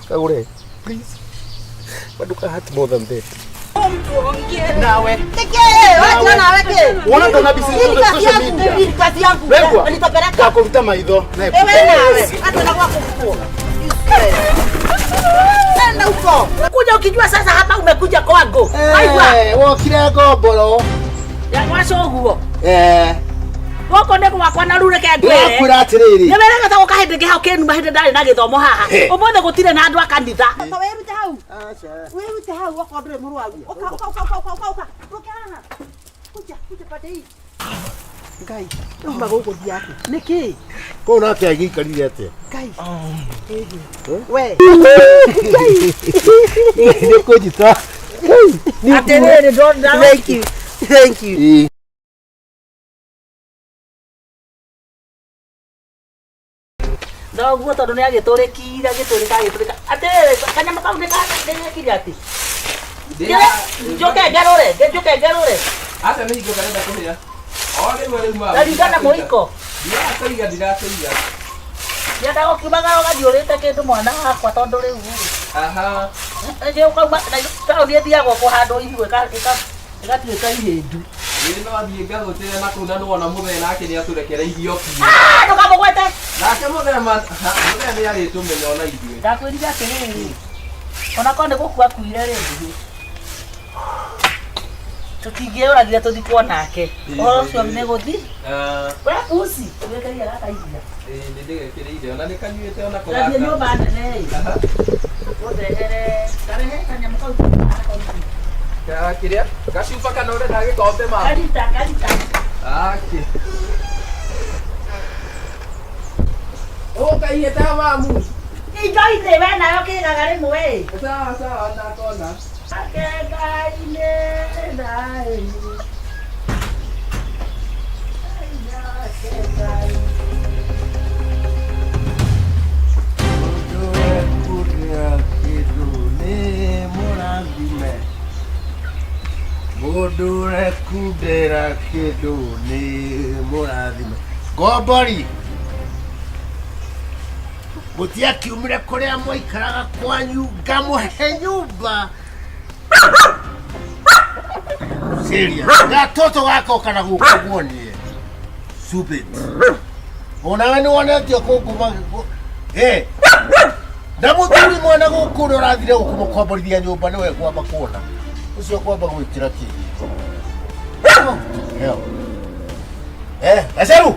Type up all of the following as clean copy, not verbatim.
Kagure, please. Maduka hurt more than that. Nawe. Nawe kĩ? Wona ndona mbica Hii ni icio kazi social yangu, media. hii ni kazi yangu. Wegwa. Nitapeleka. Ngakũruta maitho. Na Wewe nawe. Hata na kwako huko. Nenda huko. Kuja ukijua sasa hapa umekuja kwangu. Aigua. Eh, wokire ngomboro. Ya waco ũguo. Eh, Gũkũ nĩ gwakwa na rĩu reke ngwĩre. ndĩrakwĩra atĩrĩrĩ. Nĩ werega ta gũka hĩndĩ ĩngĩ hau kĩnuma hĩndĩ ndarĩ na gĩthomo haha. He. Ũmũthĩ gũtirĩ na andũ a kanitha. Ta wĩrute hau. Wĩrute hau okorwo ndũrĩ mũrwaru. Ũka ũka ũka ũka ũka ũka. Ũke haha. Kuja kuja pande hii. Ngai, uma gũgũthiĩ atĩ. Nĩkĩ? Kũu nake agĩikarire atĩa? Ngai. We. Nĩ kũnjita. Atĩrĩrĩ ndona. Thank you. Thank you. Ĩĩ. Thoguo tondũ nĩ agĩtũrĩkire agĩtũrĩka agĩtũrĩka. Atĩrĩrĩ kanyamũ kau nĩ nĩgekire atĩ. Njũke ngarũre, njũke ngarũre. Aca nĩ hingo ngarenda kũhĩa. O rĩu rĩu mama. Ndaringa na mũiko. Ndirakũiga ndirakũiga. Ndiendaga ũkiumaga ũgathiũrĩte kĩndũ mwana wakwa tondũ rĩu rĩ. Aha. Ĩĩ ũkauma na taũni ĩthiagwo kũhandwo ihu ĩgatuĩka ihĩndu. Ĩĩ no thiĩ ngagũtĩre na kũu na nĩwona mũthee nake nĩ atũrekereirie o biũ. Ah, ndũkamũgwete. Nake mũthee ma ha, mũthee nĩ arĩtũmenya ona ithuĩ. Ndakwĩrire atĩrĩrĩ, ona korwo nĩ gũkua akuire rĩ, tũtingĩũragire tũthikwo nake. Ũhoro ũcio nĩ gũthi. Ah, We pusi, wĩkĩrire gaka iria. ĩĩ nĩ ndĩgekĩrĩire ona nĩ kanyuĩte ona ko Ndathiĩ gaka. nyũmba nene ĩ, Aha. ũndehere, karehe kanyamũ kau Ka kĩrĩa? Gacuba kana ũrenda gĩkombe mama? karita, karita. Akĩ. Ũkaihĩte mamu. Indo-inĩ we nayo kĩgaga rĩmwe ĩ. Sawa sawa ndakona. Ake Ngai nĩ thayũ. Ngai nake Ngai. Kũrĩa kĩndũ nĩ mũrathime. Mũndũ ũrekundĩra kĩndũ nĩ mũrathime. Ngombori mũtiakiumire kũrĩa mwaikaraga kwanyu ngamũhe nyũmba. Serious. Gatoto gakoka na gũkũ guonie. Stupid. Onawe nĩ wonetio kũnguma. Eh. Na mũthuri mwana gũkũ ũrĩa ũrathire gũkũmũkomborithia nyũmba nĩwe kwamba kuona. Ũcio kwamba gwĩkĩra kĩ. Hell. Eh, Gaceru.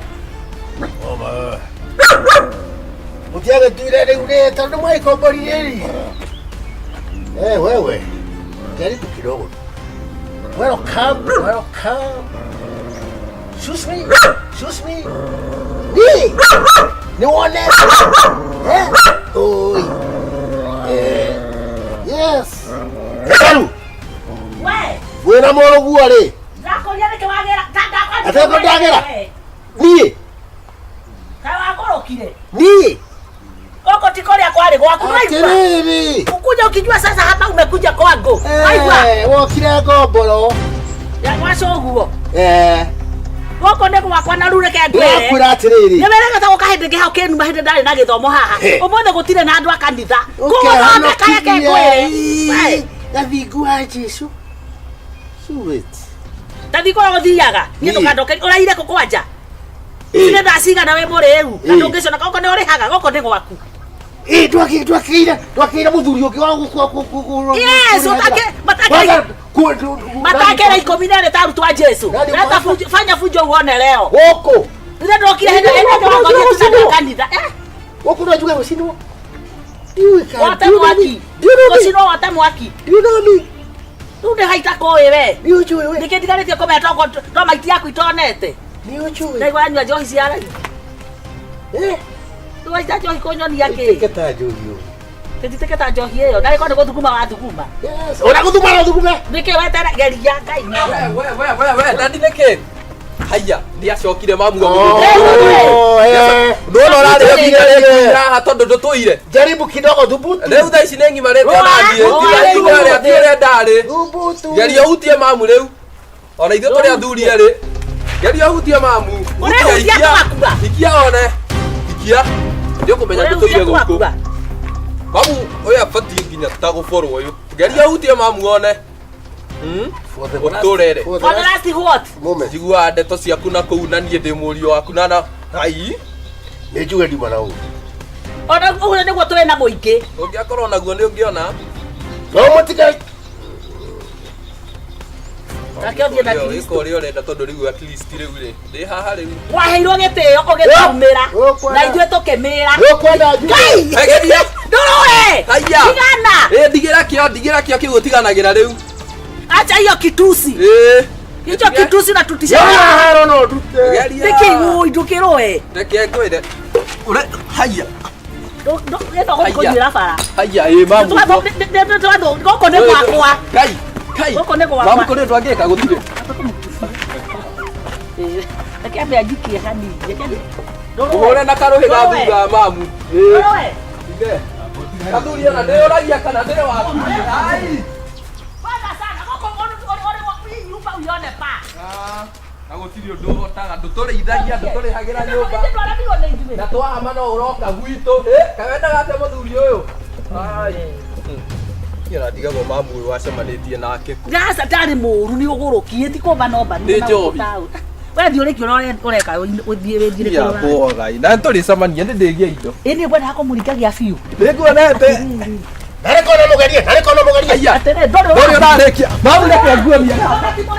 Oma. Mũtiagĩtuire rĩu rĩ tondũ mwaikomboririe rĩ. Eh, wewe. Jaribu kidogo. Welcome, welcome. Excuse me. Excuse me. Ni. Ni wone. Eh? Oi. Eh. Yes. Gaceru. We, Wĩna mũrũguo rĩ. ndakũria nĩkĩ wagĩra? Atĩ kũ ndagĩra? Niĩ. Kaĩ wagũrũkire? Niĩ. Gũkũ ti kũrĩa kwarĩ gwaku waigua? Atĩrĩrĩ. Ukuja ukijua sasa hapa umekuja kwangu. Waigua? Eh, wokire ngomboro. Ya waco ũguo. Eh, Gũkũ nĩ gwakwa na rĩu reke ngwĩre. ndĩrakwĩra atĩrĩrĩ. Nĩ werega ta gũka hĩndĩ ĩngĩ hau kĩnuma hĩndĩ ndarĩ na gĩthomo haha. He. Ũmũthĩ gũtirĩ na andũ a kanitha. Kũgũthondeka reke ngwĩre. We, Gathingu wa Jesu. Sweet. ta thiĩ kũrĩa gũthiaga. Niĩ Niĩ. ndũkandoke ũraire kũ kwanja. Ĩ. Nĩ thaa cigana wĩ mũrĩu. Na Ĩ. ndũngĩconoka gũkũ nĩ ũrĩhaga gũkũ nĩ gwaku. Ĩ, twakĩire twakĩire mũthuri ũngĩ wa gũkũ Yes, Matakĩra 12 ta arutwo a Jesu. Nani Leta ũkwamba? fujo, fanya fujo uone leo. Gũkũ. Rĩrĩa ndokire hĩndĩ ĩrĩa ndĩrakorire tũtarĩ kanitha. Eh, Gũkũ no njuge gũcinwo. Ndiũĩ kana- wote mwaki. Do you know me? Gũcinwo wote mwaki. Do you know me? Rĩu nĩ haita kũĩ we. Nĩũnjũĩ we? Nĩkĩ ndigarĩtie kũmenya to maiti yaku itonete. Nĩũnjũĩ? Ndaigua anyua njohi cia raithi. Eh, Rĩu waita njohi kũnyonia kĩ? ĩtĩke ta njohi ũyũ. Tũtitĩke ta njohi ĩyo. Narĩ korwo nĩ gũthuguma wathuguma. Yes. Ona gũthuma no thugume. Nĩkĩ wetere geria Ngai. We we we we we dadi nĩkĩ? Haiya, nĩ acokire mamu Oh, eh. Ndona ũrarĩ Nĩ- rĩu haha tondũ ndũtũire. Jaribu kidogo thubutu. Rĩu thaa ici nĩ ngimarĩte ona niĩ. Rũa, Tiga ũrĩa ti ũrĩa ndarĩ. Thubutu. Geria ũhutie mamu rĩu. Ona ithuĩ tũrĩ athuri erĩ. Geria ũhutie mamu. Ũrehutia Hutia ikia. twakua. Twakua. Ikia one. Ikia. Ndiũkũmenya Ũrehutia ndũtũire gũkũ. twakua. Mamu ũyũ abatiĩ nginya ta gũborwo ũyũ. Geria hutie mamu one. Hmm? For the last- Ũtũrere. for the For the last last what? moment. Njiguaga ndeto ciaku na kũu na niĩ ndĩ mũriũ waku na na ai. Nĩ njuge nduma na ũru. Ona ũguo nĩguo tũrĩ na mũingĩ. Ũngĩakorwo naguo nĩ ũngĩona. No mũtiga Reke ũthiĩ na Wĩka Kristo. ũrĩa ũrenda tondũ rĩu at least rĩu rĩ. Ndĩ haha rĩu. Waheirwo gĩtĩo ũgĩtũmĩra Ũkwenda- na ithuĩ tũkĩmĩra. Nĩũkwenda njuge. Ngai! Geria. Ndũrũe! Haiya. Tigana! Ĩ ndigĩra kĩo, ndigĩra kĩo kĩu ũtiganagĩra rĩu. Acha hiyo kitusi. Ĩ. Hicho kitusi na tutisha. Haro no ndute. Geria. Nĩkĩ ũĩ ndũkĩrũe? Reke ngwĩre. Ũre haiya. Ĩno gũthiĩ kũnyuĩra bara. Haiya ĩ mamu. Gũkũ nĩ gwakwa. Kai. Kai. Gũkũ nĩ gwakwa. Mamu kũrĩ ũndũ angĩka gũtirĩ. Reke ambe anjikie hanini. Reke Ũhũre na karũhĩ ga thutha mamu. Ĩ. Ndũrũe. Ithe. Kathuri ona ndĩyũragia kana ndĩ waku. Ai. Kwanza sana gũkũ ũrĩ nyumba uione pa. Ah, na gũtirĩ ũndũ ũhotaga ndũtũrĩithagia ndũtũrĩhagĩra nyũmba Ithuĩ twaramirwo nĩ ithuĩ. na twahama no ũroka gwitũ kaĩ wendaga atĩa mũthuri ũyũ Ai. Niĩ ona ndigagwo mamu ũyũ wacemanĩtie nake kũ. Gaca ndarĩ mũru nĩ ũgũrũkie ti kũmba no mba Nĩ njohi. We thiĩ ũrĩkie ũrĩa ũreka ũthiĩ wĩthiĩre Ia, kũrora. kũoga, na nĩtũrĩcemania nĩ ndĩgie indo Ĩ niĩ ngwendaga kũmũringagia biũ. nĩnguonete Narĩ kona mũgerie, narĩ kona mũgerie. aya Atĩrĩ ndũrĩ ndũrĩ ũrarĩkia mamu reke nguonie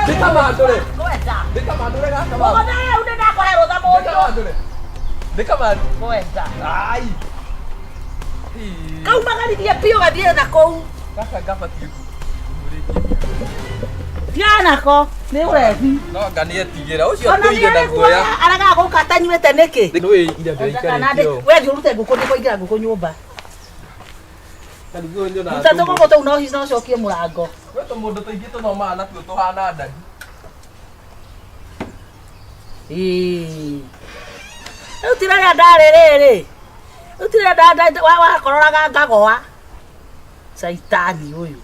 ndĩkamandũre Ngwenda. ndĩkamandũre gaka mamu Ũguo rĩu nĩ ndakũhe rũtha mũriũ. ndĩkamandũre ndĩkamandũre Ngwenda. ai Kaumagaririe biũ gathiĩ na kũu. gaka ngabatiĩ Tigana nako nĩ ũrebi. no anga nĩetigĩra ũcio Ona nĩ tũire na guoya arĩ aragaga gũka atanyuĩte nĩkĩ? nĩũĩ ira ndĩraikarĩte ũũ We thiĩ ũrute ngũkũ nĩkũingĩra ngũkũ nyũmba. Ruta tũgũkũ tũu no hihi no ũcokie mũrango. Gwĩ tũmũndũ tũingĩ tũthomaga natuo tũhana ndagi Ĩĩ. Rĩu ti rĩrĩa ndarĩ rĩrĩ. Rĩu ti rĩrĩa wakororaga ngagoa. Caitani ũyũ.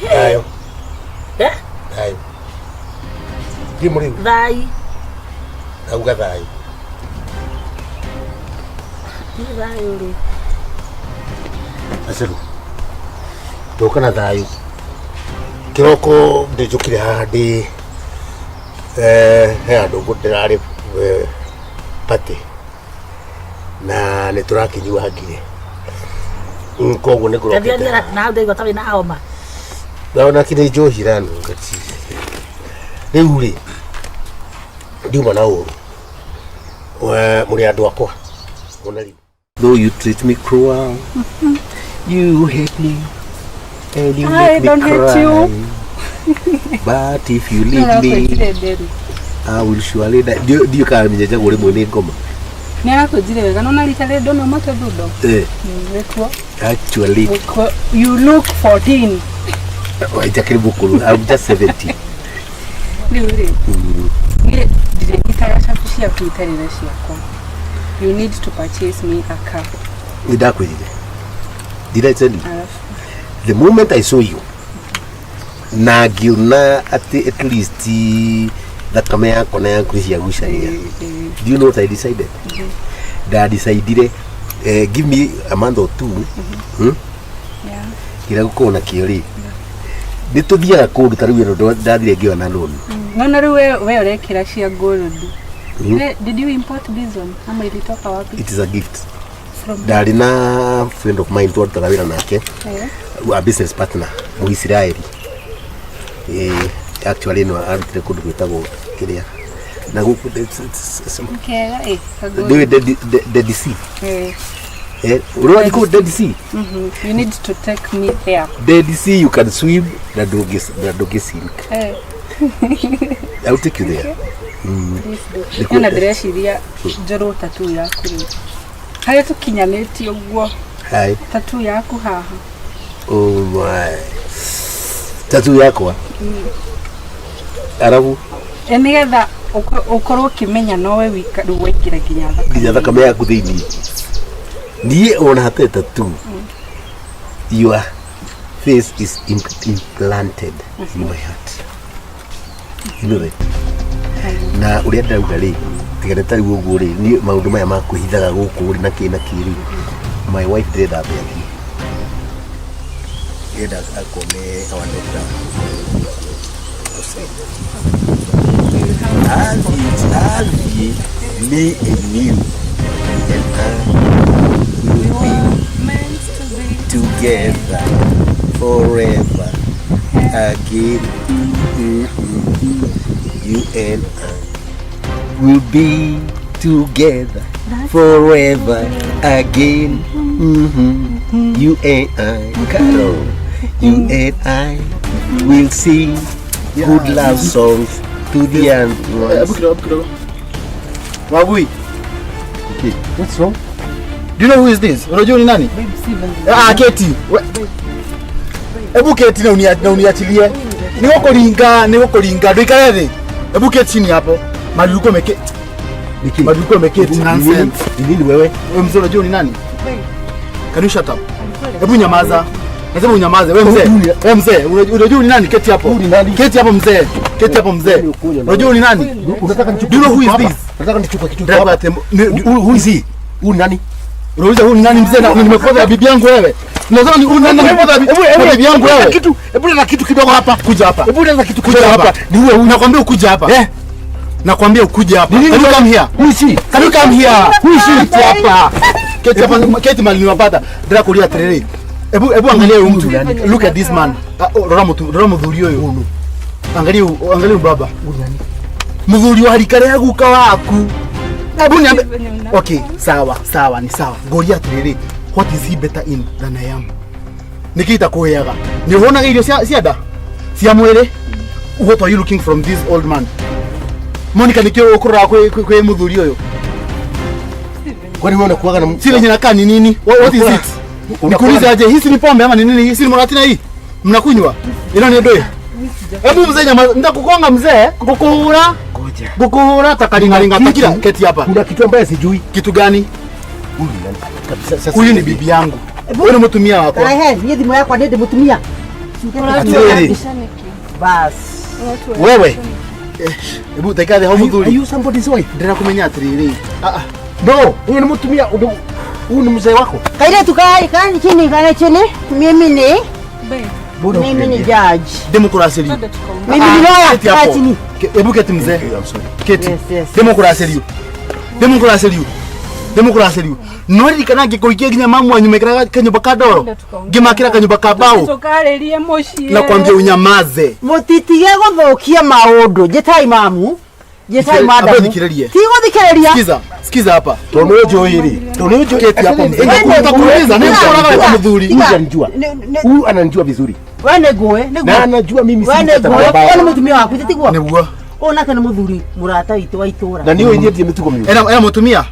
Thayũ. Eh? Thayũ. Thiĩ mũrĩu. Thai. Ndauga thayũ. Nĩ thayũ rĩ. Aceru. Ndoka na thayũ. Kĩroko ndĩnjũkire haha ndĩ he handũ ndĩrarĩ party na nĩ tũrakĩnyuangire. Koguo nĩ Tabia ngũrokete. nĩ na hau ndaigua ta wĩna homa. Ndona kĩrĩ njohi ĩranunga ti. Rĩu rĩ ndiuma na ũru. Mũrĩ andũ akwa. Ona rĩu. Though you treat me cruel, you hate me, and you I make me don't hate cry. you. But if you leave me, I will surely die. Ndiũ kana nyenjagwo rĩmwe nĩ ngoma. Nĩ arakũnjire wega no na rita rĩrĩ ndona umĩte thundo. Eh, Wĩkuo. actually, Wĩkuo. You look 14. njakĩrĩ mũkũrũ. I'm just 70. Rĩu rĩ. Niĩ ndirĩnyitaga cabi ciaku itarĩ na ciakwa. You need to purchase me a car. Nĩ ndakwĩrire. Did I tell you? Alafu The moment I saw you, na ngĩona atĩ at least thakame yakwa na yaku nĩ ciagucania. Do you know what I decided? Ndadecidire give me a month or two, hmm? yeah. Kĩrĩa gũkorwo nakĩo rĩ nĩ tũthiaga kũndũ ta rĩu ĩno ndathire ngĩona loan. Naona rĩu we ũrekĩra cia gold. Mm. Did you import this one? Ama ilitoka wapi? It is a gift. From Ndarĩ na friend of mine twarutaga wĩra nake, Eh. a business partner Mũisiraeli. Actually no arutire kũndũ gwĩtagwo kĩrĩa na gũkũ Kega eh. ka gold. nĩũĩ Dead Sea. Eh. Ũrĩ wathiĩ kũu Dead Sea? Mhm. You need to take me there. Dead Sea you can swim na ndũngĩ sink. Eh. I will take you there. Please do. Nĩ na ndĩreciria njorwo tattoo yaku rĩu. Harĩa tũkinyanĩtie ũguo Hi. tattoo yaku haha. Oh my. Tattoo yakwa. Arabu. Nĩgetha Ũkorwo ũkĩmenya nowe wika rĩu waingĩra nginya thakame. Nginya thakame yaku thĩinĩ. Niĩ ona hatarĩ tattoo, your face is implanted in my heart. You know that? Na ũrĩa ndĩrauga rĩ, tiga nĩ ta rĩu ũguo rĩ, niĩ maũndũ maya ma kwĩhithaga gũkũ rĩ na kĩ na kĩ rĩ, my wife ndĩrenda ambe athiĩ. Ndĩrenda akone our doctor outside. Athiĩ, me and you and I will be Meant to be. together forever again. You and I will be together forever again. You and I, Carol, you and I will sing good love songs to the end. Hebu kidogo, hebu kidogo. Wagui. Okay. What's wrong? Do you know who is this? Unajua ni nani? Babe, si Ah, keti. Hebu keti na uniachilie. Ni gukuringa, ni gukuringa. Ndũikare thĩ. Hebu keti chini hapo. Mahali ulikuwa umeketi. Niki. Mahali ulikuwa umeketi nonsense. Ni nini wewe? Wewe mzee unajua ni nani? Babe, Can you shut up? Hebu nyamaza. Nasema unyamaze. Wewe mzee. Wewe mzee, unajua ni nani? Keti hapo. Huyu ni nani? Keti hapo mzee. Keti hapo mzee. Unajua ni nani? Unataka nichukue Do you know who is kitu this? hapa? Unataka nichukue kitu Driver hapa? Who Who is he? Huyu ni nani? Unauliza huyu ni nani mzee na nimekuwa bibi yangu wewe? Unasema ni huyu nani nimekuwa bibi yangu wewe? Kitu, hebu leta kitu kidogo hapa. Kuja hapa. Hebu leta kitu Kuja kidogo hapa. hapa. Ni huyu. Nakwambia ukuje hapa. Eh? Nakwambia ukuje hapa. Ni nini Can you wewe? come here? Who is he? Can you come here? Who is he? Keti hapa. Keti hapa. Keti mahali niwapata. Ndira kulia atiriri. Hebu hebu angalia huyu mtu. Look at this man. Ah, oh, rora mutu, rora muthuri uyu. Angalia angalia huyu baba. Muthuri wa rika rĩa guka waku. Hebu niambe. Okay, sawa, sawa, ni sawa. Ngoria atiriri. What is he better in than I am? Niki itakuheaga? Ni uhonaga irio cia nda? Cia mwĩrĩ? What are you looking from this old man? Monica nikio ukurora kwi muthuri uyu. Kwani wewe unakuwaga na Si lenye nakaa ni nini? What is it? Nikuulize aje, hii si ni pombe ama ni nini? Hii si ni muratina hii? Mnakunywa? Ino ni ndui. Hebu mzee nyama, nitakugonga mzee, ngukuhura. Ngoja. Ngukuhura takaringaringa takira keti hapa. Kuna kitu ambaye sijui. Kitu gani? Huyu ni nani? Kabisa sasa. Huyu ni bibi yangu. Huyu ni mutumia wakwa. Ehe, niĩ thimũ yakwa nĩ ndĩ mũtumia. Atiriri. Bas. Wewe. Hebu taika thĩ hau Are muthuri. you somebody's wife? Ndĩra atiriri. Ah ah. No, huyu ni mtumia, huyu ni mzee wako. Kairĩtu kai kai chini kai chini. Mimi ni Babe, Mbona mimi ni ukiniambia? judge. Ndĩmũkũracĩrio. twende tukaongee. Mimi ni lawyer. Keti hapo. Kaa chini. Hebu keti mzee. I'm sorry. Keti. Yes, yes. Ndĩmũkũracĩrio. Ndĩmũkũracĩrio. Ndĩmũkũracĩrio. No ririkana ngĩkũikia nginya mamu wanyu mekĩraga kanyũmba ka ndoro. Twende tukaongee. Ngĩmakĩra kanyũmba ka mbaũ. Tũkarĩrie mũciĩ. Nakwambia unyamaze. Mũtitige gũthũkia maũndũ. Njĩtai mamu. Njĩtai madamu. Ambe thikĩrĩrie. Ti gũthikĩrĩria. Sikiza, sikiza hapa. Tondũ nĩ ũnjũĩ rĩ. Tondũ nĩ ũnjũĩ. Keti hapo mzee. Actually, Nitakuuliza, nĩngũkũraga wĩ ta mũthuri. Huyu ananijua. Nĩ- Huyu ananijua vizuri. We nĩ ngũĩ, nĩ Na ngũĩ. anajua mimi We si nĩ mtoto ngũĩ. mbaya. We nĩ mũtumia waku, tiguo? Nĩguo. Ũyũ nake nĩ mũthuri mũrata witũ wa itũũra. Na niĩ ũnyendie mĩtugo mĩũru. Ena mũtumia?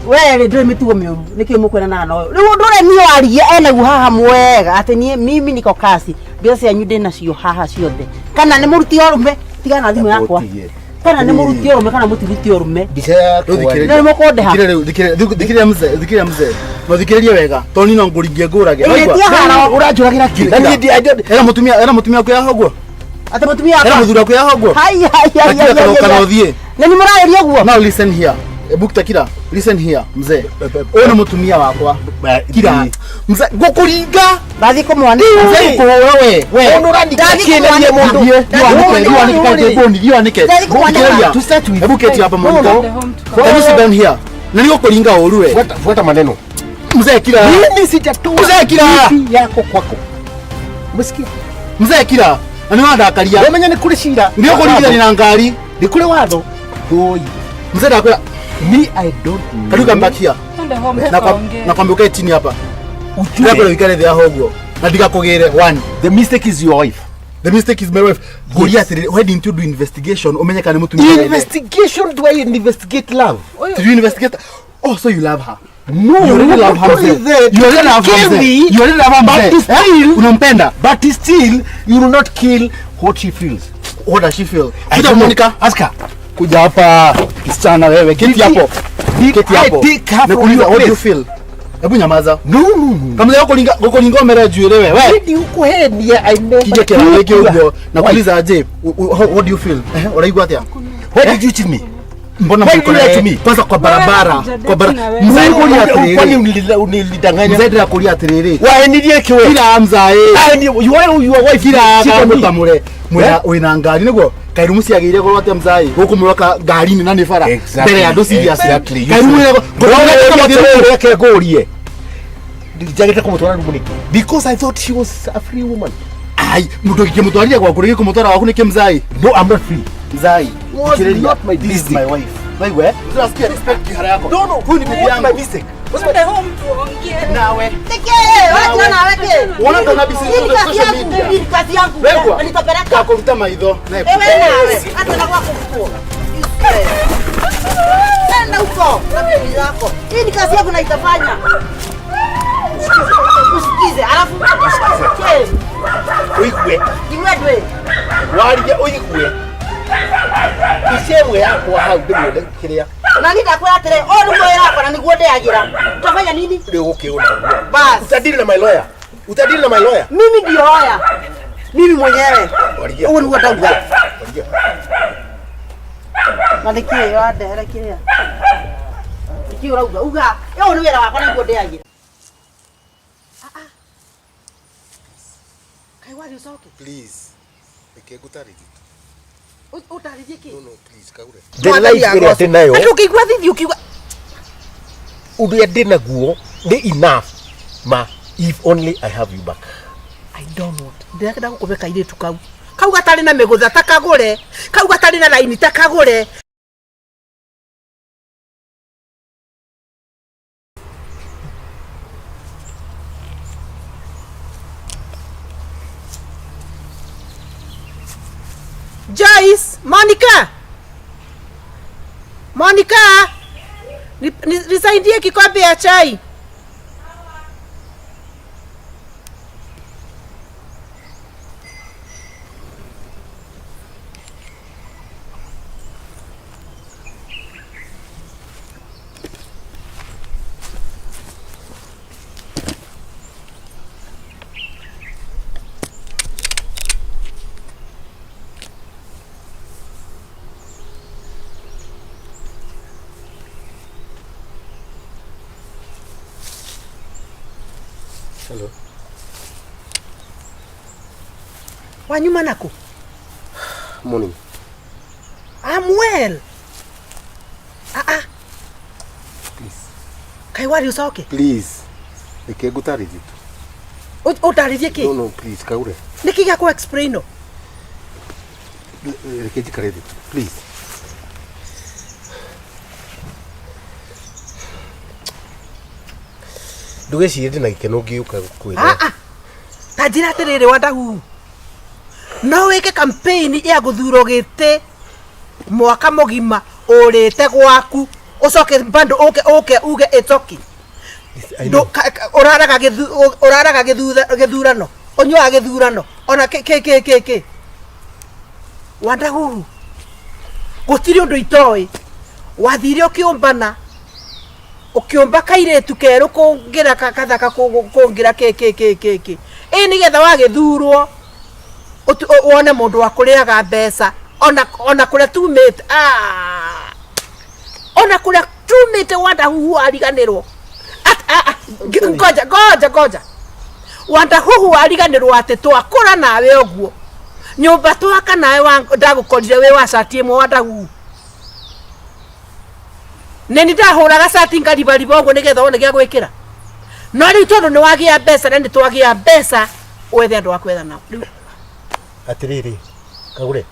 We rĩ ndũrĩ mĩtugo mĩũru nĩkĩo mũkwenanaga na ũyũ rĩu ũndũ ũrĩa niĩ waria enaguo haha mwega atĩ niĩ mimi niko kasi mbeca cianyu ndĩ nacio haha ciothe kana nĩ mũruti ũrũme tigana na thimũ yakwa Ũtige. kana nĩ mũruti ũrũme kana mũtiruti ũrũme Mbica yakwa. Rĩu thikĩrĩria. Nĩ mũkũndĩha. Thikĩrĩria rĩu, thikĩrĩria mzee, thikĩrĩria mzee. No thikĩrĩrie wega. Tondũ niĩ no ngũringie ngũrage. Ĩĩ, Waigua? ti haro. Ũranjũragĩra kĩ? Na niĩ I don't- Ena mũtumia waku yaha ũguo? atĩ mũtumia Ena wakwa mũthuri waku yaha ũguo? hai hai hai Takira hai kana hai ũthiĩ. na nĩ mũrarĩria ũguo Now listen here. Hebu takira, listen here mzee. Ũyũ nĩ mũtumia wakwa. Kira. Mzee, ngũkũringa. ndathiĩ kũmwanĩka Mzee ngũkũhũra we. We. Mũndũ ũrandika Ndathi kĩ na niĩ kũmwanĩka. mũndũ? Thiĩ, Ndathi thiĩ wanĩke, kũmwanĩka. thiĩ wanĩke, thiĩ wanĩke. Ndathi kũmwanĩka. Thikĩrĩria. To start with. Hebu keti hapa Monica. Twende home tukaongee. Can you sit down here? Na nĩgũkũringa ũru we. Fuata maneno. Mzee kira. Mimi sijatoa Mzee kira. bibi yako kwako. Umesikia? Mzee kira. Na nĩ wandakaria. Wamenya nĩ kũrĩ cira. Nĩ ũkũringithania na ngari. Nĩ kũrĩ watho. Thũi. Mzee ndakwĩra, Me I don't know. can you come back here? Twende home tukaongee. Nakwambia ukae chini hapa. Ujue. Ndakwĩra ũikare thĩ haha ũguo. Na ndigakũgĩre one. The mistake is your wife. The mistake is my wife. Ngoria atĩrĩrĩ, why didn't you do investigation? Umenye kana nĩ mũtumia wene. Investigation, do I investigate love? Did you investigate? Oh, so you love her. No, You already love her not only mzee. that, You already love her kill mzee. me, You already love her but mzee. still- Eh? Unampenda. But still, you will not kill what she feels. What does she feel? I Kuja don't know. Monica. Ask her. Kuja hapa kisichana wewe, keti hapo. Keti hapo. I take her from Nakuuliza, your what do you place? feel? Hebu nyamaza. No, no, no. Kama leo kulinga kulinga mere njuĩrĩ we. We. Ndikuhenia, I never Kije kĩra gĩkĩ ũguo. Nakuuliza aje, what do you feel? Eh, ũraigua atĩa? Why did you cheat me? Mbona Why mko you lie to me? Kwanza kwa barabara, Wewe kwa barabara. wewe. Mzee kulia Kwani atiriri. unilidanganya? Mzee ndira kulia atiriri. Wahenirie kĩ we? Kira mzae. You are your wife. Kira Cheat on me. mutamure. Mwena wina ngari niguo kairumu ciagĩire goro atĩa mzai gũkũ mũroka ngari-inĩ na nĩ bara mbere ya andũ serious Exactly. kairumu ĩrĩa- Reke ngũrie. Njagĩte kũmũtwara rumu nĩkĩ? Because I thought she was a free woman. Ai, mũndũ ũngĩkĩmũtwarire gwaku rĩngĩ kũmũtwara waku nĩkĩ mzai No, I'm not free. Mzai, Was thikĩrĩria. not my This is mistake. my wife. Waigua, eh? Tunasikia respect kihara yako. No, no, Huyu ni bibi what's my yangu. mistake? Twende home tuongee. Nawe. Nĩkĩ? Wachana nawe kĩ? Wona ndona mbica Hii ni icio kazi social yangu, media. hii ni kazi yangu. Wegwa. Na nitapeleka. Ngakũruta maitho. Na Wewe nawe, hata na kwako huko. Nenda huko na bibi yako. Hii ni kazi yangu na itafanya. Usikize, alafu usikize. Ũigue. Iwe ndwe. Warie ũigue. Mbica ĩmwe yakwa hau ndĩmĩone kĩrĩa Na nitakwĩra atĩrĩ, ũyũ nĩguo wĩra wakwa na nĩguo ndĩagĩra. Utafanya nini? rĩu gũkĩũna ũguo. Bas. Utadili na my lawyer. Utadili na my lawyer. Mimi ndio hoya. Mimi mwenyewe. Waria. Ũguo nĩguo ndauga. Waria. Na nĩkĩĩ wandehere kĩrĩa? Nĩkĩĩ ũrauga? Uga, ũyũ nĩ wĩra wakwa na nĩguo ndĩagĩra. Kaĩ wathiĩ ũcoke? Please. Reke ngũtarĩrie. Ũtarĩrie kĩ? No, no, please, kagure. The life ĩrĩa ndĩ nayo, Andũ ũkĩigua thithi ũkiuga ũrĩa ndĩ naguo nĩ enough ma if only I have you back. I don't want. Ndĩrenda gũkũbe kairĩtu kau. Kau gatarĩ na mĩgũtha ta kagũre. Kau gatarĩ na raini ta kagũre. Joyce, Monica. Monica. Nisaidie kikombe ya chai. Hello. Wanyuma nako. Morning. I'm well. Ah ah. Please. Kaĩ wathiĩ ũcoke? Please. Reke ngũtarĩrie tu. Ũtarĩrie kĩ? No, no, please, kagure. Nĩkĩ gĩa kũ explain no? Reke njikare thĩ tu. Please. Ndũgecirie ndĩ na gĩkeno ngĩũka gũkwĩra. Ah ah. Ta njĩra atĩrĩrĩ Wandahuhu. No wĩke campaign ya gũthurwo gĩtĩ mwaka mũgima ũrĩte gwaku ũcoke bado ũke ũke uge it's okay. I know. Ũraraga ũraraga gĩthurano ũnyuaga gĩthurano ona kĩ kĩ kĩ kĩ kĩ Wandahuhu gũtirĩ ũndũ itoĩ wathire ũkĩũmbana ũkĩũmba kairĩtu kerũ kũngĩra kathaka kũngĩra kĩ kĩ kĩ kĩ kĩ ĩ nĩgetha wagĩthurwo wone mũndũ wa kũrĩaga mbeca ona kũrĩa tumĩte ona kũrĩa tumĩte Wandahuhu ariganĩrwo. Ngoja ngoja ngoja Wandahuhu ariganĩrwo atĩ twakũra nawe ũguo nyũmba twaka nawe ndagũkorire wĩ wa cati ĩmwe Wandahuhu nĩ ndahũraga cati ngaribariba ũguo nĩgetha wone gĩa gwĩkĩra no rĩu tondũ nĩ wagĩa mbeca na nĩ twagĩa mbeca wethe andũ a kwetha nao rĩu Atĩrĩrĩ kagure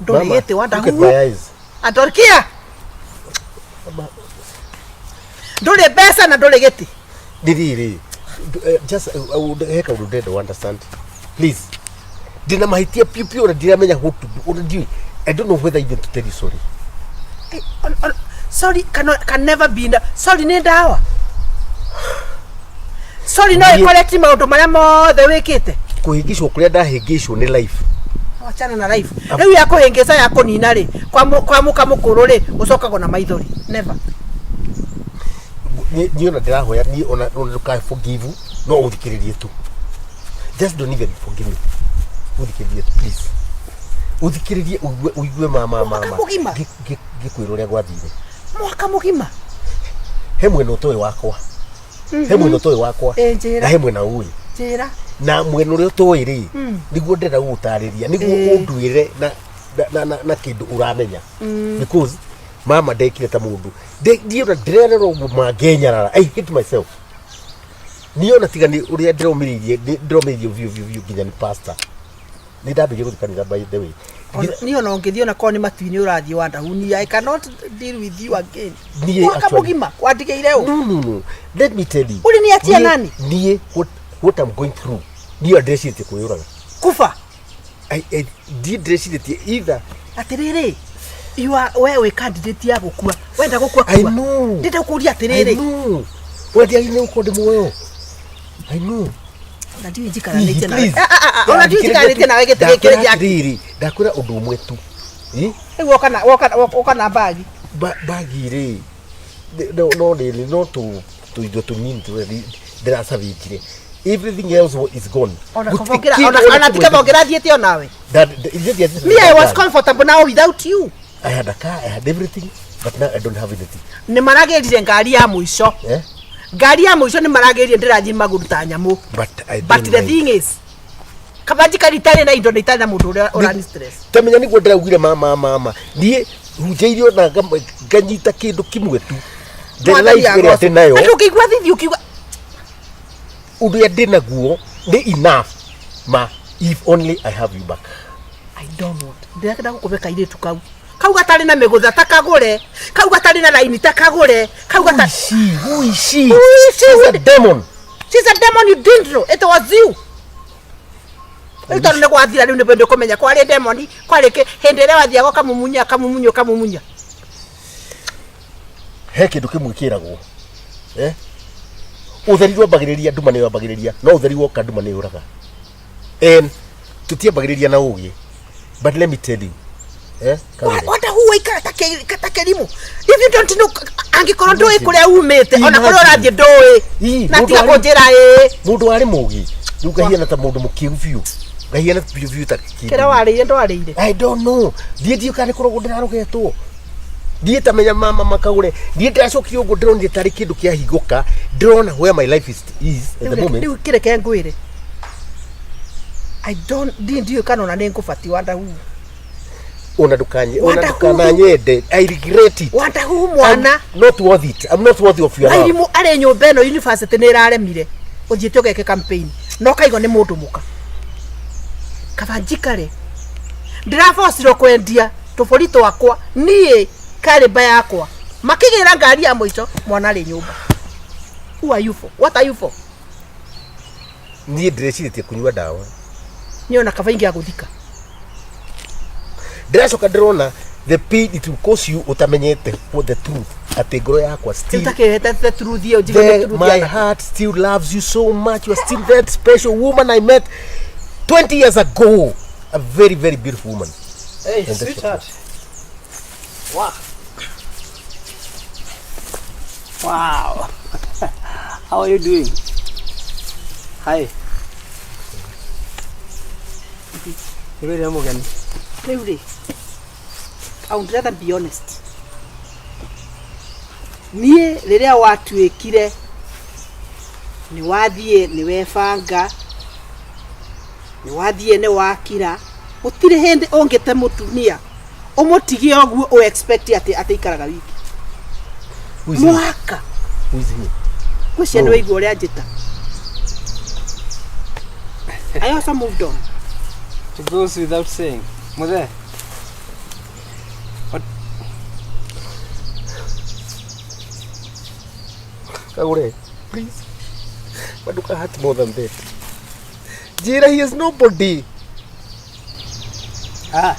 ndũrĩ gĩtĩ Look at my eyes. Andorkia ndũrĩ mbeca na ndũrĩ gĩtĩ Ndiriri just he kaũndũ ndĩrenda understand please ndĩna mahĩtia piũ piũ na ndiramenya what to do ona ndiũĩ I don't know whether even to tell you sorry. Sorry can never be sorry nĩ ndawa sorry no ĩkoreti maũndũ marĩa mothe wĩkĩte kũhĩngĩcwo kũrĩa ndahĩngĩcwo nĩ life Wachana na life. Rĩu ya kũhĩngĩca ya kũnina rĩ, kwa mũka mũkũrũ rĩ, ũcokagwo na maithori. Never. Niĩ ona ndĩrahoya niĩ ona ndũkae forgive no ũthikĩrĩrie tu. Just don't even forgive me. Ũthikĩrĩrie tu please. Ũthikĩrĩrie ũigue ma. Mwaka mũgima. Ngĩkwĩra ũrĩa gwathire. Mwaka mũgima. He mwena ũtoĩ wakwa. He mwena ũtoĩ wakwa. Njĩra. Na he mwena ũĩ. Njĩra. Na mwena ũrĩa ũtoĩ rĩ, nĩguo ndĩrenda gũgũtarĩria, nĩguo ũnduĩre na kĩndũ ũramenya. Because mama ndekire ta mũndũ. Ndiĩ ona ndĩrerera ũguo mangenyarara. I hate myself. Niĩ ona tiga nĩ ũrĩa ndĩromĩrĩirie, ndĩromĩrĩirie biũ biũ biũ nginya nĩ pastor. Nĩ ndambĩrĩria gũthiĩ kanitha by the way. Niĩ ona ũngĩthiĩ ona korwo nĩ matu-inĩ ũrathiĩ wandahuni, I cannot deal with you again. Niĩ Mwaka actually- mũgima wandigĩire ũ? No, no, no. Let me tell you. Uliniachia nani? Niĩ what I'm going through. Niĩ ona ndĩrecirĩtie kwĩyũraga. Kufa. Ndiĩ ndĩrecirĩtie either. Atĩrĩrĩ, you are we wĩ candidate ya gũkua. Wenda gũkua I kua. know. Ndĩrenda gũkũria atĩrĩrĩ. I know. Ũrĩa ndiagĩrĩire gũkorwo ndĩ muoyo. I know. Ona ndiũĩ njikaranĩtie nawe. Please. Ona ndiũĩ njikaranĩtie nawe gĩtĩ gĩkĩ Ndakwĩra gĩa. atĩrĩrĩ, ndakwĩra ũndũ ũmwe tu. Rĩu woka na bagi. Bagi rĩ, no rĩrĩ, no tũindo tũnini tũrĩa ndĩracabĩtire. Everything else is gone. Ona tiga ũngĩrathiĩte onawe. Me, I was comfortable now without you. I had a car, I had everything, but now I don't have anything. Nĩ maragĩrire ngari ya mũico. Ngari ya mũico nĩ maragĩrire ndĩrathiĩ magũrũ ta nyamũ. But I don't But the thing is, kaba njikari itarĩ na indo na itarĩ na mũndũ ũrĩa ũrani stress. Tamenya nĩguo ndĩraugire mama. Niĩ hunjĩirio na nganyita kĩndũ kĩmwe tu. The life ĩrĩa ndĩ nayo. Andũ ũkĩigua thithi ũkiuga. Ũrĩa ndĩ naguo nĩ enough ma if only I have you back. I don't want. Ndĩrenda gũkũbe kairĩtu kau. Kau gatarĩ na mĩgũtha ta kagũre. Kau gatarĩ na raini ta kagũre. Kau gatarĩ. Who is she? Who is she? She's a demon. She's a demon you didn't know. It was you. Rĩu tondũ nĩ gwathira rĩu nĩguo ndĩkũmenya kwarĩ demon, kwarĩ kĩ hĩndĩ ĩrĩa wathiaga ũkamumunya ũkamumunya ũkamumunya. He kĩndũ kĩmwe kĩragwo. Ũtheri ndwambagĩrĩria nduma nĩyo yambagĩrĩria, no ũtheri woka nduma nĩ yũraga. And tũtiambagĩrĩria na ũgĩ. But let me tell you. Wanda huwa ikara ta kĩrimũ. If you don't know, angĩkorwo ndũĩ kũrĩa umĩte, ona kũrĩa ũrathiĩ ndũĩ. Na tiga kũnjĩra ĩĩ. Mũndũ warĩ mũgĩ, rĩu ngahiana ta mũndũ mũkĩgu biũ. Ngahiana biũ biũ ta kĩndũ. Kĩrĩa warĩire ndwarĩire. I don't know. Ndiĩ ndiũ kana nĩ kũrogwo ndĩrarogetwo. Ndiĩ tamenya mama makagũre. Ndiĩ ndĩracokire ũguo ndĩronire tarĩ kĩndũ kĩahingũka. Ndĩrona where my life is at the moment. Rĩu kĩreke ngwĩre. I don't ndiũĩ kana ona nĩ ngũbatiĩ Wanda Huhu. Ona ndũkananyende. I regret it. Wanda Huhu mwana. I'm not worth it. I'm not worthy of your love. Mairimũ arĩ nyũmba ĩno university nĩ ĩraremire. Ũthiĩte ũgeke campaign. No kaigua nĩ mũndũ mũka. Kaba njikare. Ndĩrabocirwo kwendia tũbũri twakwa niĩ karĩmba yakwa. Makĩgĩra ngari ya mũico mwana arĩ nyũmba. Who are you for? What are you for? Niĩ ndĩrecirĩtie kũnyua ndawa. Niĩ ona kaba ingĩagũthika. Ndĩracoka ndĩrona the pain it will cause you utamenyete what the truth atĩ ngoro yakwa still Ũtakĩhete the truth ĩyo njiguĩte truth my yakwa. heart still loves you so much. You are still that special woman I met 20 years ago. A very, very beautiful woman. Hey, And sweetheart. Wow. Wow. How are you doing? Hi. Nĩ mũgeni. Rĩu rĩ, I would rather be honest. Niĩ rĩrĩa watuĩkire nĩ wathiĩ nĩ webanga, nĩ wathiĩ nĩ wakira, gũtirĩ hĩndĩ ũngĩte mũtumia ũmũtigie ũguo ũ expect atĩ atĩikaraga wiki. Mwaka. Ngwĩciria nĩ waigua ũrĩa njĩta. I also moved on. It goes without saying. Mother. What? Kagure, please. Maduka hurt more than that. Jira, he is nobody. Ah.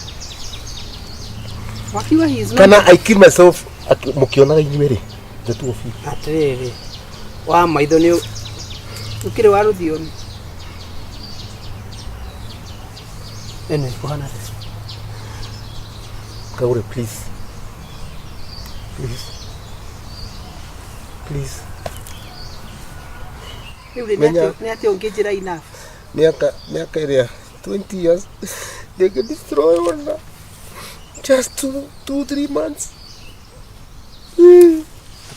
Wakiwa he is nobody. Kana I kill myself mukionaga inyuĩ rĩ, the two of you. Atĩrĩrĩ, wa maitho nĩ ũkĩrĩ wa rũthiomi. Anyway, kũhana atĩa? Kagure, please. Please. Please. Rĩu rĩ, Menya- nĩ atĩa ũngĩnjĩra enough? Miaka miaka ĩrĩa 20 years they can destroy one just 2, 2, 3 months.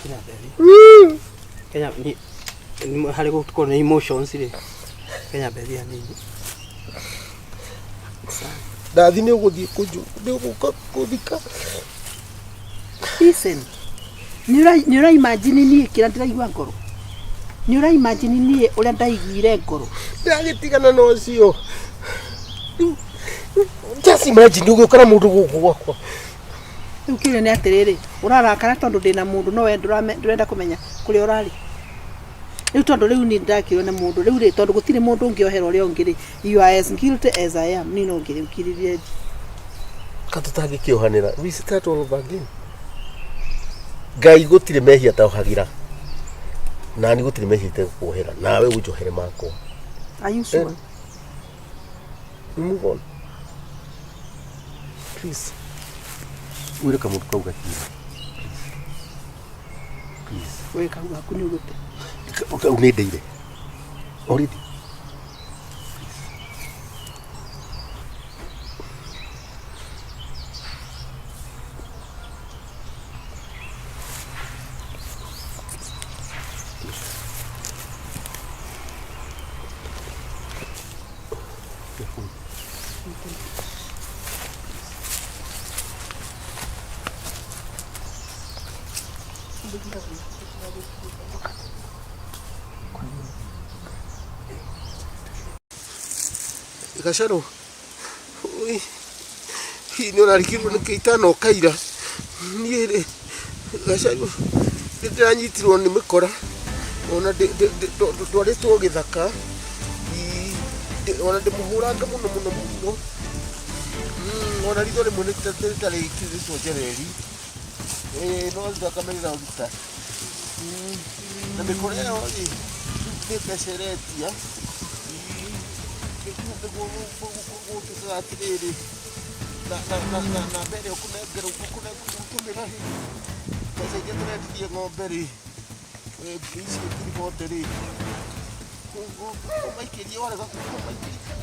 Kenya Bethi. Kenya ni ni harĩ gũkorwo nĩ emotions rĩ. Kenya Bethi hanini. Ndathi nĩ ũgũthiĩ kũnju nĩ ũgũka kũthika. Listen. Nĩ ũra imagine niĩ kĩrĩa ndĩraigua ngoro? Nĩ ũra imagine niĩ ũrĩa ndaiguire ngoro? Ndagĩtigana na ũcio. Just imagine ũgĩũka na mũndũ gũkũ gwakwa. Rĩu kĩũria nĩ atĩrĩrĩ, ũrarakara tondũ ndĩna mũndũ no we ndũrenda kũmenya kũrĩa ũrarĩ? Rĩu tondũ rĩu niĩ ndakĩrwo nĩ mũndũ, rĩu rĩ tondũ gũtirĩ mũndũ ũngĩohera ũrĩa ũngĩ rĩ, you are as guilty as I am, niĩ no ngĩrĩkiririe. Ka tũtangĩkĩohanĩra, we start all over again. Ngai gũtirĩ mehia tohagĩra nani, gũtirĩ mehia itegũkuohera, nawe ũnjohere makwa. Are you sure? We move on, please. Wĩre kamũndũ kau gakinya, please. We kau gaku nĩ ũgũte. Kau nĩ ndeire already. Gacarũ, ui, hihi nĩ ũrarigirwo nĩ kĩ itanoka ira? Niĩ rĩ, Gacarũ, nĩ ndĩranyitirwo nĩ mĩkora ona ndwarĩtwo gĩthaka. Ii, ona ndĩmũhũranga mũno mũno mũno. Ona ritho rĩmwe nĩ rĩtarĩkĩrĩtwo njereri. Ĩĩ, no thakame ĩraruta. Na mĩkora ĩyo rĩ, nĩ mbeca ĩretia. Nĩguo gũtuĩkaga atĩrĩrĩ, na mbere ũkũnengera ũkũnengera rĩ, mbeca iria tũrendirie ng'ombe rĩ, icio 40 rĩ, ũmaikĩrie warega kũmaikĩria.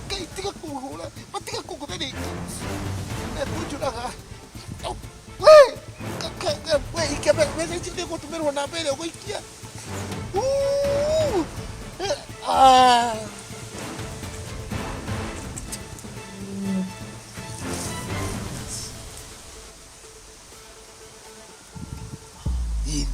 Ngai tiga kũhũra, matiga kũngũtha rĩngĩ. Mekũnjũraga. We, we, ikia mbeca icio nĩgũtũmĩrwo namba ĩrĩa ũgũikia. Ooh! Ah! Ini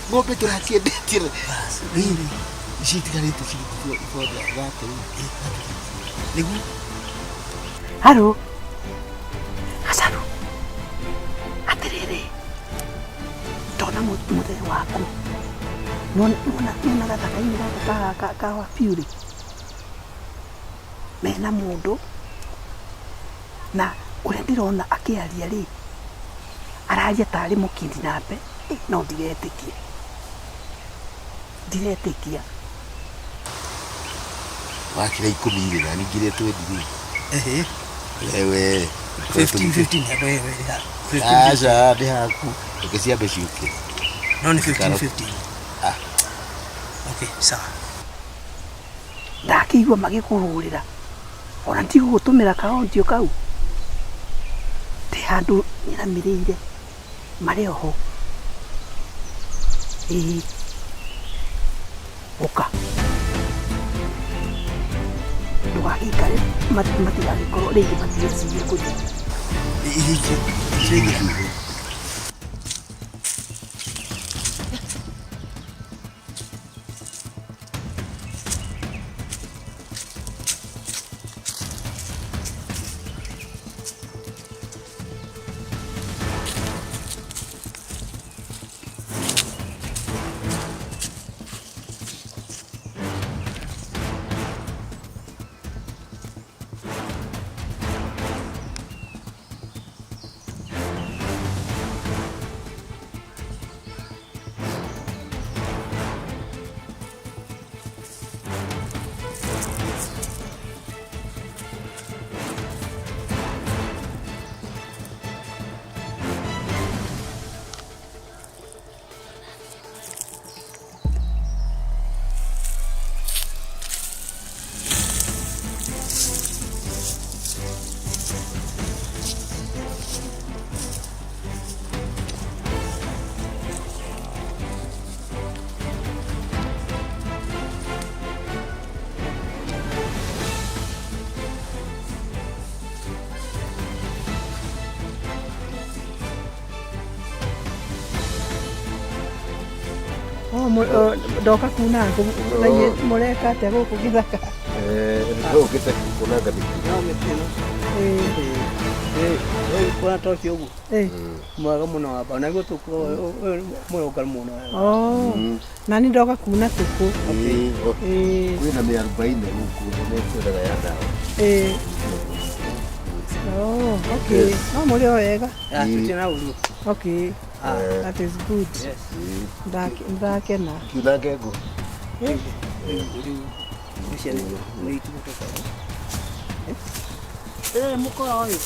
ng'ombe tũraciendetie rĩrĩ ici itigarĩte ciringi ibonda thate. Nĩguo. Haro. Gacaru. Atĩrĩrĩ. Ndona mũthee waku. Nona gathaka-inĩ gaka ka wabiũ rĩ. Mena mũndũ na ũrĩa ndĩrona akĩaria rĩ, araria tarĩ mũkidnape, no ndiretĩkia. Ndiretĩkia. Wakĩra 10 rĩ, na ningĩ 20 rĩ. Ehe. Wewe. 15 15 wewe. 15. Aca, ndĩ haku, reke ciambe ciũke. No nĩ 15 15. Ah. Okay, sawa. Ndakĩigua magĩkũhũrĩra ona ndigũgũtũmĩra kaondio kau ndĩ handũ nyiramĩrĩire marĩ oho. Ĩĩ, ũka ndũgagĩikare, matigagĩkorwo rĩngĩ matigĩcirie kũthiĩ. Icio. Oh, oh, ndoka kuna ngũ mũreka atĩa gũkũ gĩthaka? Ũkĩte kunanga mĩtĩ. No mĩtĩ ĩno. Ĩĩ. Kuna ta ũcio ũguo. Ĩĩ. Mwega mũno wamba. Naguo tũkũ mũrũngaru mũno. Oh, na nĩ ndoka kuna tũkũ. Ĩĩ, Ĩĩ. Kwĩna mĩarubaine gũkũ nĩtwendaga ya ndawa. Ĩĩ. Oh, okay. No mũrĩ o wega. Ah, tũtirĩ na ũru. Okay. Eh. That is good. Ndakena. Kiunange ngũ. Rĩu ciana nĩ itugũtũka. Rĩrĩ mũkora ũyũ.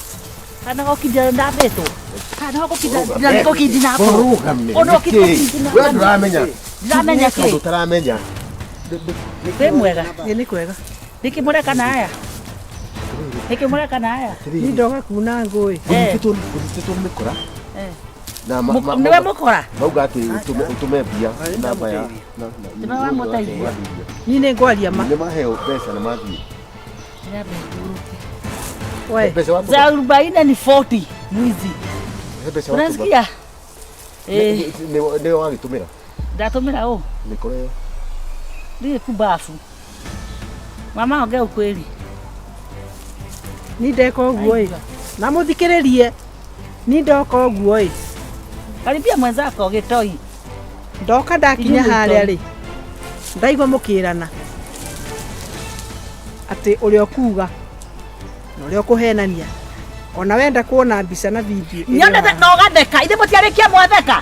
Kana gũkinda ndambĩtwo. Kana gũkinda nĩ gũkindina hapo. Ũrũgame. Ũndũ Nĩkĩ? We ndũramenya. Ndiramenya kĩ. Ũndũ ũtaramenya. Wĩ mwega. Ĩĩ nĩ kwega. Nĩkĩ mũreka na aya? Nĩkĩ mũreka na aya? Ni ndoka kuna ngũ ĩ. Ngũnyitĩtwo ngũnyitĩtwo nĩ mĩkora. Na Nĩwe mũkora? Mauga atĩ ũtũme mbia namba ya Nĩwe wamũteithia. Niĩ nĩ ngwaria ma. Nĩ maheo mbeca na mathiĩ. We. Mbeca watũma. Za arobaini ni 40 mwizi. He mbeca watũma. Unasikia? Eh, Nĩwe wagĩtũmĩra ndatũmĩra ũ? mĩkora ĩyo. Ndiĩ kumbafu. Mama ongea ukweli. Ni ndeka ũguo ĩ. Na mũthikĩrĩrie. Ni ndoka ũguo ĩ. Karibia mwenzako gĩtoi. Ndoka ndakinya Inyuĩ harĩa gĩtoi. rĩ. Ndaigua mũkĩrana. Atĩ ũrĩa ũkuga na ũrĩa ũkũhenania. Ona wenda kuona mbica na video. ĩrĩ Nyonete haha. na ũgatheka. Ithe mũtiarĩkia mwatheka.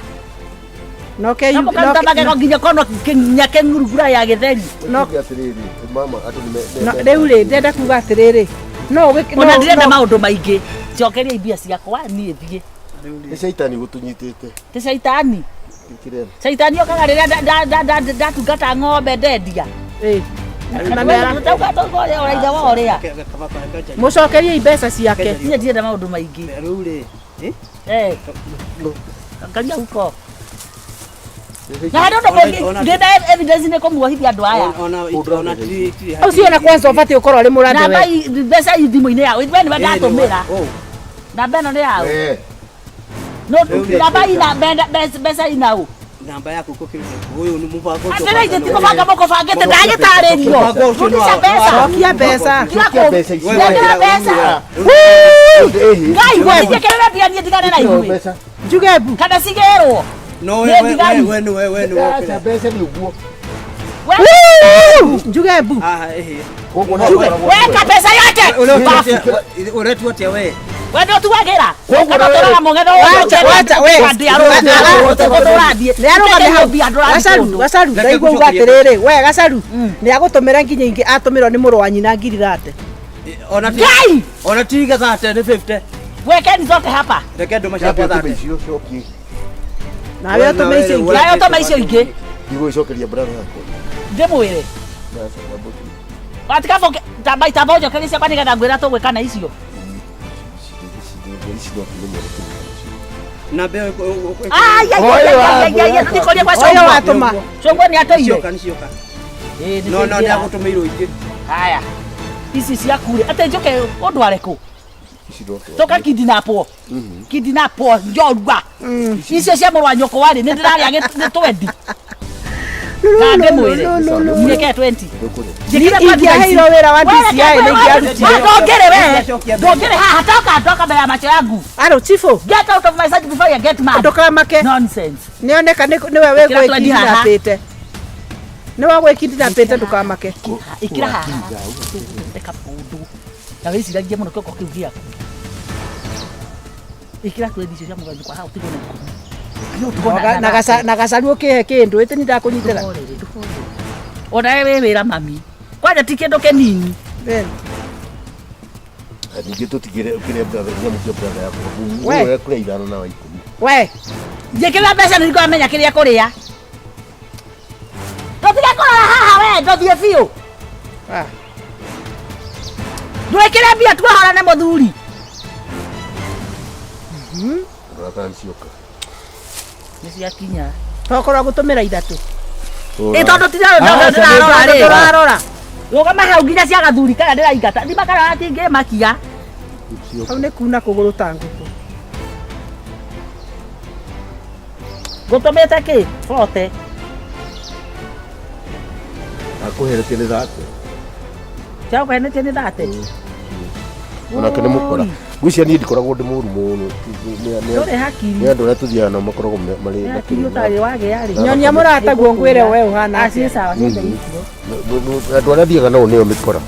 No ke Na mũkaruta magego nginya kono nginya kĩng'urugura ya gĩtheri. No Tuge atĩrĩrĩ, mama andũ nĩ no rĩu rĩ ndenda kuga atĩrĩrĩ. No ũgĩ Ona ndirenda maũndũ maingĩ. Njokeria mbia ciakwa niĩ thiĩ. Nĩ caitani gũtũnyitĩte. Ti caitani. Kĩrĩa? Caitani okaga rĩrĩa ndatungata ng'ombe ndendia. Ĩĩ. Ndauga tũkorĩa ũraithe wa ũrĩa. Mũcokerie mbeca ciake. Niĩ ndirenda maũndũ maingĩ. Rĩu rĩ. Eh. Angalia huko. Na harĩ ũndũ kũngĩ ndĩna evidence nĩ kũmuohithia andũ aya. Ona ti ti. Ũcio ona kwanza ũbatiĩ gũkorwo ũrĩ mũrathe Namba we. mbeca i thimũ-inĩ yao. We nĩwe ndatũmĩra. Namba ĩno nĩ yao. Eh. No namba ina mbeca ina ũ. Namba yaku kũkĩruta. Ũyũ nĩ mũbango ũcio. Atĩrĩ ithe ti mũbango mũkũbangĩte ndagĩtarĩrio. Mũbango ũcio nĩ Rudisha wa- mbeca. Cokia mbeca. Tiga mbeca ici. Nengera mbeca. Ngai gwĩtĩkĩrĩra mbia niĩ ndigane na inyuĩ. Mbeca. Njuge mbu. Kana cigĩrwo. No Nĩ we we ndigani. we we we nĩ Aca mbeca nĩ ũguo. Njuge mbu. Ah, eh. Koguo Weka mbeca yote. Ũretua atĩa we? We ndũtuagĩra. Koguo Kana nawe- ũtũraga mũng'etho Wacha, wacha, we. Ũrathiĩ. Nĩ arũgame hau. Mbia ndũrathiĩ Gacaru, kũndũ. gacaru, Reke ndaigua uga ngũcokerie. atĩrĩrĩ, we gacaru, nĩ agũtũmĩra nginya ingĩ atũmĩrwo nĩ mũrũ wa nyina ngiri thate. Ona ti Ngai! ona ti gathate nĩ 50. Wekeni zote hapa. Reke ndũma Yambe ciakwa ũtũme thate. icio cokie. Nawe ũtũme icio ingĩ. Nawe ũtũme icio ingĩ. Ndigũgĩcokeria brother yakwa. Ndĩmwĩre. Aca, namba ũtũme. Watikaboke tamba itamba ũnjokerie ciakwa nĩgetha ngwĩra tũgwĩka na icio. Ici no tume mũrũ. Namba ĩyo Ai ai ai ai ai ndikũria kwa Ũyũ Congwa. watũma. Congwa nĩ atũire. Cioka nĩ cioka. Ĩĩ, nĩ No no nĩ kũingĩra. agũtũmĩirwo ingĩ. Haya. Ici ciaku rĩ, atĩ njũke ũndware kũ? Ici no tume. Tũka kidnapwo. Kidnapwo njorua. Icio cia mũrũ wa nyũkwa rĩ, nĩ ndĩrarĩa nĩ twendi. Na ndĩmwĩre. Nyĩke 20. Ndũkũrĩa. Njĩkĩre twendi na ici. Ingĩaheirwo wĩra wa DCI nĩ ingĩarutire. Ndũngĩrĩ we. Ndũngĩrĩ haha toka toka mbere ya macho yangu. Aro chifu, Get out of my sight before you get mad. ndũkamake. Nonsense. Nĩoneka nĩwe Ĩkĩra twendi haha. wĩgwĩkindinapĩte. Nĩwe wĩgwĩkindinapĩte ndũkamake. Ikira haha. Reka mũndũ. Na wĩciragie mũno kĩongo kĩu gĩaku. Ikira twendi icio cia mũrũ wa nyũkwa haha ũtigwo na ikũmi. Na gacaru ũkĩhe kĩndũ ĩtĩ nĩ ndakũnyitĩra. Ona we wĩ wĩra mami. Kwanja ti kĩndũ kĩnini. Then, Ningĩ tũtigĩre ũkĩrĩa brother nyamũ cia brother yakwa. We. Ũyũ ekũrĩa ithano na wa ikũmi. We, Njĩkĩrĩra mbeca nĩguo amenya kĩrĩa kũrĩa. Ndũtige kũrora haha we, ndũthiĩ biũ. Ah. Ndwĩkĩre mbia tuohorane mũthuri. Rora kana nĩ cioka. Nĩ ciakinya. tokorwo gũtũmĩra ithatũ. Ĩ tondũ tirarora rĩ. Tũrarora. Rũgama hau nginya cia gathuri karĩa ndĩraingata. Thima karĩa gatingĩmakia. Hau nĩ kuna kũgũrũ ta ngũkũ. Ngũtũmĩte kĩ? Bote. Akũheretie nĩ thate. Chakũhenetie nĩ thate. Onake nĩ mũkora. Ngwĩciria niĩ ndikoragwo ndĩ mũru mũno. Ndũrĩ hakiri. Nĩ andũ arĩa tũthiaga nao makoragwo marĩ Nĩ hakiri ũtarĩ wagĩa rĩ. Nyonia mũrataguo ngwĩre we ũhana Ah, ciĩ sawa ciothe icio. Andũ arĩa thiaga nao nĩo mĩkora.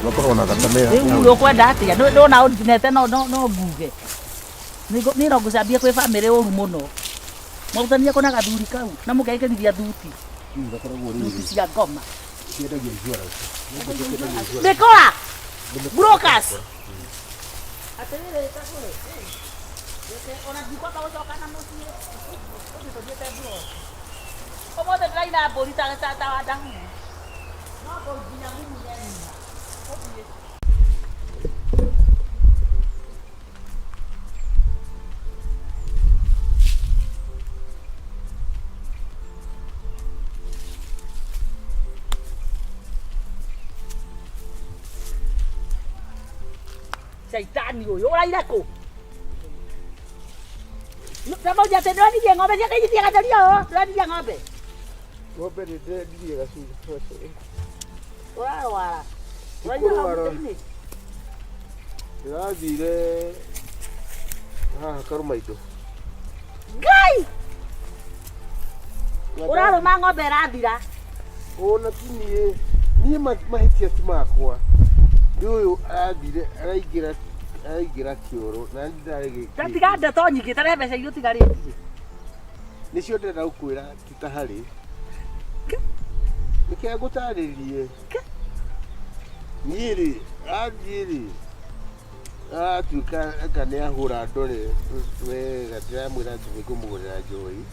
Makoragwo na thakame ya. Rĩu ũkwenda atĩa? Ndona ũndinete no no no nguge. Niĩ no ngũcambie kwĩ bamĩrĩ ũru mũno. Mwarutania kũ na gathuri kau na mũkekĩrithia thuti. Thuti cia ngoma. Ciendagia insurance. Mĩkora! Brokers! Atĩrĩrĩ Kabũrũ, reke ona ndikwamba gũcoka na mũciĩ. Ũthiĩ tũthiĩte mburoti. Ũmũthĩ ndĩraina mbũri ta ta ta Wandahuhu. No nginya mumunye nyina. Ũthiĩ. Shaitani ũyũ ũraire kũ? Tamauja atĩ ndĩronirie ng'ombe ciake ithiaga theria ũũ, ndĩronirie ng'ombe. Ng'ombe nĩ ndĩrendirie gacunjĩ. Ũrarwara. Ũraire hau Kũrwara. mũtĩ-inĩ? Ndĩrathire haha karũmaindo. Ngai! Ũrarũma ng'ombe ĩrathira. Ona ti niĩ niĩ mahĩtia ti makwa. Nĩ ũyũ arathire araingĩra araingĩra kĩoro na niĩ ndarĩ gĩkĩ. Ta tiga ndeto nyingĩ, ta rehe mbeca iria ũtigarĩtie. Nĩcio ndĩrenda gũkwĩra ti ta harĩ. Nĩkĩo ngũtarĩrie. Niĩ rĩ, athiĩ rĩ, atuĩka anga nĩ ahũra ndore wega, ndĩramwĩra atĩ nĩ ngũmũgũrĩra njohi,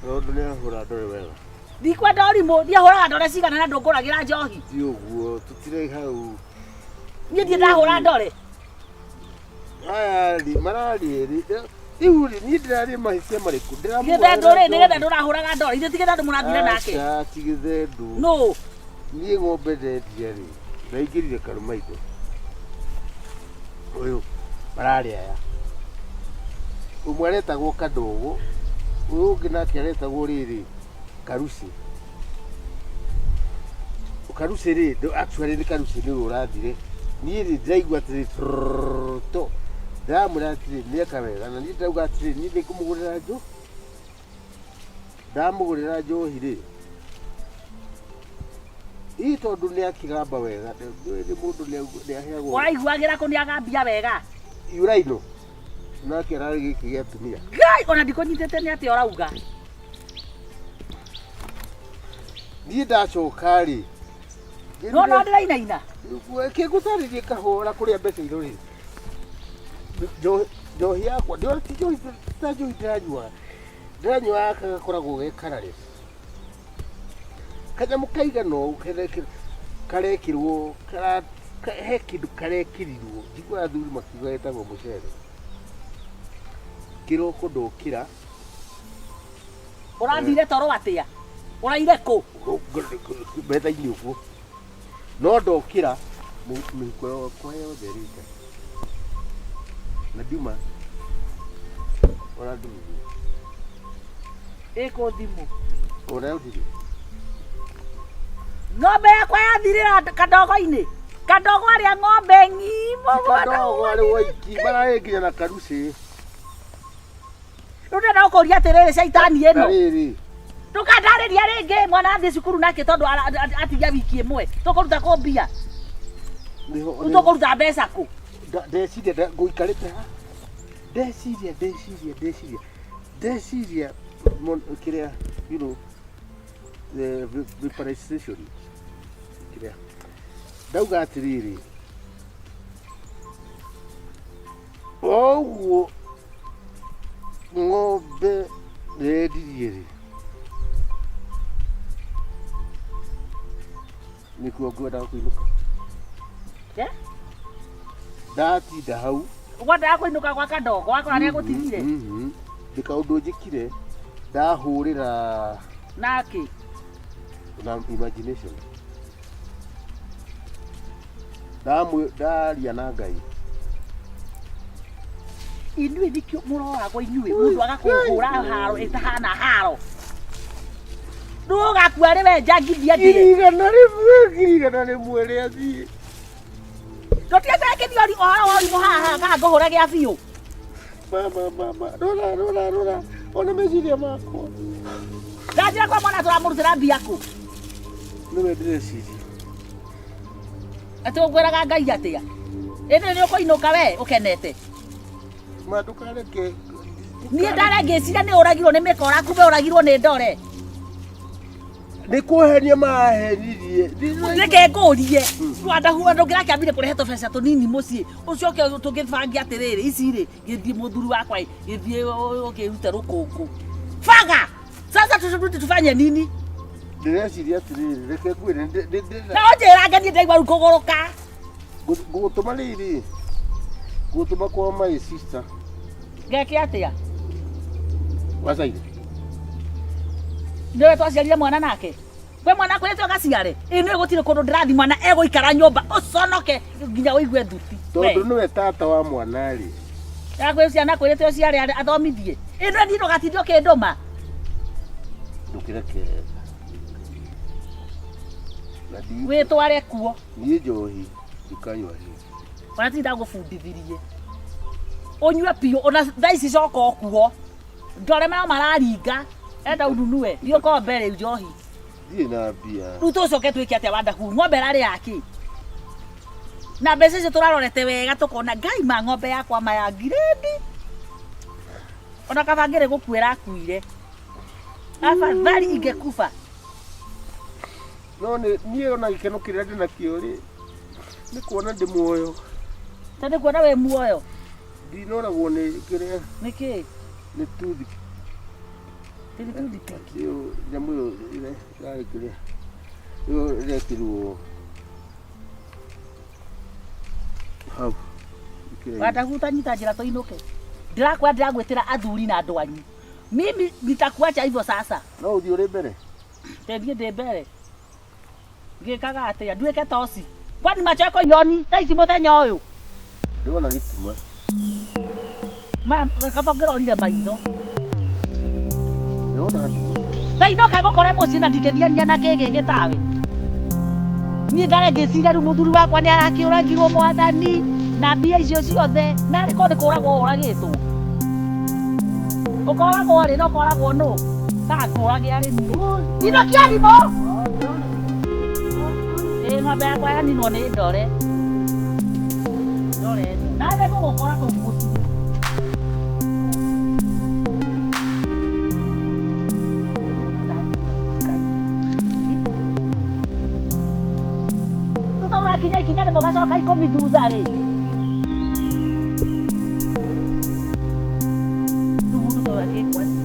tondũ nĩ ahũra ndore wega. Ndikwenda ũrimũ, niĩ hũraga ndore cigana na ndũngũragĩra njohi. Ti ũguo, tũtirĩ hau. Niĩ ndirĩ ndahũra ndore. Aya rĩ, mararĩ erĩ. Rĩu rĩ, niĩ ndĩrarĩ mahĩtia marĩkũ? Gĩthendũ rĩ, nĩ gĩthendũ ũrahũraga ndore. Ithe ti gĩthendũ mũrathire nake. Aca, ti gĩthendũ. Nũ? Niĩ ng'ombe ndendia rĩ, ndaingĩrire karũmaindo. Ũyũ, mararĩ aya. Ũmwe aretagwo Kadogo, ũyũ ũngĩ nake aretagwo rĩrĩ, Karuci. Karuci rĩ, actually nĩ Karuci nĩwe ũrathire. Niĩ rĩ, ndĩraigua atĩrĩ trrrr to. Ndĩramwĩra atĩrĩ, nĩeka wega, na niĩ ndĩrauga atĩrĩ, niĩ nĩngũmũgũrĩra njũ. Ndamũgũrĩra njohi rĩ, ii tondũ nĩ akĩgamba wega, nĩ mũndũ nĩ aheagwo. Ũraiguagĩra kũ nĩ agambia wega? Yuraino, nake ararĩ gĩkĩ gĩa atumia. Ngai, ona ndikũnyitĩte nĩ atĩa ũrauga. Niĩ ndacoka rĩ, No no ndĩrainaina. Kĩngũtarĩrie kahora kũrĩa mbeca irorĩ. Njohi yakwa, ti njohi ta njohi ndĩranyua. Ndĩranyua gaka gakoragwo ge kararĩ. Kanyamũ kaigana ũũ karekĩrwo, he kĩndũ karekĩrirwo. Njiguaga athuri makiuga getagwo mũcere. Kĩroko ndokĩra. Ũrathire toro atĩa? Ũraire kũ? Metha-inĩ ũguo. No ndokĩra mĩhuko yakwa yothe ĩrĩ nja. Na ndiuma ona ndugu. Ĩkũ thimũ. Ona ndirĩ. Ng'ombe yakwa yathirĩra kadogo-inĩ. Kadogo arĩa ng'ombe ng'ima. Kadogo arĩ waiki mararĩ nginya na karucĩ. Rĩu ndĩrenda gũkũria atĩrĩrĩ caitani ĩno. Na rĩrĩ. Ndũkandarĩria rĩngĩ mwana athiĩ cukuru nake tondũ atigia wiki ĩmwe. Tũkũruta kũ mbia? Rĩu tũkũruta mbeca kũ? Ndeciria ngũikarĩte ha? Ndeciria ndeciria ndeciria ndeciria kĩrĩa you know the vaporization kĩrĩa ndauga atĩrĩrĩ oguo ng'ombe yendirie rĩ nĩkuo ngwendaga kũinũka. Ndatinda hau. Ũkwendaga kũinũka gwa kadogo wakora nĩ agũtigire. Ndĩ kaũndũ njĩkire ndahũrĩra nake na imagination ndaria na Ngai. Inyuĩ nĩkĩo mũroragwo inyuĩ mũndũ agakũhũra haro ĩtahana haro. Rĩu ũgakua rĩ we njangithia ndĩe. 100,000, 100,000 rĩa thiĩ. Tũtiĩte kĩthiori ũhoro wa ũrimũ haha kana ngũhũre gĩa biũ. Mama, mama, rora, rora, rora, ona meciria makwa. Ndanjĩra kwa mwana tũramũrutĩra mbia kũ? Nĩwe ndĩreciria. Atĩ ũngwĩraga Ngai atĩa? Ĩndĩ nĩ ũkũinũka we ũkenete. Ma ndũkareke. Niĩ ndare ngĩciria nĩ ũragirwo nĩ mĩkora kumbe ũragirwo nĩ ndore. Nĩ kũhenia mahenirie. Reke ngũrie. Wandahua ndũngĩrakĩambire kũrehe tũbeca tũnini mũciĩ. Ũcoke tũgĩbange atĩrĩrĩ ici rĩ gĩthiĩ mũthuri wakwa ĩ, gĩthiĩ ũkĩrute rũkũngũ. Baga! Sasa tufanye nini? Ndĩreciria atĩrĩrĩ, reke ngwĩre, Na ũnjĩra ngenie ndaigua rĩu kũgũrũka. Ngũgũtũma rĩrĩ, ngũgũtũma kwa my sister. Ngeke atĩa? Wacaire. Nĩwe twaciarire mwana nake. Kwĩ mwana akwĩrĩte ũgaciare? Ĩ nĩwe gũtirĩ kũndũ ndĩrathiĩ mwana egũikara nyũmba ũconoke nginya ũigue thuti. Tondũ nĩwe tata wa mwana rĩ. Akwĩ ciana akwĩrĩte ũciare athomithie. Ĩ nĩwe niĩ ndũgatinde ũkĩndũma. Ndũkĩreke. Na Wĩtware kuo. Niĩ njohi ndikanyua rĩngĩ. Ona ti ndagũbundithirie. Ũnyue biũ ona thaa ici coka o kuo. Ndore mao mararinga. Enda ununue. Thiĩ ũkombe rĩu njohi. Ndirĩ na mbia. Rĩu tũcoke twĩke atĩa Wandahu? Ng'ombe ĩrarĩ ya kĩ? Na mbeca icio tũrarorete wega tũkona Ngai ma ng'ombe yakwa ma ya ngirĩndi. Ona kaba ngĩrĩ gũkua ĩrakuire. Afadhali ingekufa. No nĩ niĩ ona gĩkeno kĩrĩa ndĩ nakĩo rĩ, nĩ kuona ndĩ muoyo. Ta nĩ kuona wĩ muoyo. Ndinoragwo nĩ kĩrĩa. Nĩ kĩ? Nĩ tuthi. Nĩ toothpick. Ĩyo nyamũ ĩyo ĩrarĩ kĩrĩa. Ĩyo ĩrekĩrwo hau. Wandahu utanyita njĩra tũinũke. Ndĩrakwĩra ndĩragwĩtĩra athuri na andũ anyu. Mimi nitakuacha hivyo sasa. No ũthiĩ ũrĩ mbere. Ndĩthiĩ ndĩ mbere. Ngĩkaga atĩa? Nduĩke toci. Kwani macho yako yoni thaa ici mũthenya ũyũ? Ndĩrona gĩtuma. Ma kaba ngĩrorire maitho. Ndĩrona gĩtuma. Thaa inoka ngũkore mũciĩ na ndingĩthiania na kĩgĩ gĩtawe. Niĩ ndare ngĩciria rĩu mũthuri wakwa nĩ arakĩũragirwo mwathani na mbia icio ciothe na arĩ korwo nĩ kũragwo ũragĩtwo. Ũkoragwo rĩ na ũkoragwo nũ? Takũrage arĩ niĩ. Inokia thimũ. Ĩ ng'ombe yakwa yaninwo nĩ ndore. Ndore ĩno. Nawe ngũgũkora kũu mũciĩ. Thutha ũrakinya ikinya rĩmwe ũgacoka ikũmi thutha rĩ. Rĩu mũndũ ta ũyũ angĩkwo atĩa?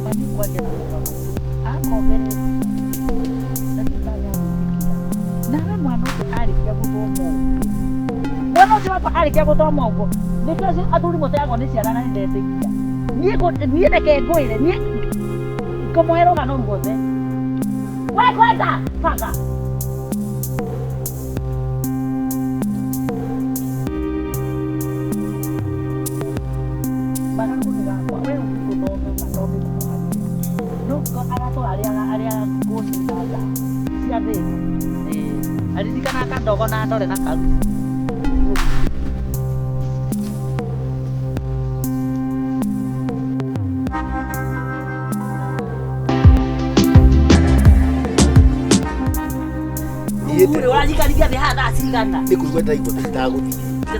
Mami kwaria na mũrũ wa maitũ, akombere na ndikanya gwĩtĩkĩra. Nawe mwana ũcio arĩkia gũthoma ũguo, mwana ũcio wakwa arĩkia gũthoma ũguo, nĩkĩo athuri mũteagwo nĩ ciana na nĩndetĩkia. Niĩ reke ngwĩre, niĩ ngũmũhe rũgano ruothe. We kwenda, banga. Banga kũndũ gakwa, we ũthiĩ gũthoma mathome kũhagĩra. No agatũra arĩaga ngũci na nda cia thĩna. Aririkanaga kadogo na ndore na karu. Rĩu ũranyikarithia thĩ haha thaa cigana? Nĩ kũigua ndĩraigua ta itagũthiĩ.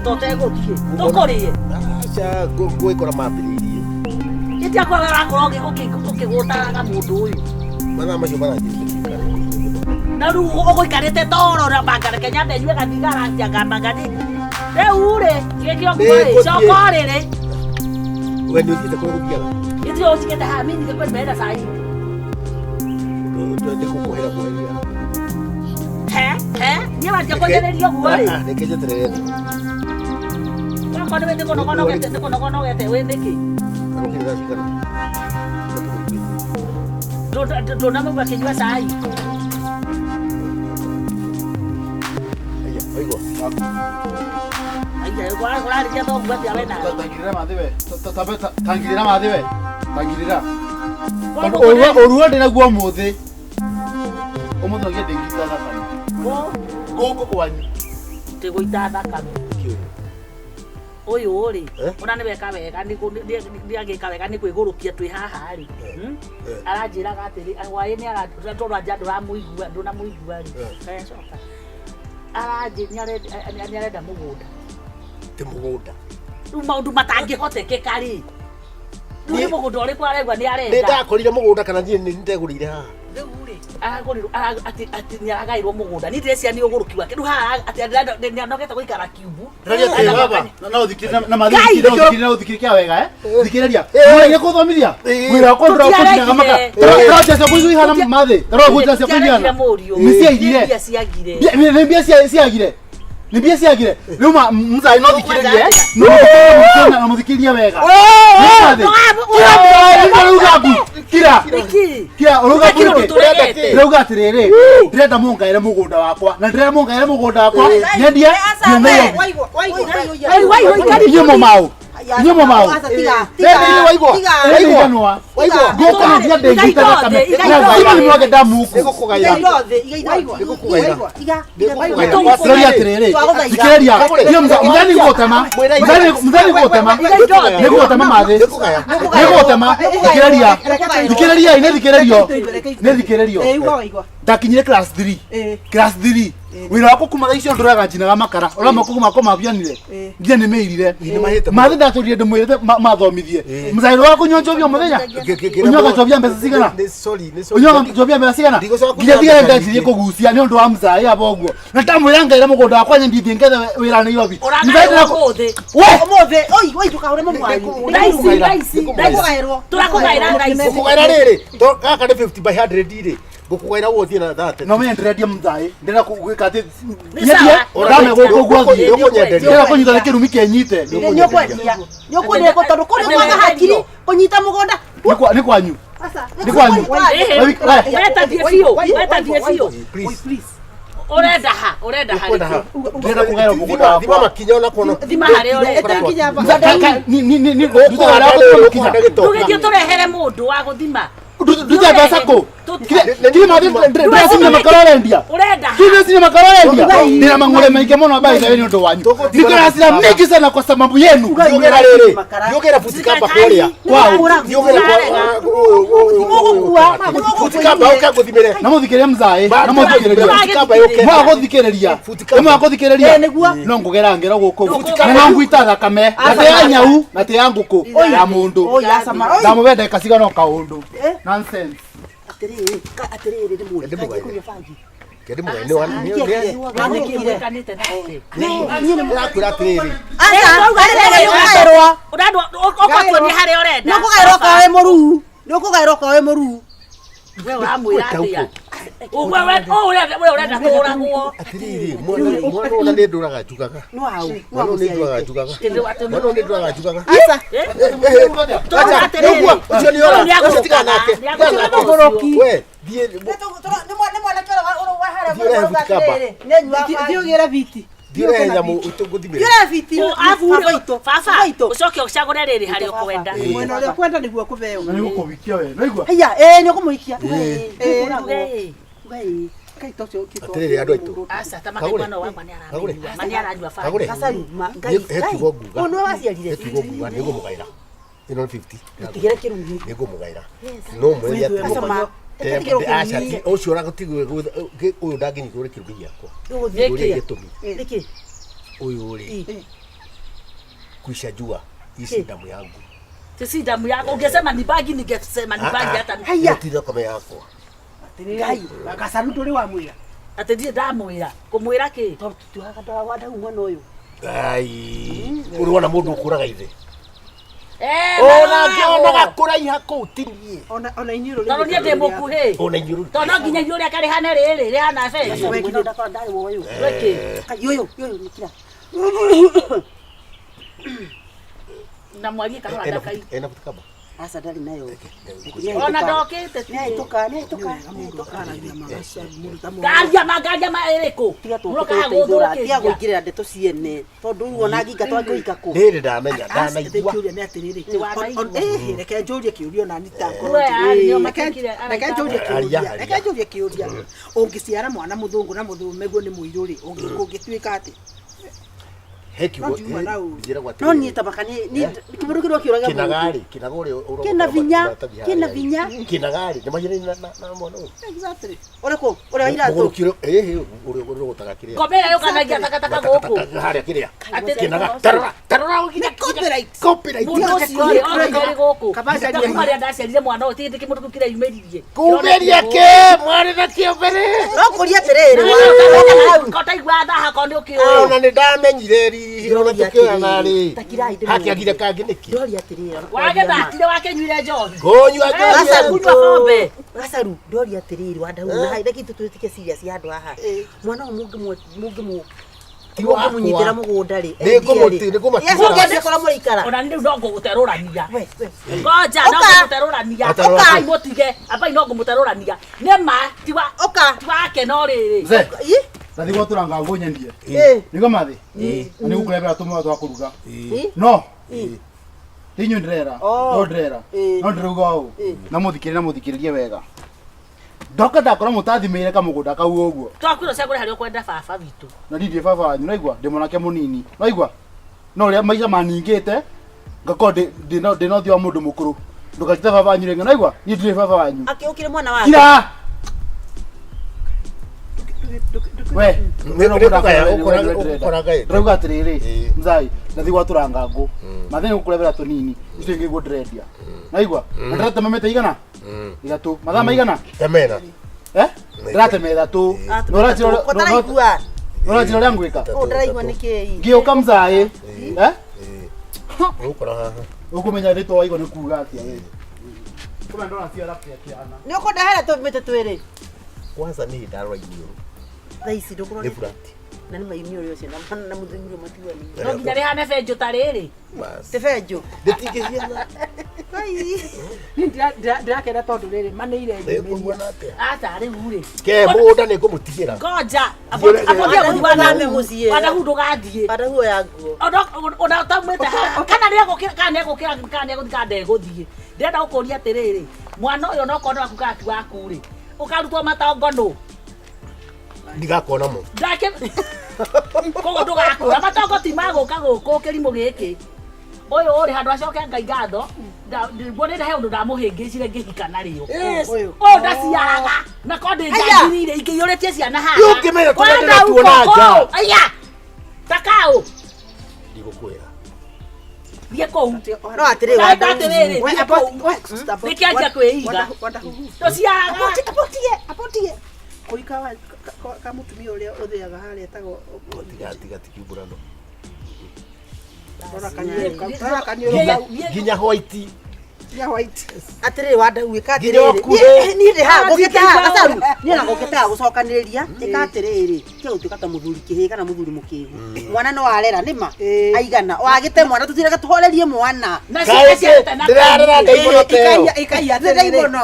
Tũtegũthiĩ. Tũkũrĩe. Aca ngwĩkora mambĩrĩirie. Ĩtia kwaga ũrakorwo ũkĩgũtaraga mũndũ ũyũ. Mathaa macio maranjĩrĩria. Na rĩu ũgũikarĩte toro na banga reke nyambe nyue gathigara njangambanga nĩ. Rĩu rĩ, gĩkĩ ũguo rĩ, coka ũrĩrĩ. We nĩ ũthiĩte kũrĩa gũthiaga? Ithuĩ ũcigĩte haha mimi ningekuwa nimeenda saa hii. Nĩ gũkũhera kũheria. He, he, niĩ wanjia kũnyereria ũguo rĩ. Reke njeterere thĩ. Okorwo nĩ wĩthĩ kũnogonogete wĩ nĩkĩ? Arũkĩrĩ thaa cigana? Ndũnamũigua akĩnyua cai. Aya, waigua? Waku. Aiya, ũrarĩria thoguo atĩa we nawe? Tangirira mathi we. Tangirira mathi we. Tangirira. Tondũ ũruo ndĩ naguo ũmũthĩ. Ũmũthĩ no nginya ndĩngita thakame. Gũkũ kwanyu. Tĩgũita thakame. Ũyũ rĩ, ona nĩ weka wega nĩ agĩka wega nĩ kwĩgũrũkia twĩ haha rĩ. Aranjĩraga atĩrĩ, hwaĩ nĩ tondũ anja ndũramũigua, ndũnamũigua rĩ. Acoka. Aranjĩ nĩ arenda mũgũnda. Ti mũgũnda. Rĩu maũndũ matangĩhotekeka rĩ. Rĩu nĩ mũgũnda ũrĩkũ araigua nĩ Nĩ arenda. ndakorire mũgũnda kana niĩ nĩ ndegũrĩire haha. Rĩu rĩ, aragũrirwo atĩ atĩ nĩ aragaĩrwo mũgũnda. Niĩ ndĩreciria nĩ ũgũrũki wake. Rĩu haha atĩ nĩ anogete gũikara kiumbu. Ndĩraria atĩrĩ baba, na ũthikĩrĩrie na mathi ũthikĩrĩrie na ũthikĩrĩrie kĩa wega eh. Thikĩrĩria. Mũrĩire kũthomithia. Wĩra wakwa ndũrakũndinaga maka. Tũracia ciaku icio ihana mathi. Tũragucia ciaku ihana. Nĩ ciaigire. Mbia ciagire. Nĩ mbia ciagire. Nĩ mbia ciagire. Rĩu ma mzai no thikĩrĩrie. No mũthikĩrĩrie na mũthikĩrĩrie wega. Kira kira. Nĩkĩ? Kira ũrauga Kira atĩrĩrĩ. tũregete. Ndĩrauga atĩrĩrĩ. Ndĩrenda mũngaĩre mũgũnda wakwa. Na ndĩrenda mũngaĩre mũgũnda wakwa. Nyendie. Nyendie. Inyuĩ mũmau. Inyuĩ mũmau. Waigua. Gũkũ no nginya ndĩngita thakame. Lazima nimwage damu huku. Ndĩraria atĩrĩrĩ. Thikĩrĩria. Inyuĩ mũthani gũgũtema. Mũthani gũgũtema. Nĩ gũgũtema mathĩ. Nĩ gũgũtema. Thikĩrĩria. Thikĩrĩria nĩ thikĩrĩrio. Nĩ thikĩrĩrio. Ndakinyire class 3. Class 3. Wĩra wakwa kuma thaa icio ndũraga njinaga makara. Ũrĩa moko makwa mabianire. Nginya nĩ mĩirire. Mathĩ ndatũrire ndĩmwĩrĩte mathomithie. Mũzairũ wa kũnyua njohi o mũthenya. Ũnyuaga njohi ya mbeca cigana? Ũnyuaga njohi ya mbeca cigana? Nginya thigara ndanjirie kũgucia nĩ ũndũ wa mũzaĩ aba ũguo. Na ndamwĩra ngaĩra mũgũnda wakwa nyendie thiĩ ngethe wĩra Nairobi. Ũragaĩrwo ũmũthĩ. We! Ũmũthĩ, oi, oi, ndũkahũre mũmwanyu. Thaa ici, thaa ici, thaa ici. Tũrakũgaĩra thaa ici. Ngũkũgaĩra rĩrĩ, to gaka nĩ 50 by 100 rĩ. Ngũkũgaĩra ũguo ũthiĩ na 30. No menye ndĩrendia mũthaĩ. Ndĩrenda gwĩka atĩ Nĩ sawa. nyendie ndame gũkũ ũguo thiĩ. Nĩũkũnyenderia. Ndĩrenda kũnyita nĩ kĩrumi kĩnyite. Nĩ ũkwendia. Nĩ ũkwendia tondũ kũrĩ kwaga hakiri kũnyita mũgũnda. Nĩ kwanyu. Nĩ kwanyu. Weta thiĩ biũ. Weta thiĩ biũ. Please. Ũrenda ha? Ũrenda ha Ũkwenda ha? rĩkũ? Ndĩrenda kũgaĩrwo mũgũnda Thima wakwa. makinya ona kuona. Thima harĩa ũrenda. Tũgĩthiĩ tũrehere mũndũ wa gũthima. Ndute mbeca kũ? Kiri mathi ndĩracinia makara ũrendia. Ũrenda ha? Kiri ndĩracinia makara ũrendia. Ndĩna mang'ũrĩ maingĩ mũno by the way nĩ ũndũ wanyu. Niko na hasira mingi sana kwa sababu yenu. Thiũgĩra rĩrĩ. Thiũgĩra buti kamba kũrĩa. Kwao. Thiũgĩra buti kamba ũke ngũthimĩre. Na mũthikĩrĩrie mzaĩ. Na mũthikĩrĩrie. Buti kamba yũke. Mwaga gũthikĩrĩria. Mwaga gũthikĩrĩria. No ngũgera ngero gũkũ. Na no ngwita thakame. Na ti ya nyau na ti ya ngũkũ. Ya mũndũ. Ndamũhe ndagĩka cigana o kaũndũ. Nonsense. Atĩrĩrĩ, atĩrĩrĩ nĩ mũndũ. Kũnyua bangi. Kĩndĩ mũgai nĩ wa nĩ Nĩkĩ mwĩkanĩte nake? ndĩrakwĩra atĩrĩrĩ. Aca, nĩ ũkũgaĩrwo. Ũrendwo ũkatuonia harĩa ũrenda. Nĩ ũkũgaĩrwo okorwo wĩ mũruu. Nĩ ũkũgaĩrwo okorwo wĩ mũruu. We ũramwĩra atĩa? Ũguo we ũrenda we ũrenda tũragwo. Atĩrĩrĩ, mwana mwana ona nĩ ndũraga njugaga. Nĩ waũ. Mwana ũyũ nĩ ndũraga njugaga. Mwana ũyũ nĩ ndũraga njugaga. Aca. Acha, nĩguo, ũcio nĩ ora, ũcio tigana nake. Tigana nake. We, thiĩ Nĩ mwanake ũrĩa wa harĩa Thiĩ ũrehe buti kamba. Thiĩ ũgĩre biti. thiĩ ũrehe nyamũ ngũthimĩre. Thiĩ ũrehe biti. Baba, ũcoke ũcagũre rĩrĩ harĩa ũkwenda. Mwena ũrĩa ũkwenda nĩguo ũkũheo. Na nĩ gũkũhikia we. Nĩwaigua? Haiya, ĩĩ nĩ ũkũmũhikia. Ĩĩ. Atĩrĩrĩ andũ aitũ. Aca ta makai mwana wakwa nĩ Kagũre. aramĩnyua. Ma nĩ aranyua bangi. Kagũre. Gacaru, ma Ngai. He kiugo nguga. Ũyũ nĩwe waciarire. He kiugo nguga nĩ ngũmũgaĩra. Ĩno nĩ 50. Tigĩre kĩrumi. Nĩ ngũmũgaĩra. No mwĩre atĩrĩrĩ. Acama. Aca ti ũcio ũragũtigwo ũyũ ndangĩnyitwo nĩ kĩrumi gĩakwa. Ũrĩa gĩtũmi. Nĩkĩ? Ũyũ rĩ kuisha jua ici damu yangu. Sisi damu yako ungesema ni bangi ningesema ni bangi hata Haiya. Ti thakame yakwa. Ngai, gacaru ndũrĩ wamwĩra. atĩ ndirĩ ndamwĩra kũmwĩra kĩ Tondũ tũtiugaga ndora ndau mwana ũyũ. Ai, ũrĩ wona mũndũ ũkũraga ithe. Eh, Ona ngĩonaga kũraiha kũu ti niĩ. Ona ona inyuĩ rũrĩrĩ. tondũ niĩ ndĩ mũkuhĩ Ona inyuĩ rũrĩ. tondũ no nginya inyuĩ rĩake rĩhane rĩrĩ rĩhana bengi We kithĩ ndakora ndarĩ woyũ. Gwĩkĩ? Kai ũyũ, ũyũ nĩkira. Na mwarie kahora Ena ndakai buti- ena buti kamba. Aca ndarĩ nayo. Ona ndokĩte ti. Nĩahĩtũka, nĩahĩtũka. Ngaria ma ngaria ma ĩrĩkũ? Tiga Mũroka tũkĩteithũra, tiga gũthũkĩria. kũingĩrĩra ndeto ciene. Tondũ rĩu ona nginga twangĩhika kũ? Ndĩrĩ ndamenya ndanaigua. Kĩũria nĩ atĩrĩrĩ, Nĩ wanaigua. reke njũrie kĩũria ona ni ta ngorwo We, njũrie. nĩo Reke- matekire, reke njũrie Aria, kĩũria, aria. reke njũrie kĩũria. Ũngĩciara mwana mũthũngũ na mũthũmeguo nĩ mũirũ rĩ, ũngĩtuĩka atĩ? He kiugo No ngiuma na ũru. njĩragwo atĩrĩrĩ. No niĩ ta maka nĩ kĩmũndũ kĩrĩa kĩũraga Kĩnagarĩ, kĩnaga ũrĩa ũrogotagwo Kĩna vinya, maratathi harĩa. kĩna vinya. Kĩnagarĩ, nĩ mahianaine na mwana ũyũ. Exactly. Ũrĩkũ? Ũrĩa wa iratũ? Mũgũrũki ũrĩa, ĩhĩ, ũrĩa ũrogotaga kĩrĩa. Ngombe ĩrĩa yũkanagia takataka gũkũ. Harĩa kĩrĩa. Atĩ- Kĩnaga, tarora, tarora ũgire. Copyright. Copyright. Mũndũ ũcio rĩ, oke arĩ gũkũ. Kaba acarie Kuma rĩrĩa ndaciarire mwana ũyũ, ti gĩtĩ kĩmũndũ kĩu kĩreyumĩririe. Kumĩria kĩ, mwarĩ na kĩo mbere. No kũria atĩrĩrĩ, Ko taigua thaha ko nĩ ũkĩũĩ. Ona nĩ ndamenyire ri, ona tũkĩoyana rĩ. Ta kirai ndĩmwĩre. Hakĩagire kangĩ nĩkĩ? Ndĩroria atĩrĩrĩ. Wagĩthakire wakĩnyuire njohi. Ngũnyua njohi. Gacaru. Kunyua pombe. Gacaru, ndĩroria atĩrĩrĩ, wandau, na hai, reke ithuĩ tũtuĩke serious handũ haha. Mwana ũyũ mũngĩmũ Ti wakwa. mũngĩmũnyitĩra mũgũnda rĩ, Nĩ ngũmũti- nĩ ngũmatiga. Yes, ũngĩambia korwo mũrĩikara. Ona nĩ rĩu no ngũgũterũrania. We, we. Ngoja no Ũka. ngũmũterũrania. Ũka. Ũkai mũtige. Ambai no ngũmũterũrania. Nĩ ma tiwa Ũka. tiwake no rĩrĩ. Mzee, Ĩ? ndathi gwatura ngũ nyendie. Ĩ. Nĩguo mathi? Na nĩgũkũrehera tũmwe twa kũruga. Ĩ? No. Ti inyuĩ ndĩrera. Oh. No ndĩrera. Ĩ. No ndĩrauga ũũ. Na mũthikĩrĩrie na mũthikĩrĩrie wega. Ndoka ndakora mũtathimĩire kamũgũnda kau ũguo. Twakwĩrwo cagũre harĩa ũkwenda baba witũ. Na niĩ ndirĩ baba wanyu, naigua? Ndĩ mwanake mũnini. Naigua? No ũrĩa maica maningĩte, ngakorwo ndĩ na ũthiũ wa mũndũ mũkũrũ. Ndũkanjĩte baba wanyu rĩngĩ, naigua? Niĩ ndirĩ baba wanyu. Akĩũkire mwana wake. Kira! We, Nĩ- nĩ kũgaya, ũkoraga ĩ. ndĩrauga atĩrĩrĩ, Ĩ. mzai, ndathi gwatura ngangũ. Mathĩ nĩgũkũrebera tũnini, icio ingĩ guo ndĩrendia. Naigua? Na ndĩratema mĩtĩ igana? Ithatũ. Mathaa maigana? Temena. Eh? Ndĩratema ithatũ. Na ũranjĩra ũrĩa- Ko ndaraigua. na ũranjĩra ũrĩa ngwĩka? Ũũ ndaraigua nĩkĩĩ? Ngĩũka mzaĩ, eh? Ũgũkora haha. Ũkũmenya rĩtwa waigua nĩ kuga atĩa we. Kũmenya ndona ciara kĩa kĩana. Nĩ ũkũndehera tũmĩtĩ twĩrĩ. Kwanza niĩ ndarora iniũrũ. Thaa ici ndũkũrora. Nĩ flat. Na nĩ mainiũrũ ũcio na mũthuri ũrĩa matiganĩire. No nginya rĩhane benjũ ta rĩrĩ. Bas. Ti benjũ. Rĩtingĩhiana. Niĩ ndirakena tondũ rĩrĩ manĩire Nĩngũhuana atĩa? Aca rĩu rĩ. Ke mũgũnda nĩngũmũtigĩra. Ngoja. Ndiũrĩ- Abũthia gũthiĩ Wanahu mũciĩ. Wanahu ndũgathiĩ. Wanahu oya nguo. Ona ũtaumĩte haha. Kana nĩegũkĩra, kana nĩegũkĩra, kana nĩegũthiĩ, kana ndegũthiĩ. Ndĩrenda gũkũria atĩrĩrĩ, mwana ũyũ onokorwo nĩ waku kana ti waku rĩ, ũkarutwo matongo nũ? Ndigakona mo. Ndake koguo ndũgakũra matongo ti magũka gũkũ kĩrimũ gĩkĩ. Ũyũ ũrĩ handũ acoke Ngai ngatho, nguonire he ũndũ ndamũhĩngĩcire ngĩhika narĩo. Ũyũ. Ũyũ ndaciaraga na ko ndĩ njagirire ingĩiyũrĩtie ciana haha. Rĩu ũngĩmenya tũrĩa Wanda ndĩratuona uko nja. kũu. Aya. Takau. Ndigũkwĩra. Thiĩ kũu. No atĩrĩrĩ, Na Wandau. atĩrĩrĩ, We, thiĩ about- kũu. we, sister, about- Nĩkĩanjia kwĩiga. Tũciaraga. Abotige, abotige. Kũika wa ka mũtumia ũrĩa ũthĩaga harĩa etagwo Tiga tiga tikiumbũrano. rora kaniũrũ kau, rora kaniũrũ kau. Nginya white. Nginya white. Atĩrĩrĩ Wandau ĩka Nginya atĩrĩrĩ. ũkuhĩ. Niĩ ndĩ haha ngũkĩte haha gacaru. Niĩ na ngũkĩte haha gũcokanĩrĩria. Ĩka atĩrĩrĩ, tiga gũtuĩka ta mũthuri kĩhĩ kana mũthuri mũkĩgu. Mwana no arera nĩma aigana. Wagĩte mwana tũtireke tũhorerie mwana. Na ciana ciarĩte na Ndĩrarera ndaimono ta ĩyo. Ĩkai atĩrĩrĩ. Ndaimono.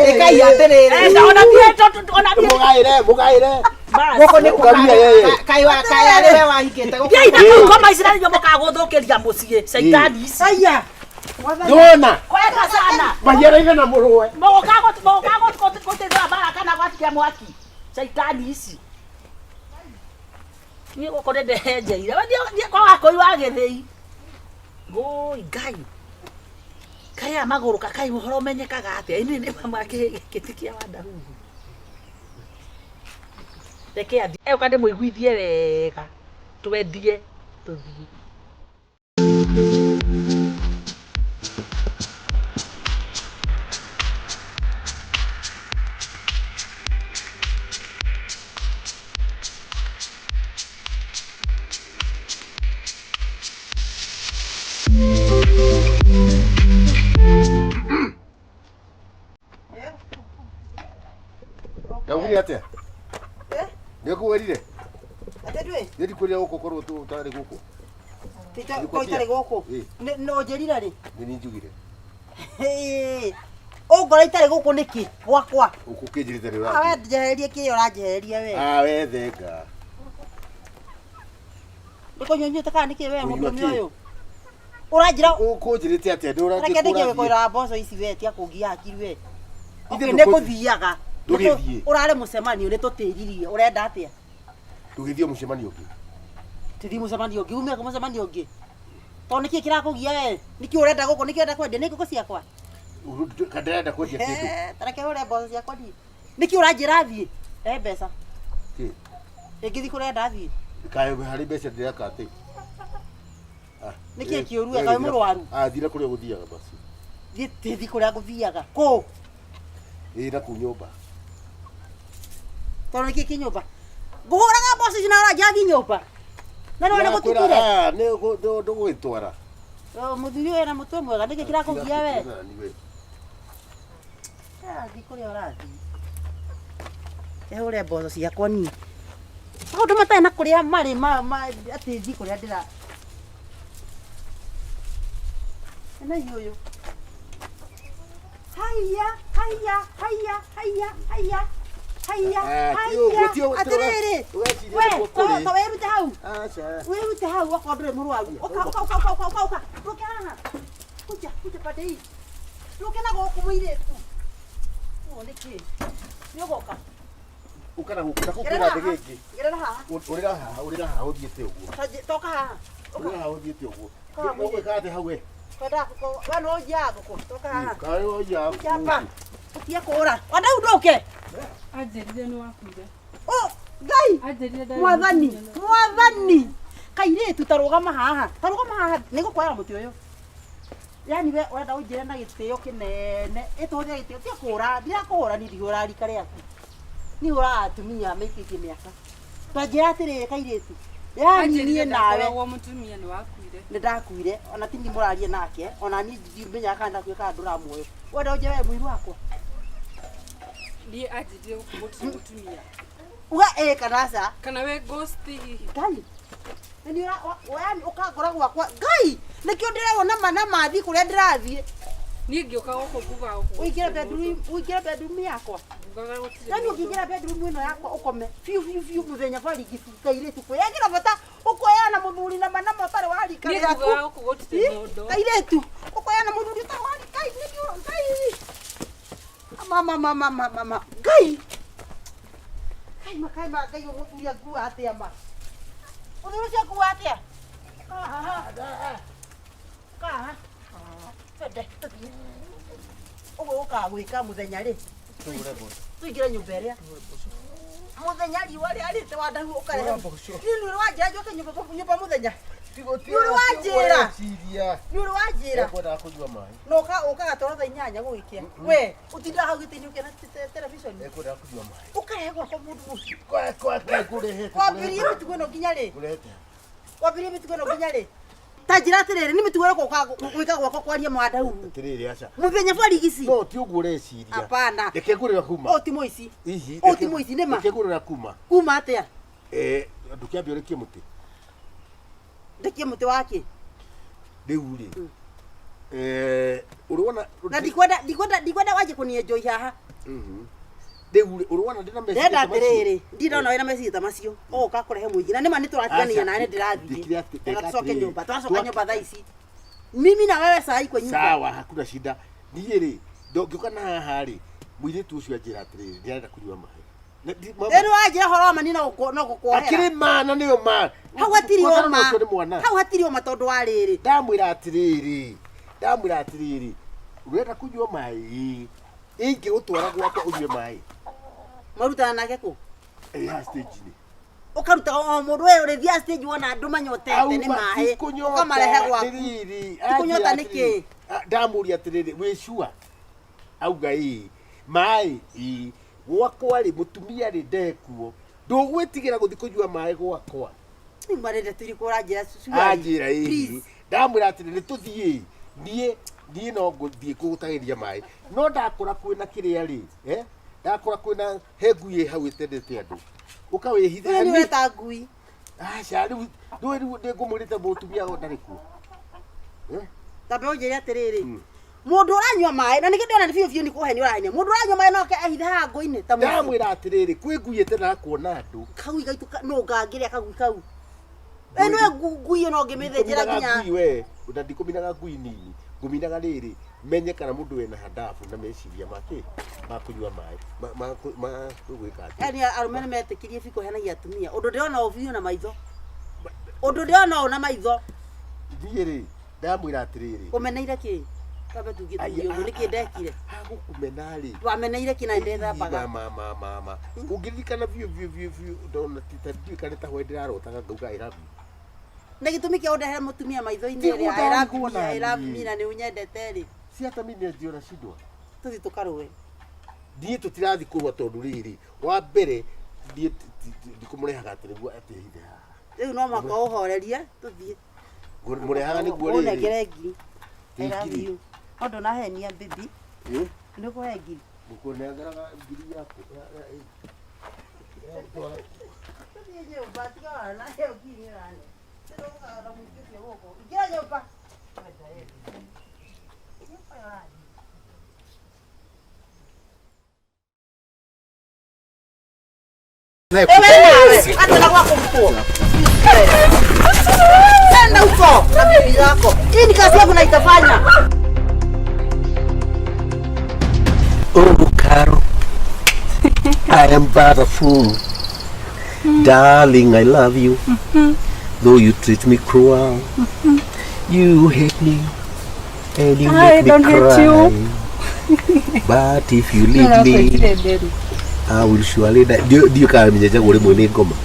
Ĩkai atĩrĩrĩ. Eh, ona niĩ ona niĩ Mũgaĩre, mũgaĩre. Bas. Gũkũ nĩ Ũkamia yeye. kaĩ wa kaĩ arĩ we wahikĩte gũkũ. Thiĩ na kũu ngoma ici na nĩguo mũkagũthũkĩria mũciĩ caitani ici. Aya. Nĩwona? Kwega sana. Mahianaine na mũrũwe. Mũgũka gũteithũra mbara kana gwatikia mwaki. Caitani ici. Niĩ gũkũ nĩ ndehenjeire. We thiĩ kwa wakũi wa gĩthĩi. Ngũi Ngai. Kaĩ aya magũrũka kaĩ ũhoro ũmenyekaga atĩa? Ĩnĩ nĩ mama gĩtĩ kĩa Wandahuhu. Reke athiĩ. Eũka ndĩmũiguithie wega. Twendie tũthiĩ. Ndaugire atĩa? Nĩngũwĩrire? Atĩ ndwĩ? Nĩ ndikwĩrire gũkũ korwo ũtarĩ gũkũ. Ko itarĩ gũkũ. Ĩ. No njĩrire rĩ. Nĩ niĩ njugire. Ũngora itarĩ gũkũ nĩkĩ? Gwakwa. Ũkũkĩnjĩrĩte rĩ Ah, ũrathiĩ. we njehererie kĩrĩa ũranjehereria we. Ah, we thenga. Nĩ kũnyua nyuĩte kana nĩkĩ we Kũnyua mũndũrũme kĩ? ũyũ? Ũranjĩra Ũkũnjĩrĩte atĩa? Nĩ ũrathiĩ reke ndĩkie kũrathiĩ. gũkwĩra mboco ici we tia kũngia hakiri we. Ithe Okay, nĩ ndũkũ- kũthiaga. Ndũgĩthiĩ. Ũrarĩ mũcemanio nĩ tũtĩririe. Ũrenda atĩa? Ndũgĩthiĩ mũcemanio ũngĩ. Tũthiĩ mũcemanio ũngĩ, ume mũcemanio ũngĩ. Tondũ nĩkĩ kĩrakũgia we? Nĩkĩ ũrenda gũkũ? Nĩkĩ ũrenda kwendia? Nĩ ngũkũ ciakwa? Kana ndĩrenda kwendia kĩndũ. Eh, ta reke hũre mboco ciakwa niĩ. Nĩkĩ ũranjĩra thiĩ? He mbeca. Kĩ? Ĩngĩthiĩ kũrenda thiĩ. Kaĩ harĩ mbeca ndĩreka atĩ. Ah, Nĩkĩ eh, kĩũru we we? Kaĩ thira- mũrwaru? Ah, thira kũrĩa ũgũthiaga basi. Thiĩ thiĩ kũrĩa ngũthiaga. Kũ? Ĩ na kũu nyũmba. Tondũ nĩkĩ kĩ nyũmba? Ngũhũraga mboco ici na ũranjĩra thiĩ nyũmba. Na nĩwona Ndĩrakwĩra, gũtukire. ah, nĩ ndũgũgĩtwara. Oh, Mũthuri ũyũ ena mũtwe mwega nĩkĩ kĩrakũgia we? Tiga nani we. Ũrathiĩ kũrĩa ũrathiĩ. Hũre mboco ciakwa niĩ. Maũndũ matarĩ na kũrĩa marĩ ma ma atĩ thiĩ kũrĩa ndĩra. Ena ũyũ. Haiya, haiya, haiya, haiya, haiya. Haiya, Ah, ti ũguo, ti haiya. ũguo, Atĩrĩrĩ. Ũreciria We, nĩguo kũrĩ. to wĩrute hau. Aca. Wĩrute hau okorwo ndũrĩ mũrwaru. Ũka, ũka, ũka, ũka, ũka, ũka. Ndũke haha. Kuja, kuja pande hii. Ndũke na gũkũ mũirĩtu. Ũũ nĩkĩ? Nĩ ũgoka. Ũka na gũkũ, na kũu Gerera kwĩna haha. thĩ gĩkĩ. Gerera haha. Ũrĩra haha, ũrĩra haha ũthiĩte ũguo. Toka haha. Ũrĩra haha ũthiĩte ũguo. Ũka mũirĩtu. Ũgwĩka atĩa hau we? Twendaga ngũkũ. We no ũnjiaga ngũkũ. Toka haha. Kaĩ woiya Kuja hapa. Ũtige kũũra. Wanda ndũke. Anjĩrire nĩ wakuire. Oh, Ngai. Anjĩrire ndarĩ Mwathani, mũtumia na- mwathani. Kairĩtu ta rũgama haha. Ta rũgama haha. Nĩ ngũkwoera mũtĩ ũyũ. Yani we ũrenda ũnjĩre na gĩtĩo kĩnene. Ĩtũhũthĩre gĩtĩo. Tiga kũũra. Ndirakũhũra niĩ ndihũraga rika rĩaku. Niĩ hũraga atumia maikĩtie mĩaka. Ta njĩra atĩrĩrĩ kairĩtu. Yani Anjĩrire niĩ nawe ndakoragwo mũtumia nĩ wakuire. nĩ ndakuire ona ti niĩ mũraria nake ona niĩ ndimenyaga kana ndakuire kana ndũra muoyo wenda ũnjĩre we mũiru wakwa Niĩ anjĩrire gũkũ gũtirĩ mũtumia. uga ĩ kana aca Kana we ghost hihi. ngai nĩ yani ũkangora gwakwa ngai nĩkĩo ndĩrerwo nama na mathiĩ kũrĩa ndĩrathiĩ Niĩ ngĩũka gũkũ ngugaga gũkũ ũingĩre gũtirĩ bedroom mũndũ. ũingĩre bedroom yakwa Ngugaga gũtirĩ yani mũndũ. ũngĩingĩra bedroom ĩno yakwa ũkome biũ biũ biũ mũthenya barigi kairĩtu kwĩyagĩra bata ũkoyana mũthuri nama nama ũtarĩ wa rika Niĩ rĩaku ngugaga gũkũ gũtirĩ mũndũ. kairĩtu ũkoyana mũthuri ũtarĩ wa rika nĩkĩo ngai mama mama mama mama ngai ngai makai ma ngai ũmũthuri akua atĩa ma mũthuri ũcio akua atĩa Kaha. Kaha. Twende tũthiĩ ũguo ũkaga gwĩka mũthenya rĩ tũingĩre nyũmba ĩrĩa mũthenya riũa rĩarĩte wandahu ũkarehe niĩ nĩ ũrĩ wanjĩra njoke nyũmba nyũmba mũthenya nĩ ũrĩ wanjĩra nĩ ũrĩ wanjĩra Ekwendaga kũnyua maĩ. na ũka ũkaga toro thaa inyanya gũgĩkĩa we ũtindaga hau gĩtĩ-inĩ ũkĩona television Ekwendaga kũnyua maĩ. ũkarehe gwakwa mũndũ ũcio Kwa kwa kwa kũrehete. wambĩrĩrie mĩtugo ĩno nginya rĩ Kũrehete. wambĩrĩrie mĩtugo ĩno nginya rĩ ta njĩra atĩrĩrĩ nĩ mĩtugo ĩrĩkũ ũkaga gwĩka gwakwa kwaria mwandau Atĩrĩrĩ aca. mũthenya barigici No ti ũguo ũreciria. hapana Reke ngũrĩra kuma. ũyũ ti mũici Hihi. ũyũ ti mũici nĩ ma Reke ngũrĩra kuma. kuma atĩa Eh, ndũkĩambe ũrekie mũtĩ. ndekie mũtĩ wake Rĩu rĩ. Eh, ũrĩ na ndikwenda ndikwenda ndikwenda wanjie kũnienjoi haha Rĩu rĩ, ũrĩ wona ndĩna meciria ndenda ta macio? atĩrĩrĩ ndindona wĩna meciria ta macio ũgũka kũrehe mũingĩ na nĩma nĩ tũratigania Aca, nawe ndĩrathiĩ ndĩkire atĩ- Reke ndeka tũcoke atĩrĩrĩ. nyũmba twacoka nyũmba thaa ici mimi na wewe saa hii kwa nyumba Sawa, hakuna shida. Niĩ rĩ, ndongĩũka na haha rĩ, mũirĩtu ũcio anjĩra atĩrĩrĩ, ndĩrenda kũnyua maĩ. Na ndi- mama- rĩu wanjĩra ũhoro wa mani no gũkuohera Akĩrĩ ma na nĩyo ma. hau hatirĩ Kwanza ũma ũcio nĩ mwana. hau hatirĩ ũma tondũ wa rĩrĩ Ndamwĩra atĩrĩrĩ, ndamwĩra atĩrĩrĩ, ũrenda kũnyua maĩ, ingĩgũtwara gwakwa ũnyue maĩ. marutana nake kũ Ĩ haha stage-inĩ. ũkaruta o mũndũ we ũrĩthiaga stage wona andũ manyotete nĩ maĩ ũkamarehe gwaku Ti kũnyota nĩkĩ? Ndamũria atĩrĩrĩ, wĩ sure? Auga ĩĩ. Maĩ ĩĩ. Gwakwa rĩ, mũtumia rĩ ndekuo. Ndũgwĩtigĩra gũthiĩ kũnyua maĩ gwakwa. marende tũrĩ kũranjĩra Anjĩra ĩĩ. Ndamwĩra atĩrĩ nĩ tũthiĩ. Niĩ niĩ no ngũthiĩ kũgũtagĩria maĩ. No ndakora kwĩna kĩrĩa rĩ, eh? Ndakora kwĩna he ngui ĩ hau ĩtendete andũ. Ũkawĩhithe nĩ hanini. ũreta ngui Aca rĩu ndũĩ rĩu ndĩngũmwĩrĩte mũtumia o ndarĩ kuo. Tambe ũnjĩre atĩrĩrĩ, mũndũ ũranyua maĩ na nĩkĩo ndĩrona nĩ biũ biũ nĩ kũhenia ũrahenia, mũndũ ũranyua maĩ no oke ehithe haha ngũ-inĩ ta mũciĩ. Ndamwĩra atĩrĩrĩ, kwĩ ngui ĩtendaga kuona andũ. Kagui gaitũ nũ ngangĩrĩa kagui kau? Ĩ nĩwe ngui ĩno ngĩmĩthĩnjĩra Ndikũminaga nginya ngui we, na ndikũminaga ngui nini, ngũminaga rĩrĩ, menye kana mũndũ wĩna handabu na meciria make ma kũnyua maĩ, ma gwĩka atĩa. Yaani arũme nĩ metĩkirie biũ kũhenagia atumia, ũndũ ndĩrona ũũ biũ na maitho, ũndũ ndĩrona ũũ na maitho. Niĩ rĩ, ndamwĩra atĩrĩrĩ. Ũmeneire kĩ? Twambe tuge tuge ũguo, nĩkĩ ndekire? Hagũkũmena rĩ. Wameneire kĩ na ndethambaga? Ma, ma, ma, ma. Ũngĩririkana biũ biũ biũ biũ, ndona ti ta ndiũĩ kana ta hwaĩ ndĩrarotaga ngauga I love you. Na gĩtũmi kĩa ũndehere mũtumia maitho-inĩ Ti rĩ, I love gũtangĩkwo me, I na love niĩ. me na nĩ ũnyendete rĩ. Si hata mimi ndio nashindwa. Tũthiĩ tũkarũe. Niĩ tũtirathiĩ kũrũa tondũ rĩrĩ, wa mbere niĩ ndikũmũrehaga atĩ nĩguo atĩ hithe haha. Rĩu no mũhaka ũhorerie tũthiĩ. Mũrehaga nĩguo rĩrĩ. Ũnengere ngiri. I love Ngiri. you. No ndũnahenia baby. Ĩ? Nĩ ũkũhe ngiri. Ngũkũnengeraga ngiri yaku. Tũthiĩ nyũmba, tiga wana, ĩyo ngiri nĩ ũrane. Tũrũgaga na mũingĩ ũcio gũkũ. Ingĩra nyũmba. Wewe hata na kwako mkuu. Nenda huko na bibi yako. Hii ni kazi yangu na itafanya. Oh, Caro, I am but a fool. Darling, I love you. Though you treat me cruel, you hate me and you I make me don't hate cry. you. But if you leave me, I will surely die. Ndiũ kana menyenjagwo rĩmwe nĩ ngoma.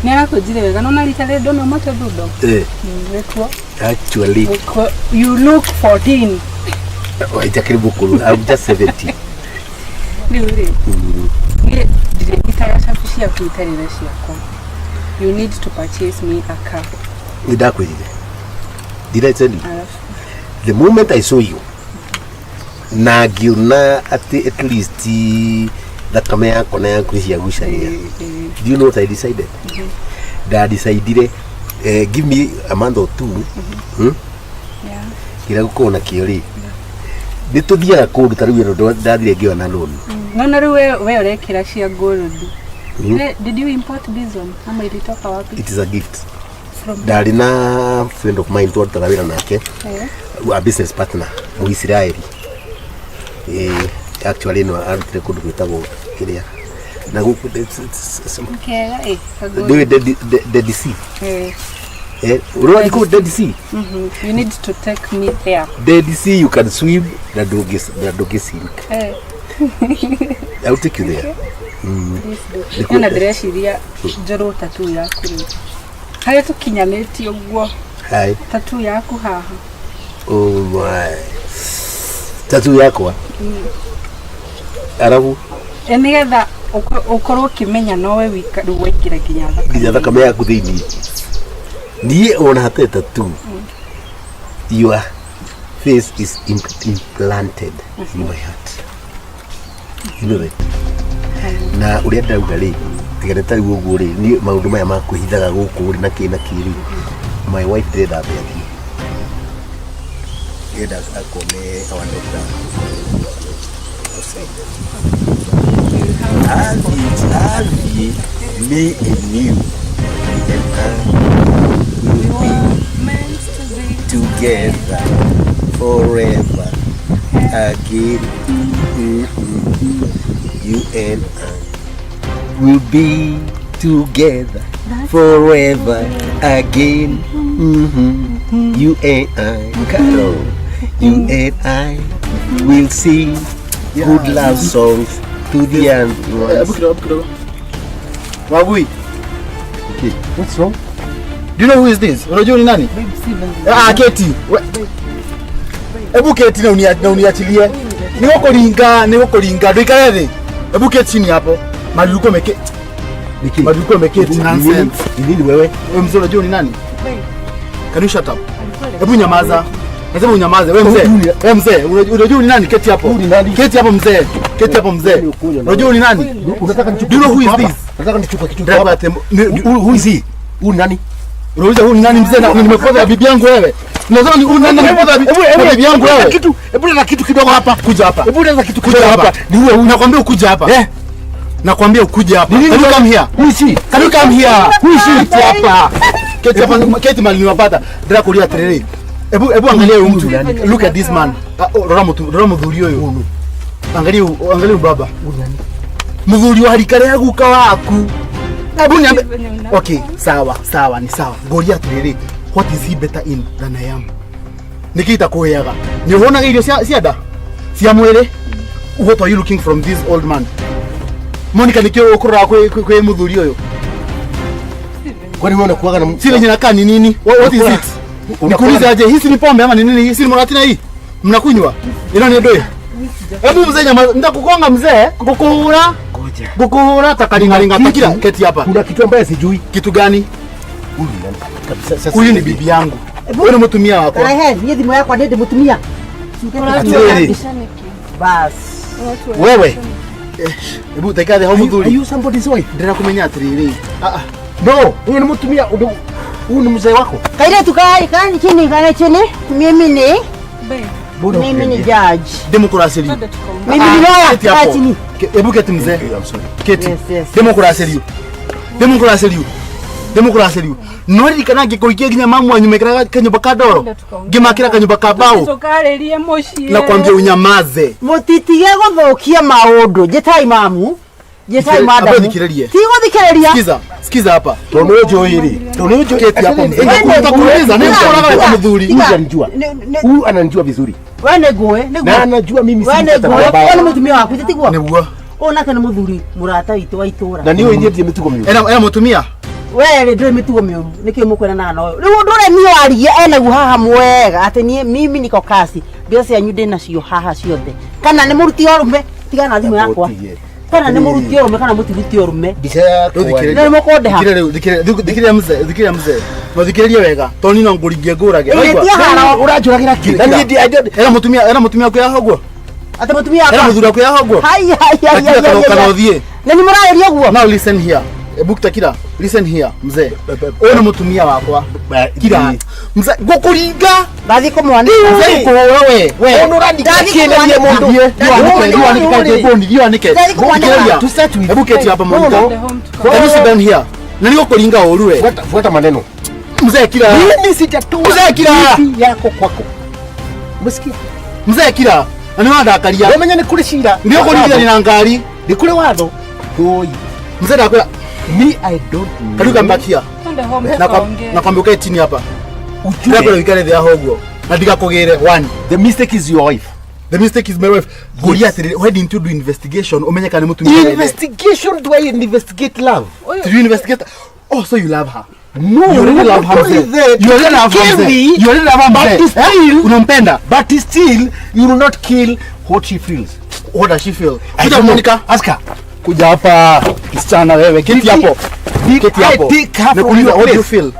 Nĩ arakũnjire wega nona rita rĩrĩ ndona umĩte thundo. Eh, Wĩkuo. actually, Wĩkuo. You look 14. njakĩrĩ mũkũrũ. I'm just 70. Rĩu rĩ, niĩ ndirĩnyitaga cabi ciaku itarĩ na ciakwa. You need to purchase me a car. Nĩ ndakwĩrire. Did I tell you? Alafu The moment I saw you, na ngĩona atĩ at least thakame yakwa na yaku nĩ ciagucania. Do you know what I decided? Ndadecidire give me a month or two. Hmm? Yeah. Kĩrĩa gũkorwo nakĩo rĩ, nĩ tũthiaga kũndũ ta rĩu ĩno ndathire ngĩona loan. Nona rĩu we ũrekĩra cia gold. Did you import this one? Ama ilitoka wapi? It is a gift. From Ndarĩ na friend of mine twarutaga wĩra nake, Eh. a business partner Mũisiraeli. Actually no arutire kũndũ gwĩtagwo kĩrĩa na gũkũ Kega eh. Ka gold. ndĩũĩ Dead Sea. Eh. Ũrona kũu Dead Sea? You need to take me there. Dead Sea you can swim na ndũngĩ sink. Eh. I will take you there. Please do. Nĩkuo- Na ndĩreciria njorwo tattoo yaku rĩu. Harĩa tũkinyanĩtie ũguo Hi. tattoo yaku haha. Oh my. Tattoo yakwa. Arabu E nĩgetha ũkorwo ũkĩmenya nowe wika rĩu waingĩra nginya thakame. nginya thakame yaku thĩinĩ. Niĩ ona hatarĩ tattoo. Your face is implanted in my heart. You know that? Na ũrĩa ndauga rĩ, tiga nĩ ta rĩu ũguo rĩ, niĩ maũndũ maya ma kwĩhithaga gũkũ rĩ na kĩ na kĩ rĩ, my wife ndĩrenda ambe athiĩ. Ndĩrenda akone our doctor. Athiĩ, me and you and I will be together forever again. You and I will be together forever again. You and I, Carol, you and I will sing good love songs to the end. Hebu kidogo, kidogo. Wagui. Okay. What's wrong? Do you know who is this? Unajua ni nani? Ah, Keti. Hebu keti na uniachilie. Nĩgũkũringa, nĩgũkũringa. Ndũikare thĩ. Hebu keti chini hapo. Mahali ulikuwa umeketi. Mahali ulikuwa umeketi. Nonsense. Ni nini wewe? Wewe mzee unajua ni nani? Can you shut up? Hebu nyamaza. Nasema unyamaze. Wewe mzee. Wewe mzee, unajua ni nani? Keti hapo. Keti hapo mzee. Keti hapo mzee. Unajua ni nani? Unataka nichukue? Do you know who is this? Nataka nichukue kitu Driver hapa. Who is he? Huyu nani? Unauliza huyu ni nani mzee na nimekuoza bibi yangu wewe? Unasema ni huyu nani nimekuoza bibi yangu wewe? Kitu, hebu leta kitu kidogo hapa. Kuja hapa. Hebu leta kitu Kuja kidogo hapa. hapa. Ni huyu. Nakwambia ukuje hapa. Eh? Nakwambia ukuje hapa. Ni Can nini you come here? Who is she? Can you come here? Who is she? Keti hapa. Keti hapa, keti mali niwapata. Ndira kulia atiriri. Hebu hebu angalia huyu mtu. Look at this man. Ah, oh, rora mutu, rora muthuri uyu. Angalia angalia huyu baba. Muthuri wa rika rĩa guka waku. Hebu niambe. Okay, sawa, sawa, ni sawa. Ngoria atiriri. What is he better in than I am? Niki itakuheaga? Ni uhonaga irio cia nda? Cia mwĩrĩ? What are you looking from this old man? Monica nikio ukurora kwi muthuri uyu. Kwani wewe unakuaga na Si venye nakaa ni nini? What is it? Nikuulize aje, hii si ni pombe ama ni nini? Hii si ni muratina hii? Mnakunywa? Ino ni ndui. Hebu mzee nyama, nitakugonga mzee, ngukuhura. Ngoja. Ngukuhura takaringaringa takira keti hapa. Kuna kitu ambaye sijui. Kitu gani? Huyu ni nani? Kabisa sasa. Huyu ni bibi yangu. Huyu ni mutumia wakwa. Rehe, niĩ thimũ yakwa nĩ ndĩ mũtumia. Atĩrĩrĩ. Bas. Wewe. Hebu taika hau Are muthuri. you somebody's wife? Ndĩra kumenya atĩrĩrĩ. Ah ah. No, huyu ni mtumia, huyu ni mzee wako. Kairetu kai kai chini kana chini. Mimi ni Mbona mimi ni ukiniambia? judge. Ndĩmũkũracĩrio. Mimi ni lawyer. Keti Kaa hapo. chini. Hebu keti mzee. I'm sorry. Keti. Yes, yes. Ndĩmũkũracĩrio. Ndĩmũkũracĩrio. Ndĩmũkũracĩrio. No ririkana ngĩkũhikia nginya mamu wanyu mekĩraga kanyũmba ka ndoro. Ngĩmakĩra kanyũmba ka mbaũ. Tukarĩrie mũciĩ. Nakwambia unyamaze. Mũtitige gũthũkia maũndũ. Njĩtai mamu. Njĩtai Ambe madamu. thikĩrĩrie. Ti gũthikĩrĩria. Sikiza, sikiza hapa. Tondu njũĩ rĩ. Tondu njũĩ. Keti hapo mzee. Wewe Nitakuuliza nini unaona kama mdhuri? Huyu ananijua. Nĩ- Huyu ananijua vizuri. We nĩ ngũĩ, nĩ Na ngũĩ. anajua mimi si We nĩ mtu ngũĩ. mbaya. Ũyũ nĩ mũtumia waku, tiguo? Nĩguo. Ũyũ nake nĩ mũthuri mũrata witũ wa itũra. Na niĩ nyendie mĩtugo mĩũru. Ena ena mutumia. We rĩ ndũrĩ mĩtugo mĩũru nĩkĩo mũkwenanaga na ũyũ rĩu ũndũ ũrĩa niĩ waria enaguo haha mwega atĩ niĩ mimi niko kasi mbia cianyu ndĩ nacio haha ciothe kana nĩ mũruti ũrũme tigana na thimũ yakwa Ũtige. kana nĩ mũruti ũrũme kana mũtiruti ũrũme Mbica yakwa. Rĩu thikĩrĩria. Nĩ mũkũndĩha. Thikĩrĩria rĩu, thikĩrĩria, thikĩrĩria mzee, thikĩrĩria mzee. No thikĩrĩrie wega. Tondũ niĩ no ngũringie ngũrage. Ĩĩ, Waigua? ti haro. Ũranjũragĩra kĩ? Na niĩ I don't- Ena mutumia akwa yaho guo. atĩ mũtumia Ena wakwa muthuri akwa yaho guo. hai hai hai Takira hai kana kana hai ũthiĩ. na nĩ mũrarĩria ũguo Now listen here. Ebu takira, listen here mzee. Ũyũ nĩ mũtumia wakwa. Kira. Mzee, ngũkũringa. ndathiĩ kũmwanĩka Mzee ngũkũhũra we. We. Ũndũ ũrandikĩra Ndathi kĩ na niĩ mũndũ? Thiĩ, thiĩ wanĩke, thiĩ wanĩke, thiĩ wanĩke. Ndathi kũmwanĩka. Thikĩrĩria. To start with. Hebu keti hapa Monica. Twende home tukaongee. Hebu sit down here. Na nĩgũkũringa ũru we. Fuata maneno. Mzee kira. Mimi sijatoa Mzee kira. bibi yako kwako. Umesikia? Mzee kira. Na nĩwandakaria. Wamenya nĩ kũrĩ cira. Nĩũkũringithania na ngari. Nĩ kũrĩ watho. Oi. Mzee ndakwĩra, Me I don't know. can you come back here? Twende home tukaongee. Nakwambia ukae chini hapa. Ndakwĩra Ujue. ũikare thĩ haha ũguo. Na ndigakũgĩre one. The mistake is your wife. The mistake is my wife. Ngũria atĩrĩrĩ, why didn't you do investigation ũmenye kana nĩ mũtumia wene? Investigation, do I investigate love? Did you investigate? Oh, so you love her. No, You already love her not mzee. only that, You already love her kill mzee. me, You already love her but mzee. still- Eh? Unampenda. But still, you will not kill what she feels. What does she feel? I Kuja don't know. Monica. Ask her. Kuja hapa msichana wewe. Keti hapo. Keti I hapo. take her from Nakuuliza, your what do you place? feel?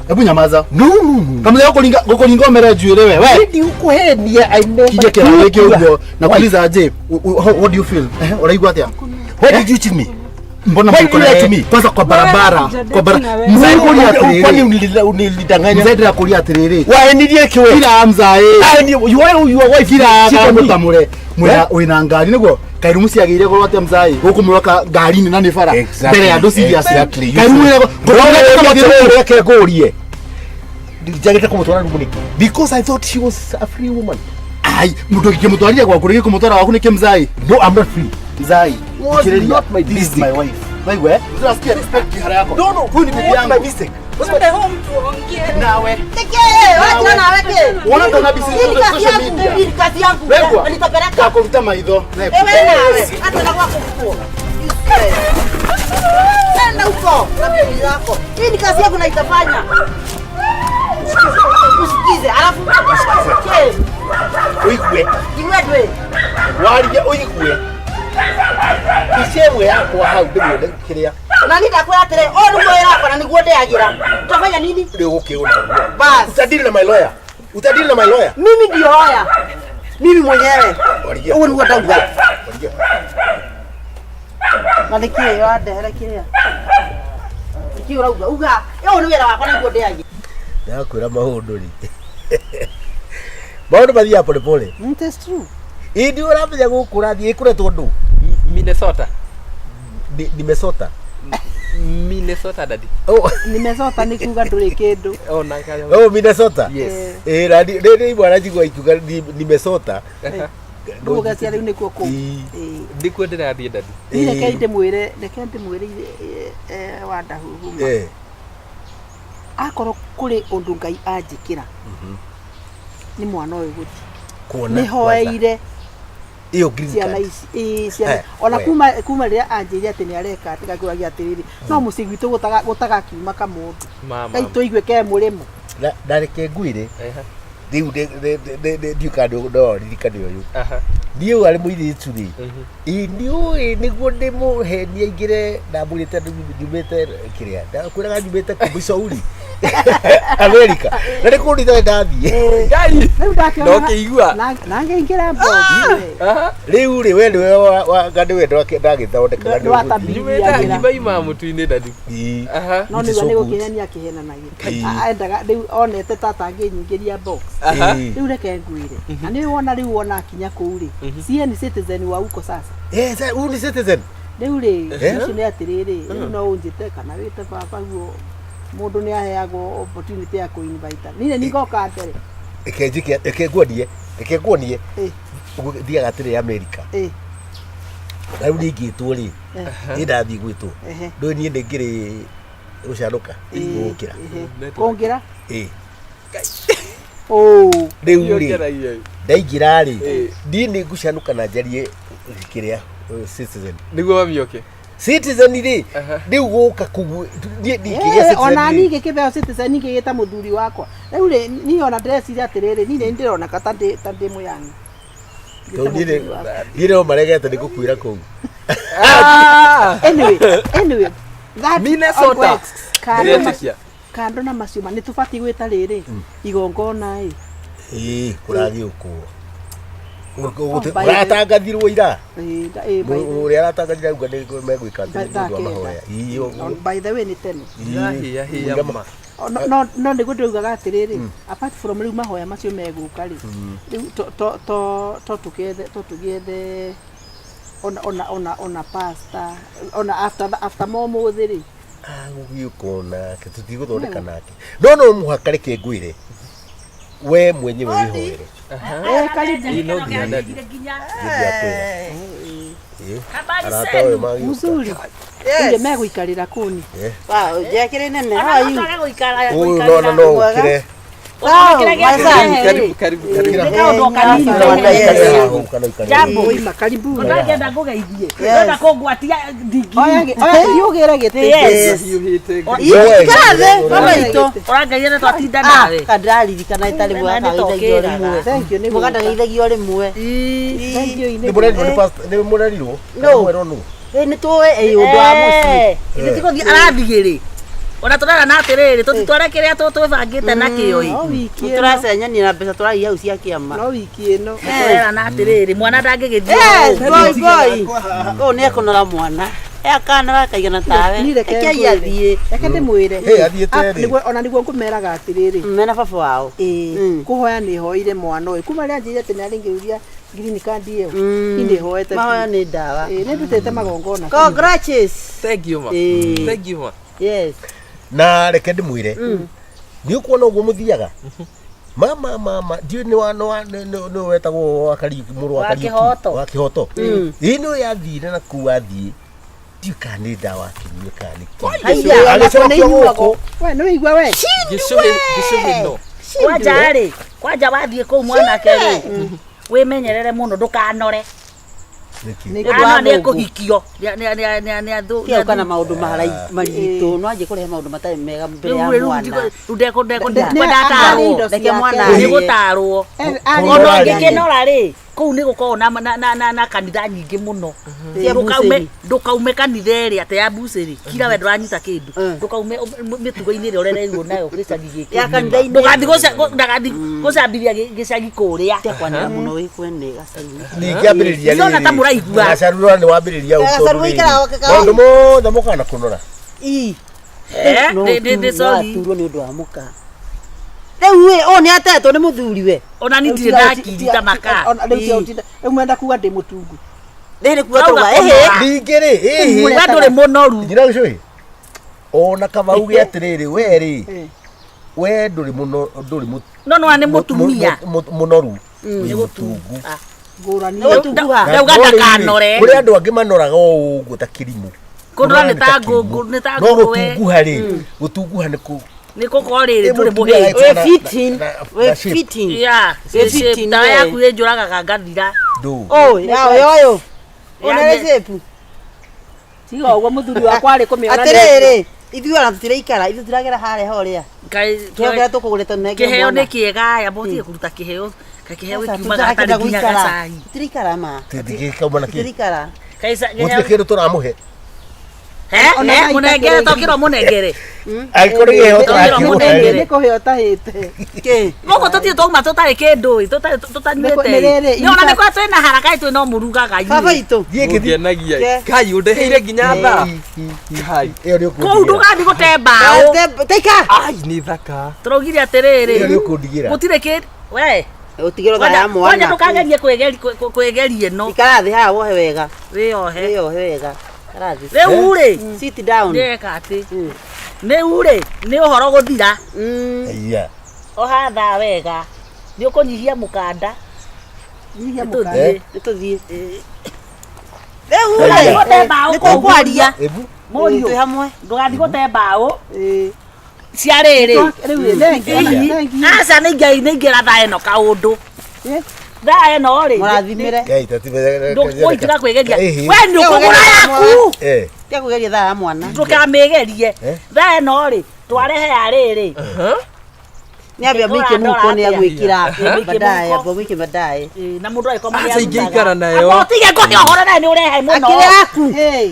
Hebu nyamaza. No, no, no. Kama leo kulinga kulinga omere njuĩrĩ we. We. Nĩ ukuhenia, I never Kije kĩrarĩ took your kĩ ũguo. wife. Nakuuliza aje, what do you feel? Eh, ũraigua atĩa? Why did you cheat me? Mbona Why mko you na lie to me? Kwanza kwa barabara, Wewe kwa barabara. hujadate na Mzee wewe. kuria Kwani atĩrĩrĩ. unilidanganya? Mzee ndĩrakũria atĩrĩrĩ. Waenirie kĩ we? Kira mzae. You your wife Kira cheat on me. mutamure. Mwena wĩna ngari nĩguo kairumu ciagĩire goro atĩa mzai gũkũ mũroka ngari-inĩ na nĩ bara Exactly, mbere ya andũ serious exactly. You kairumu see. ĩrĩa Reke ngũrie. Njagĩte kũmũtwara rumu nĩkĩ? Because I thought she was a free woman. ai mũndũ ũngĩmũtwarire gwaku rĩngĩ kũmũtwara gwaku nĩkĩ mzai No, I'm not free. mzai Was thikĩrĩria. not my This is mistake. my wife waigua eh Unasikia respect kihara yako No, no, huyu ni bibi not my yangu mistake. Twende home tuongee. nawe Nĩkĩ? Wachana nawe kĩ? Wona ndona mbica Hii ni social kazi yangu, media. hii ni kazi yangu. Wegwa. Na nitapeleka. Ndakũruta maitho Ewe nawe, hata na kwako huko. Nenda huko na bibi yako. Hii ni kazi yangu na itafanya. Usikize, alafu Ke, Ũigue. iwe ndwe. Warie ũigue. Mbica ĩmwe yakwa hau ndĩmuone kĩrĩa Na ni ndakwĩra atĩrĩ, ũyũ nĩguo wĩra wakwa na nĩguo ndĩagĩra. Utafanya nini? rĩu gũkĩũna. Bas. Utadili na my lawyer. Utadili na my lawyer. Mimi ndio hoya. Mimi mwenyewe. Waria. Ũguo nĩguo ndauga. Waria. Na nĩkĩ wandehera kĩrĩa? Nĩkĩ Nĩkĩ ũrauga? Uga, ũyũ nĩ wĩra wakwa nĩguo ndĩagia. Ndakwĩra maũndũ rĩ. Maũndũ mathiaga pole pole. It is true. Ĩ ndiũ ũramenya gũkũ ũrathiĩ ĩkũretwo ndũ? Minnesota. Nimesota. Minnesota daddy. Oh, Nimesota nĩ kuga ndũrĩ kĩndũ. Oh, na kaya. oh Minnesota. Yes. Ĩ na rĩrĩ imwe njigua ikiuga nimesota. Ndũgũgecia rĩu nĩkuo kũu. Ĩ. Ĩ. Ndikuo ndĩrathiĩ daddy. Niĩ reke ndĩmwĩre, reke ndĩmwĩre Wandahuhuma. Akorwo kũrĩ ũndũ Ngai anjĩkĩra, nĩ mwana ũyũ gũthiĩ. Kuona Nĩ hoeire ĩyo green ciana card. ici ĩĩ ciana ona We. kuma rĩrĩa anjĩire atĩ nĩ areka atĩ ngakĩũragia atĩrĩrĩ no mũciĩ gwitũ gũtagakiuma kamũndũ Mama. Ngai tũigue ke mũrĩmo. Na reke ngwĩre rĩu ndiũ kana no ririkane ũyũ. Niĩ ũyũ arĩ mũirĩtu rĩ, ĩ nĩũĩ nĩguo ndĩmũhenie aingĩre ndamwĩrĩte nyumĩte kĩrĩa ndakwĩraga nyumĩte kũ Missouri America na nĩ kũndũ itarĩ ndathiĩ. Ngai. Rĩu ndakĩona No kĩigua. na ngĩingĩra box. Rĩu rĩ we nĩwe anga nĩwe ndagĩthondekaga nĩ ũgũthiĩ. Nyumĩte ngimaima mũtu-inĩ daddy. Ĩ. No Which is nĩguo so nĩ good. gũkĩhenia akĩhenanagia. Ĩ. Endaga rĩu onete tata angĩnyingĩria box. Ĩ. Rĩu reke ngwĩre. Na nĩ wona rĩu wona akinya kũu rĩ. Sie ni citizen wa huko sasa. Eh, sasa huyu ni citizen. Rĩu rĩ, Eh? ũcio nĩ atĩrĩrĩ, rĩu no ũnjĩte kana wĩte baba guo mũndũ nĩ aheagwo opportunity ya kũ-invite. Niĩ nĩ ngoka mbere. Reke njĩke, reke nguonie, reke nguonie. Ũguo thiaga atĩrĩ America. Na rĩu ningĩtwo rĩ, niĩ ndathiĩ gwĩtwo. Ndũĩ niĩ nĩ ngĩrĩ gũcanũka, gũkĩra. Kũngĩra? Ĩ. Oh. Rĩu rĩ, ndaingĩra rĩ, niĩ nĩ ngũcanũka na njarie kĩrĩa citizen. Nĩguo mami oke. Citizen rĩ, rĩu gũka kũu, niĩ ndingĩgĩa citizen Ona rĩ. niĩ ngĩkĩheo citizen ngĩgĩta mũthuri wakwa. Rĩu rĩ, niĩ ona ndĩreciria atĩrĩrĩ, niĩ nĩ ndĩroneka ta ndĩ mũyani. Tondũ niĩ niĩ no maregete nĩ gũkuĩra kũu. Anyway, anyway, that Minnesota. works. Kando na- Ndĩretĩkia. kando na macio ma nĩ tũbatiĩ gwĩta rĩrĩ igongona ĩ. Ĩ, kũragĩũkwo. Oh, by the- Ũratangathirwo ira. Ĩ, ĩ, by the- Ũrĩa aratangathire auga nĩ megwĩka atĩ Thaa nĩ ũndũ wa kenda. mahoya. Ĩ, ũguo. By the way nĩ tene. Ndĩrahĩa hĩa ma. O, no- no no nĩguo ndĩraugaga atĩrĩrĩ, apart from rĩu mahoya macio megũka rĩ, rĩu to tũgĩethe to tũgĩethe ona ona ona ona pastor ona after after momũthĩ rĩ. Agũgĩũka nake tũtigũthondeka nake no no mũhaka reke ngwĩre we mwenyewe wĩhoere. Eh, karibu. Ĩ, no nginya daddy. Nĩndiakwĩra. Ĩ, Habari arata ũyũ zenu. magĩũka. Mzuri. Yes. Megũikarĩra kũni. Eh. Wow, njekĩrĩ nene. How are you? Ũyũ nona no ũkĩre. Karibu karibu karibu. Nĩ kaũndũ o kanini. Jambo. Oima karibu. Ndangĩenda ngũgeithie. Ndĩrenda kũngwatia ndigiri. Oya oya hiũgĩre gĩtĩ. Yes. Hiũhĩte. Ikara thĩ, mama itũ. Ũrangeithia nĩ twatinda nawe. Kandaririkana ĩtarĩ Nĩ tũkĩraga. mwaka Thank you nĩ gũka. mũgandageithagia o rĩmwe. Thank you Nĩ mũrerirwo nĩ pastor- nĩ mũrerirwo? No. Kana mwerwo nũ? Ĩ nĩ tũĩ ĩ ũndũ wa mũciĩ. Ithe ti gũthiĩ arathiĩ rĩ. Ona tũrera na atĩrĩrĩ, tũtitware kĩrĩa twĩbangĩte nakĩo ĩ. No wiki ĩno. Tũracenyania na mbeca tũraiya hau cia kĩama. No wiki ĩno. Tũrera na atĩrĩrĩ, mwana ndangĩgĩthiĩ. Yes, boy boy. Ũyũ nĩ ekũnora mwana. E akana gakaigana tawe. Niĩ reke Rekei ngwĩre. athiĩ. Reke ndĩmwĩre. Hey, athiĩte Ah, rĩ? Ona nĩguo ngũmeraga atĩrĩrĩ. Mena baba wao. Ĩĩ, kũhoya nĩ hoire mwana ũyũ kuma rĩrĩa anjĩrire atĩ nĩ arĩngĩũria green card ĩyo. Niĩ nĩ hoete. Mahoya nĩ ndawa. Ĩĩ, nĩ ndutĩte magongona. Congrats. Thank you ma. Ĩ. Thank you ma. Yes. Na reke ndĩmwĩre nĩ ũkuona ũguo mũthiaga mama mama ndiũĩ nĩ wa nĩ wa nĩ wetagwo wa Kariuki mũrũ wa Wa Kariuki Kĩhoto. wa Kĩhoto ĩ nĩ yathire na kuu athiĩ ndiũĩ kana nĩ ndawa akĩnyua kana nĩ kĩ. Haiya. Agĩcokio gũkũ We nĩ wĩigua we. Gĩcũhĩ gĩcũhĩ no. Kwanja rĩ, kwanja wathiĩ kũu mwanake rĩ, wĩmenyerere mũno ndũkanore. Nĩkĩ? Nĩ ũndũ wa Ana nĩ Mungu. ekũhikio. Nĩ athũ. Tiga gũka na maũndũ maritũ no anjie kũrehe maũndũ matarĩ mega mbere ya Rĩu rĩu mwana. rĩu ndekwenda Nĩ- atarwo. arĩ indo Reke ciake. mwana Nĩ arĩe. gũtarwo. Arĩ Ona Kũnora rĩ. ũngĩkĩnora rĩ, kũu nĩ gũkoragwo na kanitha nyingĩ mũno. Cia Ndũkaume mbucĩrĩ. ndũkaume kanitha ĩrĩa atĩ ya mbucĩrĩ kira we ndũranyita kĩndũ. Ndũkaume mĩtugo-inĩ ĩrĩa ũrereirwo nayo gĩcagi gĩkĩ. Ya kanitha-inĩ. Ndũgathiĩ gũcambithia gĩcagi kũrĩa. Tiga kwanĩra mũno wĩ kwene gacaru. Ningĩ ambĩrĩria Ndĩrona ta mũraigua. Gacaru nĩ wambĩrĩria Gacaru ũũ tondũ gũikaraga rĩrĩ, gake maũndũ mothe mokaga na kũnora. Ii. Eh, nĩ sorry. Aturwo nĩ ũndũ wa mũka. Rĩu ĩ, ũyũ nĩ atetwo nĩ mũthuri we. Ona niĩ ndirĩ ndakiri ta maka. Rĩu mwenda kuga ndĩ mũtungu. Rĩrĩ kuga Rauga tauga ĩhĩ. kũnora. Ningĩ rĩ, ĩhĩ. We ndũrĩ mũnoru. Njĩra gĩcũhĩ. Ona kaba uge atĩrĩrĩ, we rĩ, we ndũrĩ mũno ndũrĩ mũ- No no nĩ mũtumia. mũnoru. Wĩ mũtungu. Ngũrani. Nĩ gũtunguha. Ndauga No rĩrĩ, ndakanore. Kũrĩ andũ angĩ manoraga o ũguo ta kĩrimũ. Kũnora nĩ ta kĩrimũ. ngũngũ, nĩ ta No ngũrwe. gũtunguha rĩ, gũtunguha nĩ kũ Nĩ gũkorwo rĩrĩ Ĩ ndũrĩ mũtumia mũhĩnju. Wĩ na- fitting. na Wĩ shape. fitting. Yeah, Wĩ shape. fitting Ndawa we. yaku ĩnjũragaga ngathira. Ndũ. Ũũ, ya ũyũ ũyũ. Ya, Ũnere nĩ- shape. Tiga ũguo mũthuri wakwa arĩ kũmĩona. Atĩrĩrĩ, ithuĩ ona tũtiraikara, ithuĩ tũtiragera harĩa horĩa. Kaĩ Kĩheo kĩrĩa tũkũgũrĩte tũnengere kĩheo mwana. nĩ kĩega aya mũtige kũruta kĩheo kaĩ kĩheo Aca, gĩkiumaga tũtirakĩenda hatarĩ nginya gũikara. gacai. Tũtiraikara ma. Tũtingĩkauma na kĩ. Tũtiraikara. Kaĩ Gũtirĩ kĩndũ tũramũhe. He, Ona he, thaa mũnengere itakĩrĩ. tokĩrwo mũnengere. Angĩkorwo nĩ kĩheo Tũkĩrwo tũrakĩmũhe mũnengere. rĩ. Nĩ kũheo ũtahĩte. Kĩ? Gũkũ tũtirĩ twauma tũtarĩ kĩndũ ĩ, tũtarĩ tũtanyuĩte Nĩ rĩrĩ, ĩ. Nĩ ona nĩkwa twĩna haraka ĩ twĩ no mũrugaga Baba inyuĩ. itũ. Thiĩ ngĩthiĩ. Ngenagia. Ke. Kai ũndeheire nginya thaa. Kai. Ĩyo nĩ Kũu ũkũndigĩra. ndũgathiĩ gũte mbaũ. Taika. Ai nĩ thaka. Tũraugire atĩrĩrĩ. Ĩyo nĩ ũkũndigĩra. Gũtirĩ kĩndũ. We. Ũtigĩrwo thaa ya Kwanja mwana. ndũkagerie kwĩgeria ĩno. Ikara thĩ haha wohe wega. Wĩyohe. Wĩyohe wega. Ikara thĩ. Rĩu rĩ. Sit down. Ndĩreka atĩ. Rĩu rĩ, nĩ ũhoro gũthira. Aya. Oha thaa wega. Nĩ ũkũnyihia mũkanda. Nyihia Nĩ mũkanda. tũthiĩ. Nĩ tũthiĩ. Rĩu Ndũgathiĩ rĩ, gũte mbaũ nĩ kũu. tũkwaria. Ĩbu. Mũriũ. Twĩ hamwe. Ndũgathiĩ gũte mbaũ. Ĩĩ. Cia rĩrĩ. Rĩu ĩ, thengi, ona thengi. Aca nĩ ingĩra thaa ĩno kaũndũ. Eh? Thaa ĩno rĩ. Mũrathimĩre. Ngai tatibe. Ndũkũitiga kwĩgeria. Ĩhĩ. We nĩ ũkũgũra yaku. Eh. Tiga kũgeria thaa ya mwana. Ndũkamĩgerie. Eh? Thaa ĩno rĩ, twarehe ya rĩrĩ. Nĩ ambia mũikie mũhuko nĩ agwĩkĩra. Atĩa? Baadaye, Mũhuko. ambia mũikie baadaye. Ĩ, na mũndũ agĩkoma nĩ Aca ingĩikara nayo. Amba ũtige kũhe ũhoro nawe nĩ ũrehe mũno. Akĩrĩ yaku. Hey.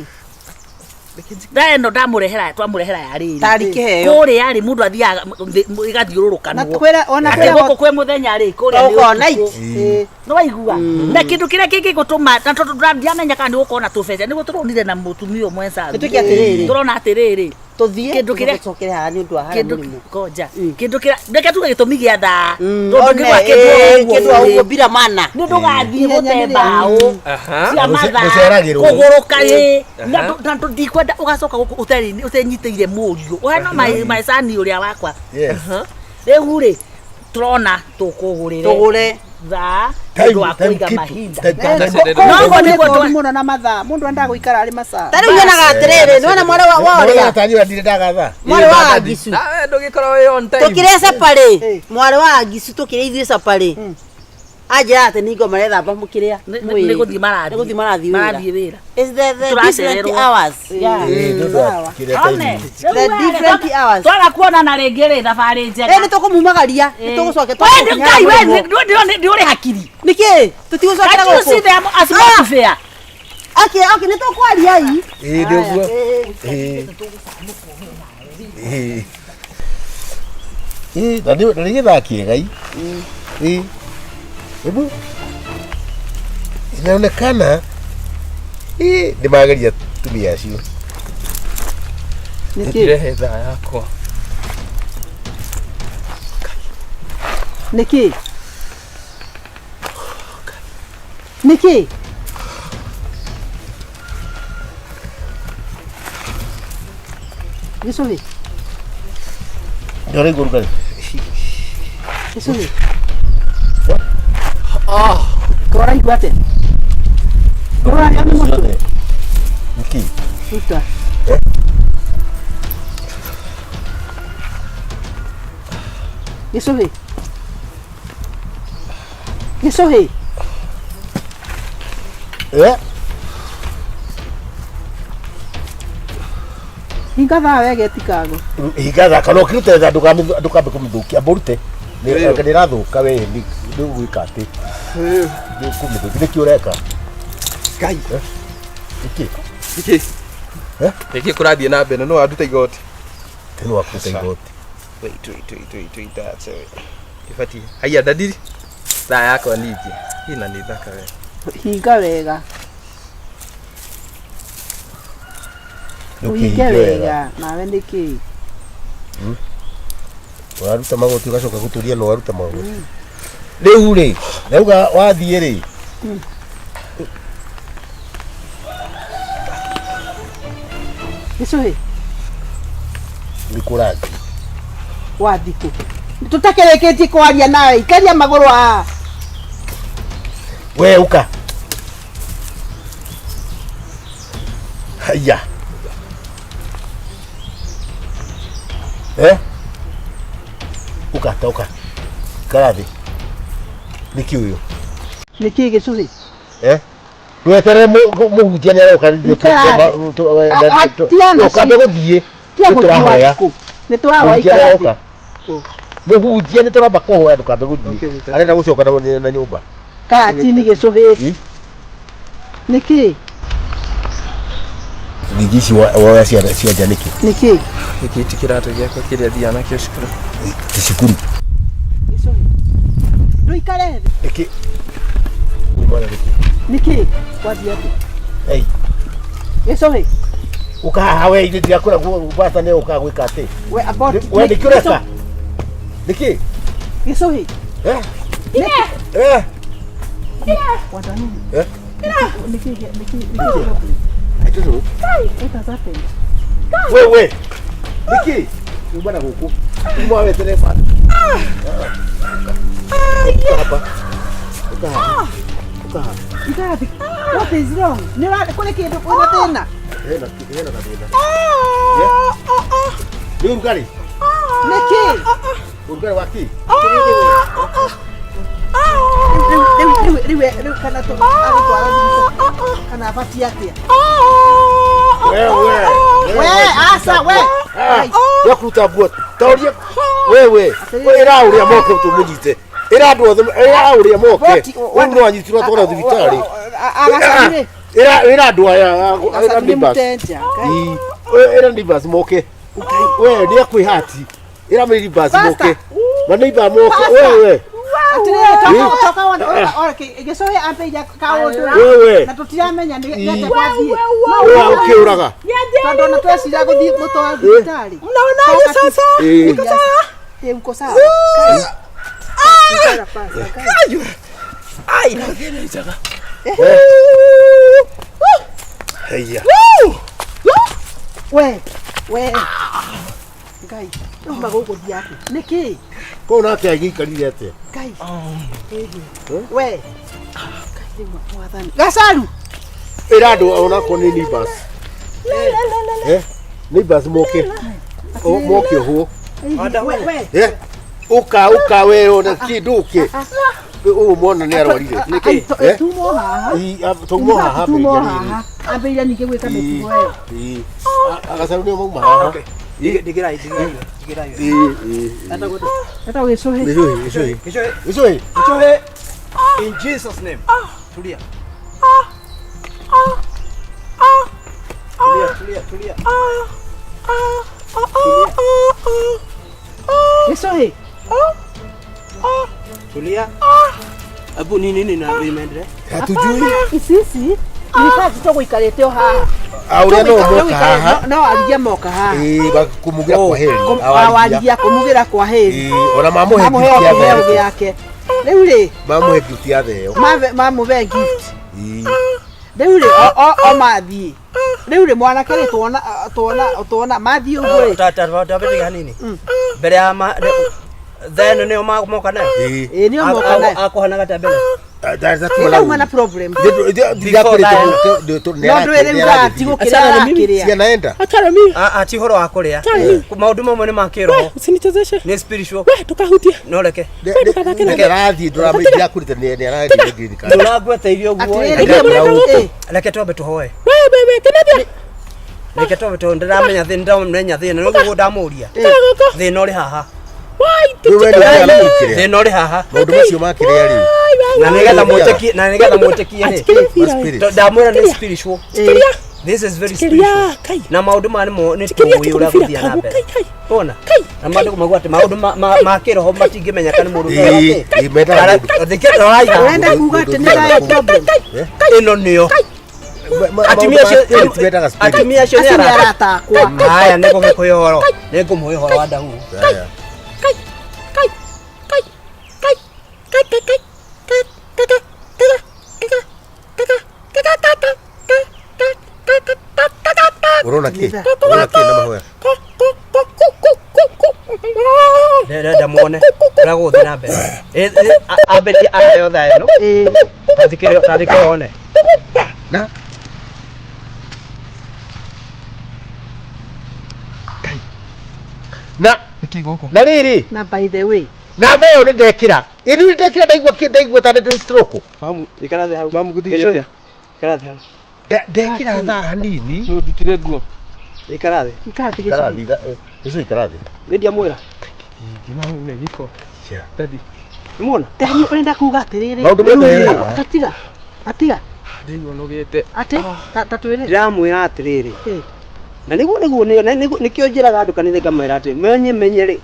Thaa ĩno ndamũrehera twamũrehera ya rĩrĩ. Tarĩ kĩheo. Kũrĩa rĩ mũndũ athiaga ĩgathiũrũrũkanwo. Na kwĩra ona Atĩ kwĩra gũkũ kwĩ mũthenya rĩ, kũrĩa nĩ Gũkorwo ũtukũ. night. Ĩĩ. Nĩ waigua na kĩndũ kĩrĩa kĩngĩgũtũma na tondũ ndiamenya kana nĩ gũkorwo na tũbeca nĩguo tũronire na mũtumia ũmwe Saru. Nĩ twĩke atĩrĩrĩ. Tũrona atĩrĩrĩ Tũthiĩ. Kĩndũ kĩrĩa- Tũcokere haha nĩ ũndũ wa harĩa kĩndũ mũrĩmo. konja kĩndũ kĩrĩa reke tuge gĩtũmi gĩa thaa Mm, tondũ one, ndũngĩgũra kĩndũ ĩĩ, o ũguo kĩndũ o bũrĩ. ũguo bila mana. nĩ ndũgathiĩ Ihenya gũte nĩ rĩa- mbaũ Aha. cia mathaa Gũceragĩrwo. kũgũrũka ĩ na ndikwenda ũgacoka gũkũ ũtenyitĩire mũriũ ũheno maecani ũrĩa wakwa Yes. rĩu rĩ tũrona tũkũgũrĩre Tũgũre. thaa Time- nĩ ũndũ wa time kũiga keep- mahinda time- No, ũguo nĩguo Nĩ mũno na mathaa. Mũndũ endaga gũikara arĩ masaa. Ta rĩu nyonaga atĩrĩrĩ, nĩwona mwarĩ wa wa ũrĩa? Nĩ wona ndirĩ ndagatha. Mwarĩ wa Angicu. Nawe ndũgĩkorwo wĩ on time. Tũkĩrĩa caparĩ, mwarĩ wa Angicu tũkĩrĩa ithuĩ caparĩ. Anjĩra atĩ nĩ ngoma marethamba mũkĩrĩa. Nĩ gũthiĩ marathiĩ. Nĩ gũthiĩ marathiĩ wĩra. Marathiĩ wĩra. It's the different Tũracererwo. hours. Yeah. Ĩĩ, nĩ ũndũ wa kĩrĩa One, time. rĩu The we, different hours. twaga kuonana rĩngĩ rĩ thabarĩ njega Ĩ nĩ tũkũmumagaria, nĩ tũgũcokia We, Ngai, we, ndũrĩ hakiri. Nĩkĩ? Tũtigũcokera Can't you see gũkũ. the atmosphere? Okay, okay, nĩ tũkwaria i. Ĩĩ, nĩ ũguo. Ĩĩ. Ĩĩ. Ĩĩ, na nĩ gĩthaa kĩega i. Ĩĩ. Hebu inaonekana ĩĩ nĩ mageria tumia acio. Ndirehe thaa yakwa. Nĩkĩ? Nĩkĩ? Gĩcũhĩ, Nĩ ũraigua ũrugarĩ? gĩcũhĩ. Ũraigua atĩa? Ũrarĩa nĩ mũtwe? Ciothe. Nĩkĩ? Ruta. Gĩcũhĩ. Gĩcũhĩ. Eh? Hinga thaa wega ĩtikagwe. Hinga thaa kana ũkĩrute thaa ndũkambe kũmĩthũkia amba ũrute. Nĩ ĩrathũka we nĩ ũgwĩka atĩ. Nĩ ũkũmĩthũkia nĩkĩ ũreka? Ngai. Nĩkĩ? Nĩkĩ? Eh? Nĩkĩ kũrathiĩ na mbere? No wanduta igoti. Nĩ wakuruta igoti. Wait, wait, wait, wait, wait, that's it. Ibatiĩ. Haiya ndadiri. Thaa yakwa ningĩ. Ina nĩ thaka we. Hinga wega. Ũhinge Ũkĩhinge wega. wega. Nawe nĩkĩ? Ũraruta magoti ũgacoka gũtũria no waruta magoti. Rĩu rĩ, ndauga wathiĩ rĩ, Gĩcũhĩ nĩ kũrathiĩ. Wathiĩ kũ? Tũtakĩrĩkĩtie kwaria nawe, ikaria magũrũ haha. We uka. Haya. Eh? Uka toka. Karathi. Nĩkĩ ũyũ? Nĩkĩ gĩcũhĩ? Eh? Weterere mũhunjia nĩ aroka. Tiana. Ũkambe gũthiĩ. Tiga Nĩ gũthiĩ tũrahoya. wathiĩ kũ? Nĩ tũrahoya Mũhunjia ikara nĩ aroka. thĩ. Mũhunjia nĩ tũramba kũhoya ndũkambe gũthiĩ. Arenda gũcoka na nyũmba. Katini gĩcũhĩ. Nĩkĩ? Ningĩ ici woya cia nja nĩkĩ? Nĩkĩ? Gĩkĩ ti kĩratũ gĩakwa kĩrĩa thiaga nakĩo cukuru. Ti cukuru. Gĩcũhĩ. Ndũikare thĩ. Nĩkĩ? Uma na nĩkĩ? Nĩkĩ? Wathiĩ atĩa? Ei. Gĩcũhĩ. Ũka haha we ithe ndirakũra gwata nĩ ũka gwĩka atĩ. We abort. We nĩkĩ ũreka? Nĩkĩ? Gĩcũhĩ. Eh? Eh? Watanini. Eh? Nĩkĩ nĩkĩ nĩkĩ? I don't know. What has happened? We we. Nĩkĩ? Uma na gũkũ. Uma wetere ba. Ũka hapa. Ũka haha. Ũka haha. Ikara thĩ. What is wrong? Nĩ ũra kũrĩ kĩndũ kwĩna thĩna? Hena gathĩna. Nĩ ũrugarĩ? Nĩkĩ? Ũrugarĩ wa kĩ? Rĩu rĩu rĩu rĩu rĩu kana tũ agũtwara thibitarĩ kana abatiĩ atĩa? We we. We aca we. Wakuruta nguo. Taurie wewe. Ĩra ũrĩa moke tũmũnyite. Ĩra andũ othe ĩra ũrĩa moke. Ũyũ no anyitirwo atwarwo thibitarĩ. Agacani Ĩra ĩra andũ aya ĩra Gacani nĩ neighbors. mũtenja. Ii. Ĩra neighbors moke. We nĩ akwĩhati. Ĩra neighbors moke. Ma neighbor moke. Wewe. Atĩrĩrĩ toka toka wona gĩcũhĩ ambĩiria kaũndũ Wewe. na tũtiramenya nĩ atĩa gwathiĩ. We ũkĩũraga. Tondũ ona tweciria gũthiĩ mũtwara thibitarĩ. Mnaonaje sasa? Eh. Niko sawa? Eh, uko sawa. Ikara pasi, ikara. Ai, no thĩna njega. Haya. We, we. Ngai, uma gũkũ thiĩ atĩa? Nĩkĩ? Kũu nake agĩikarire atĩa? Ngai. We. Ngai rĩu mwathani. Gacaru. Ĩra andũ onakorwo nĩ neighbors. Eh? Neighbors moke. Moke ũhwo. We, we. Eh? Ũka ũka we ona kĩndũ ũke. Ũyũ mwana nĩ arwarire. Nĩkĩ? Eh? Tumo haha. Tumo haha Tumo mbere haha. Ambĩrĩria ningĩ gwĩka mĩtugo ĩyo. Ii. Agacaru nĩo mauma haha. Ndigirai, ndigirai, ndigirai. Ii, ii. Etagwo gĩcũhĩ. Gĩcũhĩ, gĩcũhĩ. Gĩcũhĩ. Gĩcũhĩ. Gĩcũhĩ. In Jesus name. Tulia. Tulia, tulia, tulia. Gĩcũhĩ. Tulia. Abu ni nini na imeendelea? Hatujui. Ici ici in fact tũgũikarĩte o haha. Aũrĩa no moka haha. No arigia moka haha. Ii, kũmugĩra kwa heri. Awarigia kũmugĩra kwa heri. Ii, ona mamũhe Mamũhe gift ya kĩheo theo. gĩake. Rĩu rĩ, Mamũhe gift ya theo. mamũhe gift. Ii. Rĩu rĩ, o mathiĩ. Rĩu rĩ mwanake rĩ tuona tuona tuona mathiĩ ũguo rĩ. Tata hanini. Mbere ya ma then nĩo moka nayo. Ĩĩ nĩo moka nayo. Akuhanaga ta mbere. Ĩrauma na problem. No ndũĩ rĩu thaa ti gũkĩrĩa arakĩrĩa. Cianaenda. Achana mimi. Ah, ti ũhoro wa kũrĩa. Achana mimi. Maũndũ mamwe nĩ ma kĩroho. Usinichezeshe. Nĩ spiritual. We tukahutie. No reke. Nĩarathiĩ ndũramĩkũrĩte nĩarathiĩ green card. Ndũrangwete irio ũguo. Atĩrĩrĩ, Reke twambe tũhoe. We we we kinathia. Reke twambe tũhoe. Ndĩramenya thĩna, ndĩramenya thĩna. No guo ndamũria. Thĩna ũrĩ haha. Rĩu we nĩ ũrĩa Thĩna ũrĩ haha. Maũndũ macio ma kĩrĩa rĩ. Na nĩgetha mwĩtĩkie, na nĩgetha mwĩtĩkie rĩ. Ma spirit. Ndamwĩra nĩ spiritual. This is very spiritual. Kai. Na maũndũ maya nĩmo nĩ Chikiria tũĩ ũrĩa kĩmũbira gũthiĩ na kagu. mbere. Kai kai. Ona. Na maũndũ mauga atĩ maũndũ ma kĩroho matingĩmenyeka nĩ mũndũ. Ii, ii, mendaga mũndũ. Thikĩrĩria Ũrenda kuga atĩ nĩ thayũ problem. Ĩno nĩyo. Atumia acio atumia acio Acio nĩ arata akwa. Haya nĩ ngũgĩkũhe ũhoro. Nĩ ngũmũhe ũhoro wa ndahu. Haya. Urona kĩ? Urona kĩ na mahoya? Ndĩrenda muone ũrĩa gũgũthiĩ na mbere. Ambĩrĩrie aheo thaa ĩno. Tathikĩrĩria tathikĩrĩria wone. Na na na rĩrĩ Na by the way, namba ĩyo nĩ ndekĩra ĩrĩ nĩ ndekĩra ndaigua kĩ ndaigua ta ndĩ stroke. Mamu, ikara thĩ hau. Mamu gũthiĩ Gĩcũhĩ. Ikara thĩ hau. Ndekĩra thaa hanini. Ndutire nguo. Ikara thĩ. ikara thĩ Ikara gĩcũhĩ. thĩ, gĩcũhĩ ikara thĩ. Nĩ ndiamwĩra. Mamu nĩ gĩko. Daddy. Nĩmuona? Ndani ũrenda kuga atĩrĩrĩ. Maũndũ mothe haha. Tatiga. Atiga. Ndĩigua nogete. Atĩ ta ta twĩre. Ndĩramwĩra atĩrĩrĩ. Eh. Na nĩguo nĩguo nĩkĩo njĩraga andũ kanitha ngamwĩra atĩ menye menye rĩ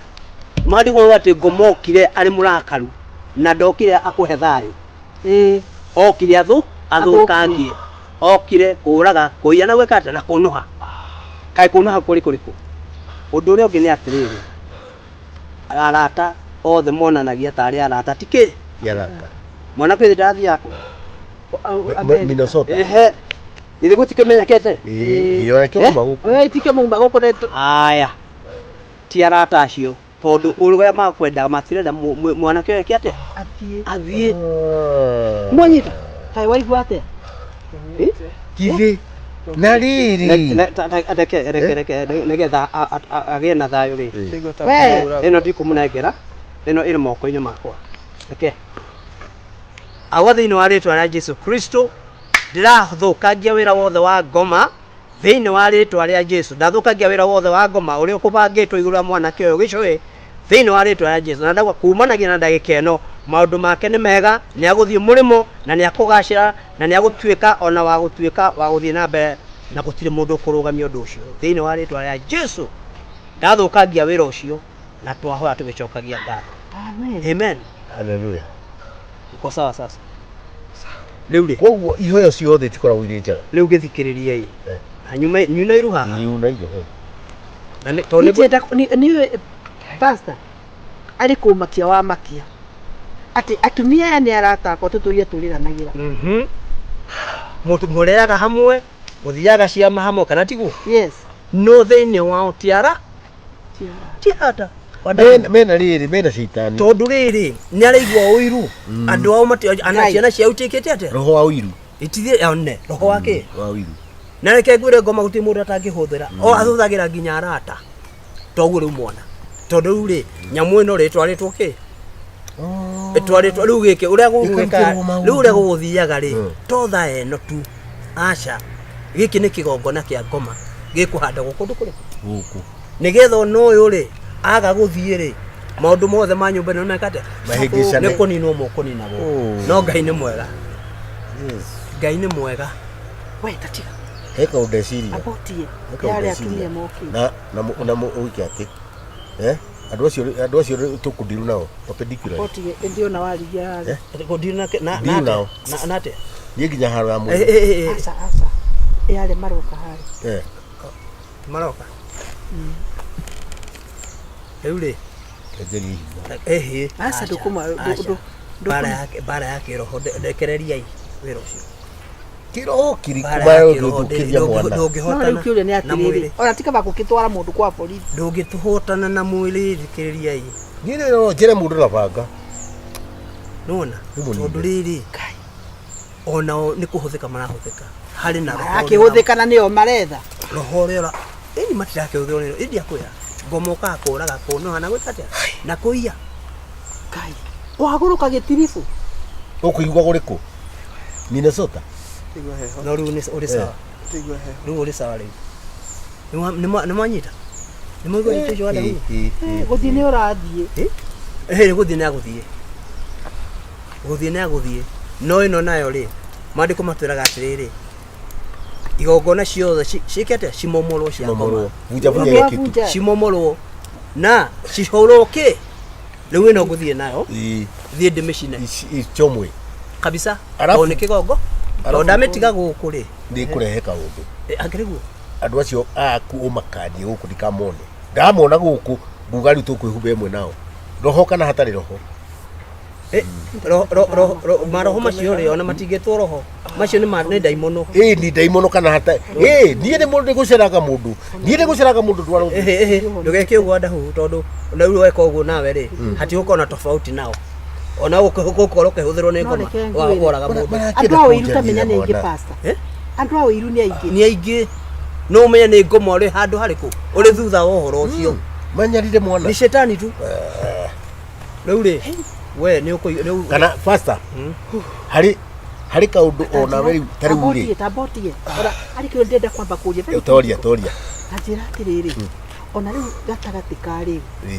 maandĩko mauga atĩ ngoma okire arĩ mũrakaru na ndokire akũhe thayũ. Eh. Okire athũ athũkangie. Okire kũraga kũiya na gwĩka atĩa na kũnũha. Kaĩ kũnũha kũrĩ kũrĩkũ? Ũndũ ũrĩa ũngĩ nĩ atĩrĩrĩ arata othe monanagia tarĩ arata ti kĩ Yarata. mwanake ũyũ ndathiaga kũ? Minnesota. Ehe. Githĩ gũtikĩmenyekete? Ĩĩ, ona kĩo kuma gũkũ. We itikio mauma gũkũ nĩ Aya. Ti arata acio tondũ ũrĩa makwenda matirenda mwanake ũyũ eke atĩa? athiĩ. Athiĩ. Mwanyita? Kaĩ waigua atĩa? Githĩ na rĩrĩ Reke reke reke nĩgetha agĩe na thayũ rĩ. Ndĩigua ta We. kũhũra. Ĩno ndikũmũnengera ĩno ĩrĩ moko-inĩ makwa. Reke. Awa thĩinĩ wa rĩtwa rĩa Jesu Kristo ndĩrathũkangia wĩra wothe wa ngoma thĩinĩ wa rĩtwa rĩa Jesu ndathũkangia wĩra wothe wa ngoma ũrĩa ũkũbangĩtwo igũrũ rĩa mwanake ũyũ gĩcũhĩ thĩinĩ wa rĩtwa rĩa Jesu na ndauga kumanagia na ndagĩka ĩno maũndũ make nĩ mega nĩ agũthiĩ mũrĩmo na nĩ akũgacĩra na nĩ agũtuĩka ona wa gũtuĩka wa gũthiĩ na mbere na gũtirĩ mũndũ ũkũrũgamia ũndũ ũcio thĩinĩ wa rĩtwa rĩa Jesu ndathũkangia wĩra ũcio na twahoya tũgĩcokagia ngatho. Amen. Amen. Hallelujah. Uko sawa sasa? Rĩu rĩ Koguo ihoyo ciothe itikoragwo irĩ njega. rĩu gĩthikĩrĩriei Eh. na nyuma nyuna iru haha Niuna ihoyo. na nĩ tondũ nĩ Ningĩenda niĩ pastor arĩ kũmakia wa makia atĩ atumia aya nĩ arata akwa tũtũire tũrĩranagĩra. Mũtu mũrĩaga hamwe mũthiaga ciama hamwe kana tiguo? Yes. No thĩinĩ wao ti ara ti arata. Mena rĩrĩ mena caitani. Tondũ rĩrĩ nĩ araigua ũiru andũ ao mati ana Ngai. ciana ciao itiĩkĩte atĩa? Roho wa ũiru. Itithiĩ one roho wa kĩ? Wa ũiru. Na reke ngwĩre ngoma gũtirĩ mũndũ atangĩhũthĩra o ahũthagĩra nginya arata toguo rĩu mwana tondũ rĩu rĩ nyamũ ĩno rĩ ĩtwarĩtwo kĩ ĩtwarĩtwo rĩu gĩkĩ ũrĩa gũgwĩka Ĩkarutĩrwo maũndũ. rĩu ũrĩa gũgũthiaga rĩ to thaa ĩno tu aca gĩkĩ nĩ kĩgongona kĩa ngoma gĩkũhandagwo kũndũ kũrĩkũ Gũkũ. nĩgetha ona ũyũ rĩ aga gũthiĩ rĩ maũndũ mothe ma nyũmba ĩno meka atĩa Mahĩngĩcane. nĩ kũninwo mũkũninagwo Oh. no Ngai nĩ mwega Yes. Ngai nĩ mwega We tatiga. He kaũndũ ndeciria. Abotie. He kaũndũ Yarĩ ndeciria. atumia mokĩte. Na na na ũike atĩ. Eh? Andũ acio andũ acio tũkũndiru nao perpendicular. Abotie ĩndĩ ona warigia harĩa. Eh? Gũthiĩ na Ndiru nao. na atĩa Niĩ nginya haro ya Eh, mwĩrĩ. eh, eh, eh. Aca aca. Yarĩ maroka harĩa. Eh. Maroka rĩu rĩ Enjeria ihiga. ĩhĩ Aca ndũkũma ndũ mbara ya kĩroho ndekereriai wĩra ũcio Kĩroho kĩrĩkũ Mbara ya kĩroho marũthũkĩria mwana. No rĩu ndũngĩhotana kĩũria nĩ na atĩrĩrĩ. mwĩrĩ Ona ti kaba gũgĩtwara mũndũ kwa borithi. ndũngĩtũhotana na mwĩrĩ thikĩrĩriai Niĩ nĩ no njĩre mũndũ na banga. nĩwona Nĩ mũnini. tondũ rĩrĩ onao nĩ kũhũthĩka marahũthĩka harĩ na roho ũrĩa Marakĩhũthĩka na nĩo maretha. roho ũrĩa ũra ĩni matirakĩhũthĩrwo nĩ ĩndi akwĩra ngoma ũkaga kũraga kũnoha na gwĩka atĩa na kũiya Ngai. Wagũrũka gĩtiribũ. Ũkũigua kũrĩkũ? Minnesota. Ndĩigua heho. no rĩu nĩ ũrĩ sawa Ndĩigua heho. rĩu ũrĩ sawa rĩu Nĩ mwanyita nĩ mwaigua nĩ ũcio wa Eh, Daudi eh, eh. Gũthiĩ nĩ ũrathiĩ. ĩhĩ gũthiĩ nĩ agũthiĩ gũthiĩ nĩ agũthiĩ no ĩno nayo rĩ maandĩko matwĩraga atĩrĩrĩ igongona ciothe ciĩke atĩa cimomorwo cia ngoma Momorwo. Vunja vunja hiyo kitu. Vunja. cimomorwo na cihũrwo kĩ rĩu ĩno ngũthiĩ nayo Ĩ, thiĩ ndĩmĩcine ichomwe. kabisa Alafu- tondũ nĩ kĩgongo tondũ alafu- ndamĩtiga gũkũ rĩ Nĩ kũrehe kaũndũ. Akĩrĩ guo. Andũ acio aku ũmakanie gũkũ ndikamone. Ndamona gũkũ nguga rĩu tũkwĩhumba ĩmwe nao. Roho kana hatarĩ roho. Maroho macio rĩ ona matingĩtwo roho macio nĩ nĩ ndaimono. Ĩĩ ni ndaimono kana hata ĩĩ niĩ nĩ mũndũ gũceraga mũndũ. Niĩ nĩ gũceraga mũndũ ndwara. Ĩhĩ ĩhĩ ndũgeke ũguo ndahu tondũ ona rĩu weka ũguo nawe rĩ hatigũkorwo na tofauti nao ona gũkorwo ũkĩhũthĩrwo nĩ No ngoma reke ngwĩre. woraga mũndũ. Andũ a ũiru ta menya nĩ aingĩ pastor. Andũ a ũiru nĩ aingĩ. Nĩ aingĩ no ũmenye nĩ ngoma ũrĩ handũ harĩkũ ũrĩ thutha wa ũhoro ũcio. Manyarire mwana. Nĩ cetani tu. Rĩu rĩ we nĩ ũkũ rĩu Kana pastor harĩ harĩ kaũndũ onawe rĩu ta rĩu rĩ. Tambotie. Ora arĩ kĩo ndĩrenda kwamba kũria. Very Toria toria. Ta njĩra atĩrĩrĩ ona rĩu gatagatĩ ka rĩu Ĩĩ.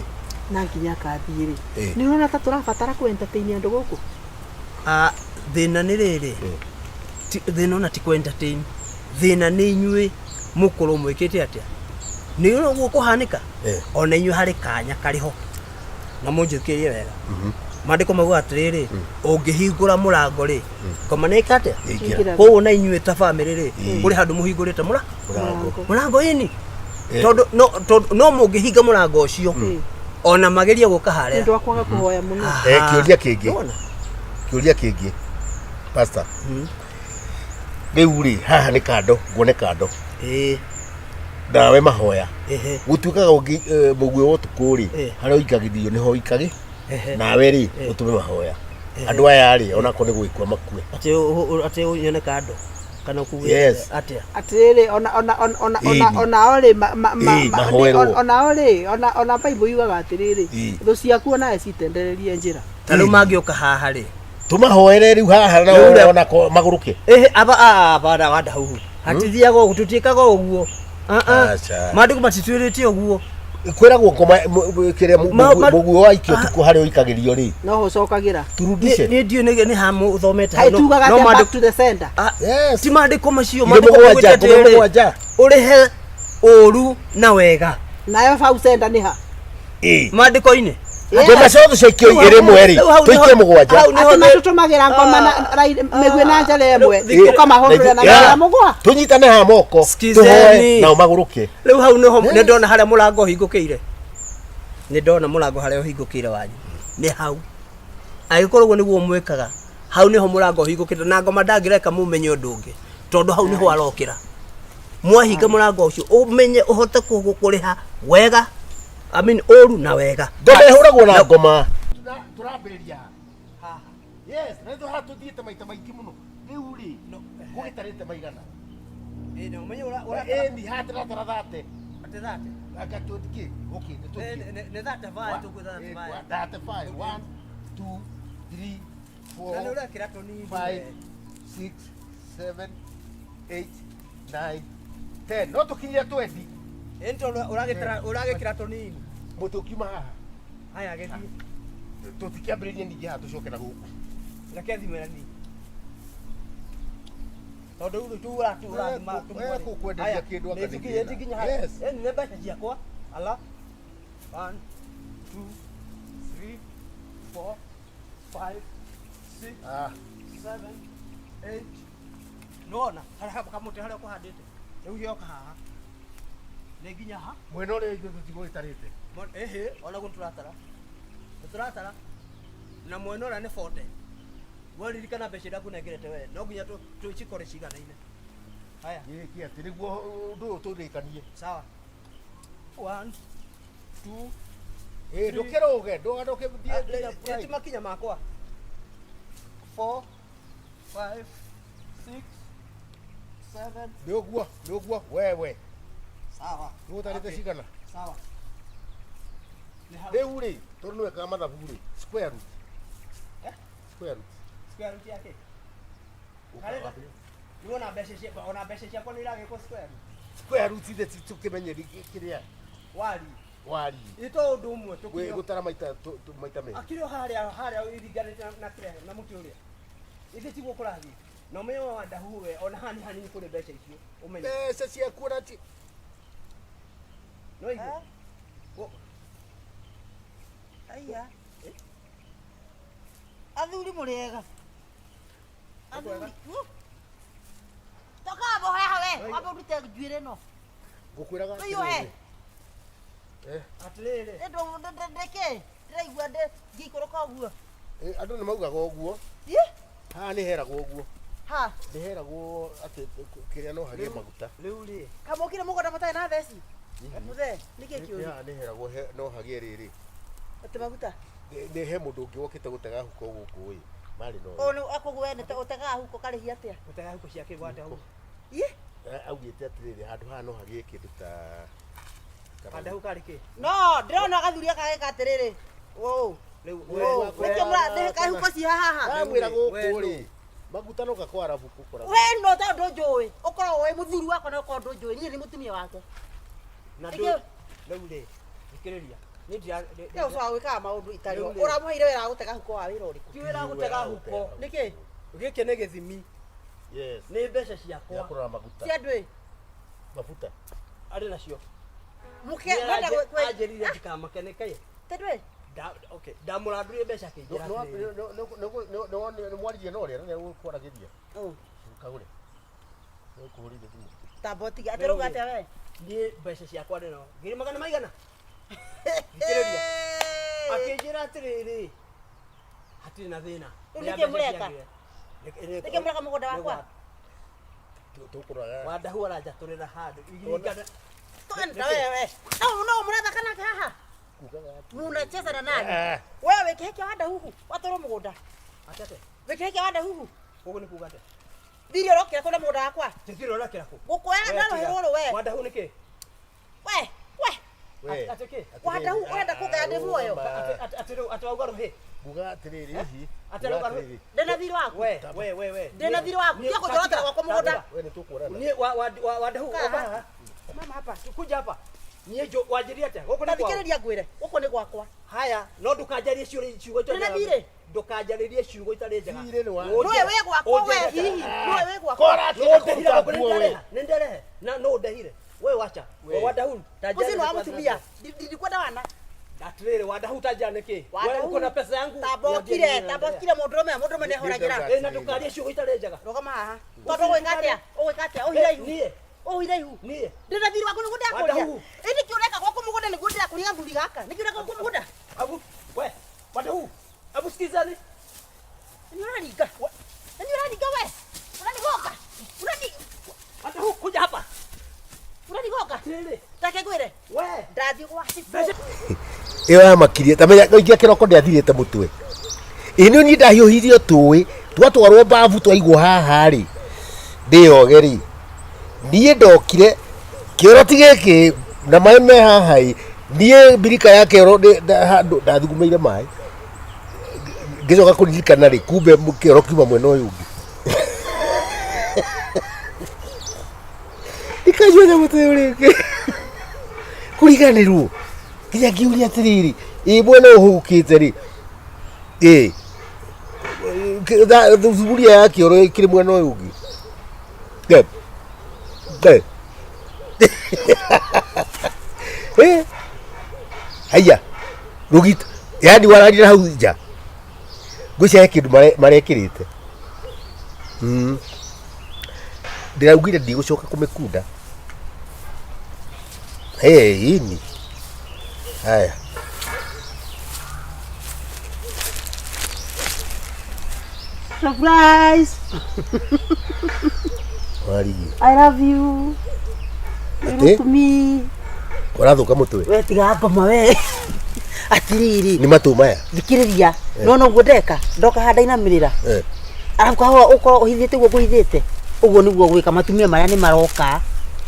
na nginya kathiĩ rĩ Ĩĩ. nĩ ũrona ta tũrabatara kũ entertain andũ gũkũ. Ah, thĩna nĩ rĩrĩ thĩna ona ti kũ entertain thĩna nĩ inyuĩ mũkorwo mwĩkĩte atĩa nĩ ũguo kũhanĩka ona inyuĩ harĩ kanya karĩ ho na mũnjũkĩrie wega maandĩko mauga atĩrĩrĩ ũngĩhingũra mũrango rĩ ngoma nĩ ĩka atĩa Ĩingĩra. koguo na inyuĩ ta bamĩrĩ rĩ kũrĩ handũ mũhingũrĩte mũra Mũrango. mũrango ĩni tondũ no tondũ no mũngĩhinga mũrango ũcio ona magerie gũka Nĩ harĩa ũndũ wa kwaga kũhoya mũno. Eh, kĩũria kĩngĩ. Nĩwona? Kĩũria kĩngĩ. Pastor. Rĩu rĩ haha nĩ kando nguone kando. Ĩĩ. Ndawe mahoya. Ehe. Gũtuĩkaga ũngĩ mũguĩ wa ũtukũ rĩ harĩa ũikagithio nĩho ũikagĩ Ehe. nawe rĩ ũtũme mahoya. Andũ aya rĩ onakorwo nĩ gwĩkua makue. Atĩ atĩ nyone kando kana kuge Yes. atĩa Atĩrĩrĩ ona ona ona ona ona Ĩĩ. onao rĩ ma ma ma Ĩĩ, ma- mahoerwo. onao rĩ ona ona Bible yugaga atĩrĩrĩ Ĩĩ. thũ ciaku onawe citendererie njĩra. Ta rĩu mangĩũka haha rĩ Tũmahoere rĩu haha Rĩu na rĩ- onako magũrũke. Ehe aba aba na wanda huhu hatithiaga ũguo tũtiĩkaga ũguo. Ah, ah. Aca. Maandĩko matitwĩrĩte ũguo. Kwĩragwo ngoma kĩrĩa mũguĩ wa ikio ũtukũ harĩa ũikagĩrio rĩ. No ũcokagĩra. Turudishe. Niĩ ndiũĩ nĩ ha mũthomete Kaĩ tugaga atĩa back to the sender. Ti maandĩko macio Irĩ maandĩko mũgwanja, maugĩte ngoma atĩrĩrĩ, mũgwanja. ũrĩhe ũru na wega. Nayo bau sender nĩ ha? Maandĩko-inĩ. Ngoma ciothe ciaikio igĩrĩ ĩmwe rĩ, tũikie mũgwanja. Atĩ matũtũmagĩra ngoma na mĩguĩ na njara ĩmwe ũkamahũndũra na Yeah. njara mũgwa. Tũnyitane haha moko Sikizeni. tũhoe nao magũrũke. Rĩu hau nĩho nĩ ndona harĩa mũrango ũhingũkĩire. Nĩ ndona mũrango harĩa ũhingũkĩire wanyu. Nĩ hau. Angĩkorwo ũguo nĩguo mwĩkaga, hau nĩho mũrango ũhingũkĩte na ngoma ndangĩreka mũmenye ũndũ ũngĩ tondũ hau nĩho arokĩra. Mwahinga mũrango ũcio ũmenye ũhote kũrĩha wega I mean ũru na wega. Ngoma ĩhũragwo na ngoma. Tũrambĩrĩria haha. Yes, na nĩ haha tũthiĩte maita maingĩ mũno. Rĩu rĩ, gũgĩtarĩte maigana. Ĩĩ nĩ ũmenye Ĩni haha tũratara thate. Atĩ thate? Anga tũthiĩ. Okay, nĩ tũthiĩ. Nĩ thate five tũkwĩta thate five. Thate five. One, two, three, four, Na nĩ ũrekĩra tũnini. five, six, seven, eight, nine, ten. No tũkinyie 20. Ĩni tondũ ũragĩkĩra tũnini. Mũtĩ ũkiuma haha. Haya gĩthiĩ. Tũtikĩambĩrĩrie ningĩ haha tũcoke na gũkũ. Reke thimũ na niĩ. Tondũ rĩu tu ũrathima We kũkwenderia kĩndũ anga nĩ kĩna. nginya Yes. Ĩni nĩ mbeca ciakwa. Ala. 1 2 3 4 5 6 7 8. Nĩwona harĩa kamũtĩ harĩa ũkũhandĩte. Rĩu gĩoka haha. Nĩ nginya ha? Mwena ũrĩa ithuĩ tũtigũgĩtarĩte. Ĩhĩ, ona guo tũratara. Nĩ tũratara. Na mwena ũrĩa nĩ 40. We ririkana mbeca iria ngũnengerete we. No nginya tũcikorwo ciganaine. Haya. Gĩkĩ atĩ nĩguo ũndũ ũyũ tũrĩkanie. Sawa. 1 2 Ĩ ndũkĩrũge, ndũgĩthiĩ nginya Ti makinya makwa. 4 5 6 7. Nĩ ũguo, nĩ ũguo, wewe. Sawa. Nĩ ũtarĩte cigana? Sawa. Rĩu rĩ, tondũ nĩ wekaga mathabu rĩ, square root. Square root. Square root yake. Nĩwona mbeca ciakwa, ona mbeca ciakwa nĩ iragĩkwo square root. Square root ithe tũkĩmenye kĩrĩa Wari. wari. Ĩ to ũndũ ũmwe tũkĩo. Gũtara maita maita merĩ. Akĩrĩ o harĩa harĩa iringanĩte na kĩrĩa na mũtĩ ũrĩa. Ithe tiguo kũrathiĩ. Na ũmenye wa ndahu we ona hani hanini kũrĩ mbeca icio. Ũmenye. Mbeca ciaku ona ti. No igue. Aya. Athuri mũrĩ ega. Athuri. Toka We, wambe ũrute njuĩrĩ ĩno. Ngũkwĩraga Wĩyohe. atĩrĩrĩ. Eh, Atĩrĩrĩ. Ndĩkĩ? Ndĩraigua ngĩikũrũka ũguo. eh, andũ nĩ maugaga ũguo. Ĩ? Haha nĩ heragwo ũguo. Ha. Nĩ heragwo atĩ kĩrĩa no hagĩe maguta. Rĩu rĩ. Kamũkire mũgũnda mũtarĩ na theci? Mũthee, nĩkĩ kĩũru? Haha nĩ heragwo no hagĩe rĩrĩ. Atĩ maguta? Nĩ he mũndũ ũngĩ wokĩte gũtega huko gũkũ ĩ. Marĩ no. Ũũ nĩ akũguo we nĩ ũtegaga huko karĩhia atĩa? Ũtegaga huko ciake gwate hau. Ĩ? Augĩte atĩrĩrĩ handũ haha no hagĩe kĩndũ ta Kanda hau karĩ kĩ? No, ndĩrona gathuri gaka geka atĩrĩrĩ. Ũũ. Rĩu Ũũ. Nĩkĩo mũra kaĩ huko ci haha? Ndamwĩra gũkũ rĩ. Maguta no gakwara buku kora. We no ta ndũnjũĩ. Ũkoragwo wĩ mũthuri wakwa na ũkorwo ndũnjũĩ. Niĩ nĩ mũtumia wake. Na Nĩkĩo- rĩu rĩ, thikĩrĩria. Niĩ ndira Rĩu ũcokaga gwĩkaga maũndũ itarĩ. Rĩu rĩ. Ũramũheire wĩra wa gũtega huko wa wĩra ũrĩkũ? Ti wĩra wa gũtega huko. Nĩkĩ? Gĩkĩ nĩ gĩthimi. Yes. Nĩ mbeca ciakwa. Ya kũrora maguta. Cia ndwĩ. Mafuta. Arĩ nacio. Mũke mwenda gwĩ Anjĩrire ndikamake nĩkĩ? Tendwe. Okay, ndamũrandũire mbeca akĩnjĩra atĩrĩrĩ. Nĩ mwaririe na ũrĩa na nĩ ũkwaragĩria. Kagũre. Nĩ ũkũhũrĩire thimũ. Tamba ũtige. Atĩ ũrauga atĩa we? Niĩ mbeca ciakwa ndĩ no ngiri magana maigana. Thikĩrĩria. Akĩnjĩra atĩrĩrĩ hatirĩ na thĩna. Rĩu nĩkĩ mũreka? Nĩkĩ mũreka mũgũnda wakwa? Tũkũrora. Wandahu aranjatũrĩra handũ. Iringana. Twenda wewe. No no mũrathaka nake haha. Munacheza na nani? Eh. Wewe wĩkĩhe kĩa wanda huhu watwarwo mũgũnda. Atĩ atĩa? Wĩkĩhe kĩa wanda huhu. Ũguo nĩ kuuga atĩa? Thiri ũrokĩra kũna mũgũnda wakwa. Thiri ũrokĩra kũ? Gũkũya We ndarũhĩ tiga. rũrũ we. Wandahu nĩ kĩ? We, we. We. Atĩ kĩ? Wandahu ũrenda kũngaya ndĩ muoyo. Atĩ rĩu atĩ wauga rũhĩ. Nguga atĩrĩrĩ hihi. Atĩ rauga rũhĩ. Ndĩna thiri waku. We, we, we, we. Ndĩna thiri waku. Tiga kũnjorotera gwakwa mũgũnda. We nĩ tũkuonana. Niĩ wa wa wa Wandahu Kaa ũka haha. haha. Mama hapa. Kuja hapa. Niĩ njũ wanjĩrire atĩa? Gũkũ nĩ kwao. Tathikĩrĩria ngwĩre. Gũkũ nĩ gwakwa. Haya, no ndũkanjarie ciũria ciugo itarĩ Ndĩna njega. thirĩ. Ndũkanjarĩrie ciugo itarĩ njega. Thirĩ nĩ wa- Nĩwe wĩ gwakwa we hihi. Nĩwe wĩ gwakwa. Kora No ndehire gũkũ nĩ ndareha. Nĩ ndarehe. Na no ndehire. We wacha. We. Wandahu. Ũcio nĩ wa mũtumia. Ndikwenda wana. Atĩrĩrĩ Wandahu tanjĩra nĩkĩ? We Wandahu. uko na pesa yangu. Tambokire, tambokire mũndũrũme, mũndũrũme nĩahũragĩra. Eh, na ndũkarie ciugo itarĩ njega. Rũgama haha. Tondũ ũgwĩka atĩa? Ũgwĩka atĩa? Ũhire ihu. Niĩ. Ũhire ihu. Niĩ. Ndĩna thiri waku nĩguo ndĩrakũria. Wandahu. Ĩ nĩkĩ ũreka gwaku mũgũnda nĩguo ndĩrakũria gathuri gaka? Nĩkĩ ũreka gwaku mũgũnda? Abu, we, Wandahu. Abu sikizani. Nĩ ũraringa. Nĩ ũraringa we. Ũranigonga. Ũrani Wandahu kuja hapa. ũranigonga. Atĩrĩrĩ. Reke ngwĩre. We. Ndathiĩ gwa cibũ. Ĩyo yamakirie tamenya ingia kĩroko ndĩathirĩte mũtwe. Ĩ nĩ niĩ ndahiũhirio tũĩ twatwarwo mbabu twaigwo haha rĩ ndĩyoge rĩ niĩ ndokire kĩoro ti gĩkĩ na maĩ me haha ĩ niĩ mbirika ya kĩoro handũ ndathugumĩire maĩ ngĩcoka kũririkana rĩ kumbe kĩoro kiuma mwena ũyũ ũngĩ ndikanyua nyamũ ta ĩyo rĩngĩ kũriganĩrwo nginya ngĩũria atĩrĩrĩ ĩ mwena ũyũ hũgũkĩte rĩ ĩ thuburia ya kĩoro ĩkĩrĩ mwena ũyũ ũngĩ Ge- ge. Eh, haiya rũgito yani wararire hau nja ngwĩciria he kĩndũ marekĩrĩte ndĩraugire ndigũcoka kũmĩkunda Hey, ini haya Surprise! warigi I love you. You Atĩ? look to me. ũrathũka mũtwe We tiga ngoma we. Atiriri. nĩ matũ maya Thikĩrĩria. No no guo ndeka. Ndoka handa inamĩrĩra. Eh. Arabu kahũa ũkorwo ũhithĩte ũguo ngũhithĩte. Ũguo nĩguo gwĩka matumia marĩa nĩ maroka.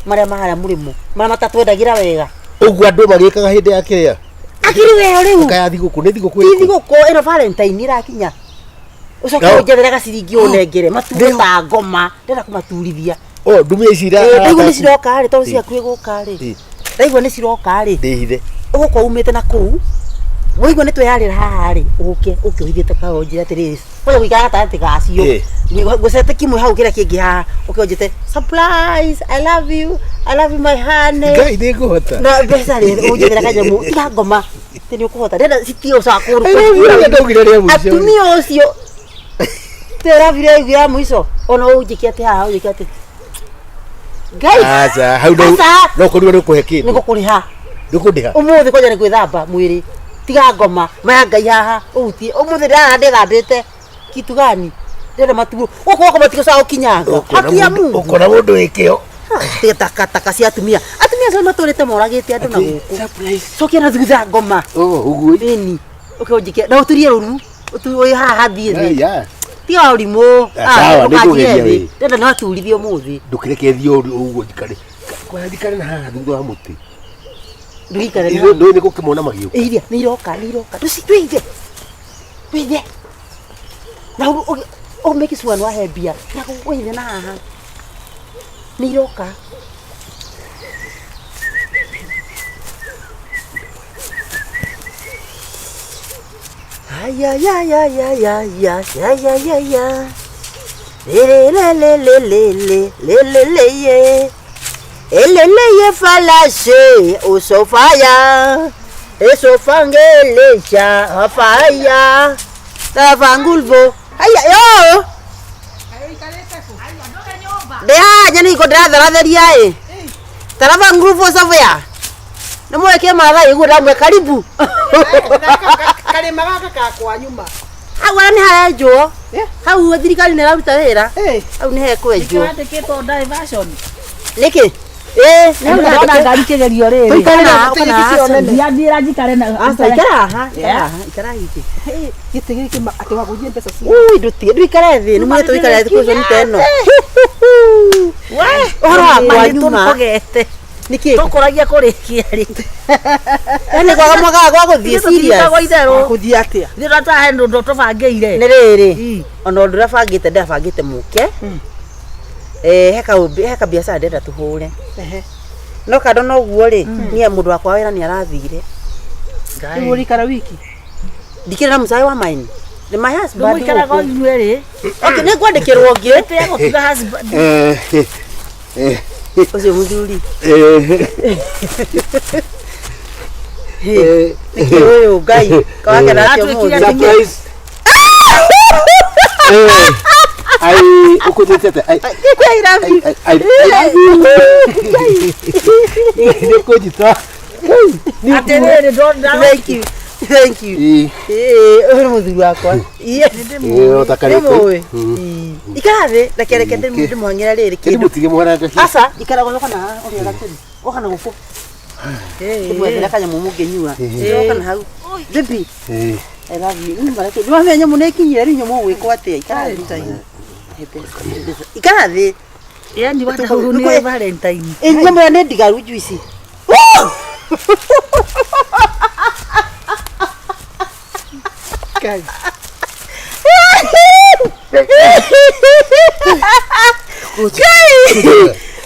Marĩa maharĩa mũrĩmo. Marĩa matatwendagĩra wega. ũguo andũ magĩkaga hĩndĩ ya kĩrĩa Akiri we rĩu. kaya thigũkũ nĩ thigũkũ Ti ĩrĩkũ? thigũkũ ĩno Valentine ĩrakinya. Ũcoke No. ũnjethere gaciringi ũnengere. Mature ta ngoma. Ndĩrenda kũmaturithia. o ndumia ici Ĩ, ndaigua nĩ ciroka rĩ tondũ Ĩ. ciakuĩ gũka rĩ. Ĩ. Ndaigua nĩ ciroka rĩ. ndĩhithe Ũgũkorwo umĩte na kũu. Waigua nĩ tweyarĩra haha rĩ, ũke ũke ũhithĩte kahũa ũnjĩre atĩrĩrĩ, kwanja gũikara gatagatĩ gacio. Ĩ. Ngũcete kimwe hau kĩrĩa kĩngĩ haha, ũke ũnjĩte surprise, I love you, I love you my honey. Ngai nĩngũhota Na mbeca rĩ, ũnjethere kanyamũ, tiga ngoma, atĩ nĩ ũkũhota. Ndĩrenda citige gũcoka I love you, ũrĩa ndaugire rĩa mũico. Atumia ũcio tĩrabire ya mũico ona ũnjĩke atĩ haha ũnjĩke atĩ Ngai. Aca hau no Aca. no kũrigwo nĩ ũkũhe kĩndũ. Nĩ ngũkũrĩha. Ndũkũndĩha. Ũmũthĩ kwanja nĩ gwĩthamba mwĩrĩ. Tiga ngoma. Maya Ngai haha ũhutie. Ũmũthĩ ndĩrara ndĩthambĩte. Kitu gani? Ndĩrenda matuo. Gũkũ gwakwa matigũcoka gũkinyanga. Haki ya Mungu. Ũkona mũndũ wĩ kĩo. Tiga takataka cia atumia. Atumia acio matũrĩte moragĩte andũ na gũkũ. Cokia na thutha ngoma. Ũguo. Ĩni. Ũke ũnjike. Na ũturie rũru. Ũtu haha thiĩ thĩ. Yeah. Tiga ũrimũ. Ah, sawa, nĩngũgeria wĩ. Ndĩrenda nĩ waturithio ũmũthĩ. Ndũkĩreke thiĩ ũru ũguo njikare. Kwaya njikare na haha thutha wa mũtĩ. Ndũgĩikare na Ithuĩ ndũĩ nĩ gũkĩmona magĩũka. Iria nĩ iroka nĩ iroka. Ndũci twĩithe. Twĩithe. Na ũ make sure nĩ wahe mbia. Na wĩithe na haha. Nĩ iroka. Ay ay ay ay ay ay ay ay ay ay ay. Le le le le le le le le le ye. Elele ye falashe usofaya. Esofangelesha afaya. Tafangulvo. Aya yo. Ndĩhaha nĩ iko ndĩratheratheria ĩ. Taraba nguvu sofia. Nĩ mweke mathai guo ndamwe karibu. Karĩma gaka kakwa nyuma. Hau ara nĩ harenjwo. Hau thirikari nĩ ĩraruta wĩra. Hau nĩ hekwenjwo. Nĩkĩrandĩkĩtwo diversion. Nĩkĩ? Ĩ, nĩ hau Ndona ngari kĩgerio rĩrĩ. Tũikare na haha, ũka na haha. Ndiathiĩra njikare na Aca, ikara haha, ikara haha, ikara hihi. Gĩtĩ gĩkĩ atĩ wagũithie mbeca cia. Ui, ndũtige, ndũikare thĩ, nĩ mwĩrĩ tũikare thĩ kũconi ta ĩno. Ũhoro wa kwa nyuma. Tũkũgete. Nĩkĩ? Tũkũragia kũrĩkia rĩ. Yaani kwaga mwagaga gwa gũthiĩ serious. Itherũ. Gũthiĩ atĩa? Ithuĩ tũtahe ndũ tũbangĩire. Nĩ rĩrĩ, ona ũndũ ũrĩa bangĩte ndĩrabangĩte mũke. Eh, he kabiacara ndĩrenda tũhũre. No kando na ũguo rĩ, niĩ mũndũ wakwa wĩra nĩ arathire. Rĩu ũrĩikara wiki? Ndikĩrĩ na mũcai wa maini. Nĩ my husband. Ndũmũikaraga gũkũ. inyuĩ rĩ. Okay, nĩ ngwandĩkĩrwo ũngĩ. Ĩtĩa gũtiga husband. Ũcio mũthuri. Nĩkĩ ũyũ Ngai kawakena atĩa ũmũthĩ? Surprise. Ai, ũkũnjĩte atĩa? Ai, I love you. I love you. Nĩ kũnjita. Atĩrĩrĩ ndona. Thank you. Thank you. Ĩ. Ĩĩ, ũyũ nĩ mũthuri wakwa. Yes. Ĩ, ũtakarĩte. Nĩmũĩ. Ikara thĩ, reke reke ndĩmwang'ĩre rĩrĩ Kĩndũ kĩndũ. mũtige mũharangacie. Aca, ikara gũcoka na haha ũrĩa gatĩri. Ũka na gũkũ. Ndĩmwethere kanyamũ mũngĩnyua. Ũka na hau. Baby, Ĩ. I love you. Rĩu mareke. Nĩwamenya nyamũ nĩ ĩkinyire rĩu nyamũ ũgwĩkwo atĩa? Ikara thĩ. Ikara thĩ. Yani wadau nĩ Valentine. Ĩ nyamũ ĩyo nĩ ndigaru juici. Ngai. Ngai!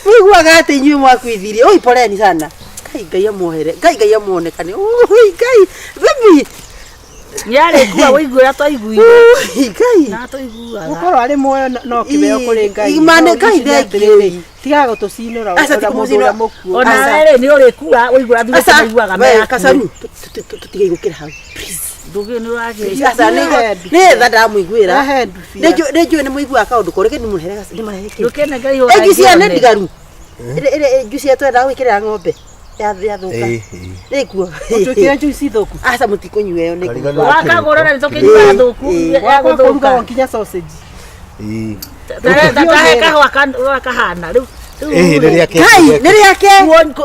Mũiguaga atĩ inyuĩ mwakuithirie. Oi, poleni sana. Ngai Ngai amuohere. Ngai Ngai amuonekane. Oi, Ngai. Baby. Nĩarĩkua wĩigue ũrĩa twaiguire. Oi, Ngai. Na twaiguaga. Gũkorwo arĩ muoyo no kĩheo kũrĩ Ngai. Imane No Ngai ũricine thank atĩrĩrĩ, you. Tigaga gũtũcinũra Aca, ũrĩa ti mũndũ kũmũcinũra. ũrĩa mũkuũ. Ona we rĩ nĩ ũrĩkua ũigua ũrĩa Aca, tũiguaga we, me Kacaru, tũtige gũkĩra hau. Ndũgĩ nĩ ũragĩ. Aca, nĩ tha ndamũiguĩra. Ahe ndubia. Nĩ njũĩ nĩ mũiguaga kaũndũ korĩ, reke ndĩmũrehere ndĩmarehere kĩndũ. Ndũkenengere Ĩ juici ĩyo nĩ ndigaru. Ĩrĩa juici ĩrĩa twendaga gwĩkĩrĩra ng'ombe yathũka. Ĩ, Nĩkuo. Ũtwĩkĩre juici thũku. Aca mũtikũnyua ĩyo nĩ Karigano. Wakagũra na nĩtũkĩnyuaga thũku. ya Gwakwa gũthũka. kũrugagwo nginya sausage. Ĩ. Tatahe kahũa kahana rĩu. Ĩ, nĩ rĩake. Ngai, nĩ rĩake.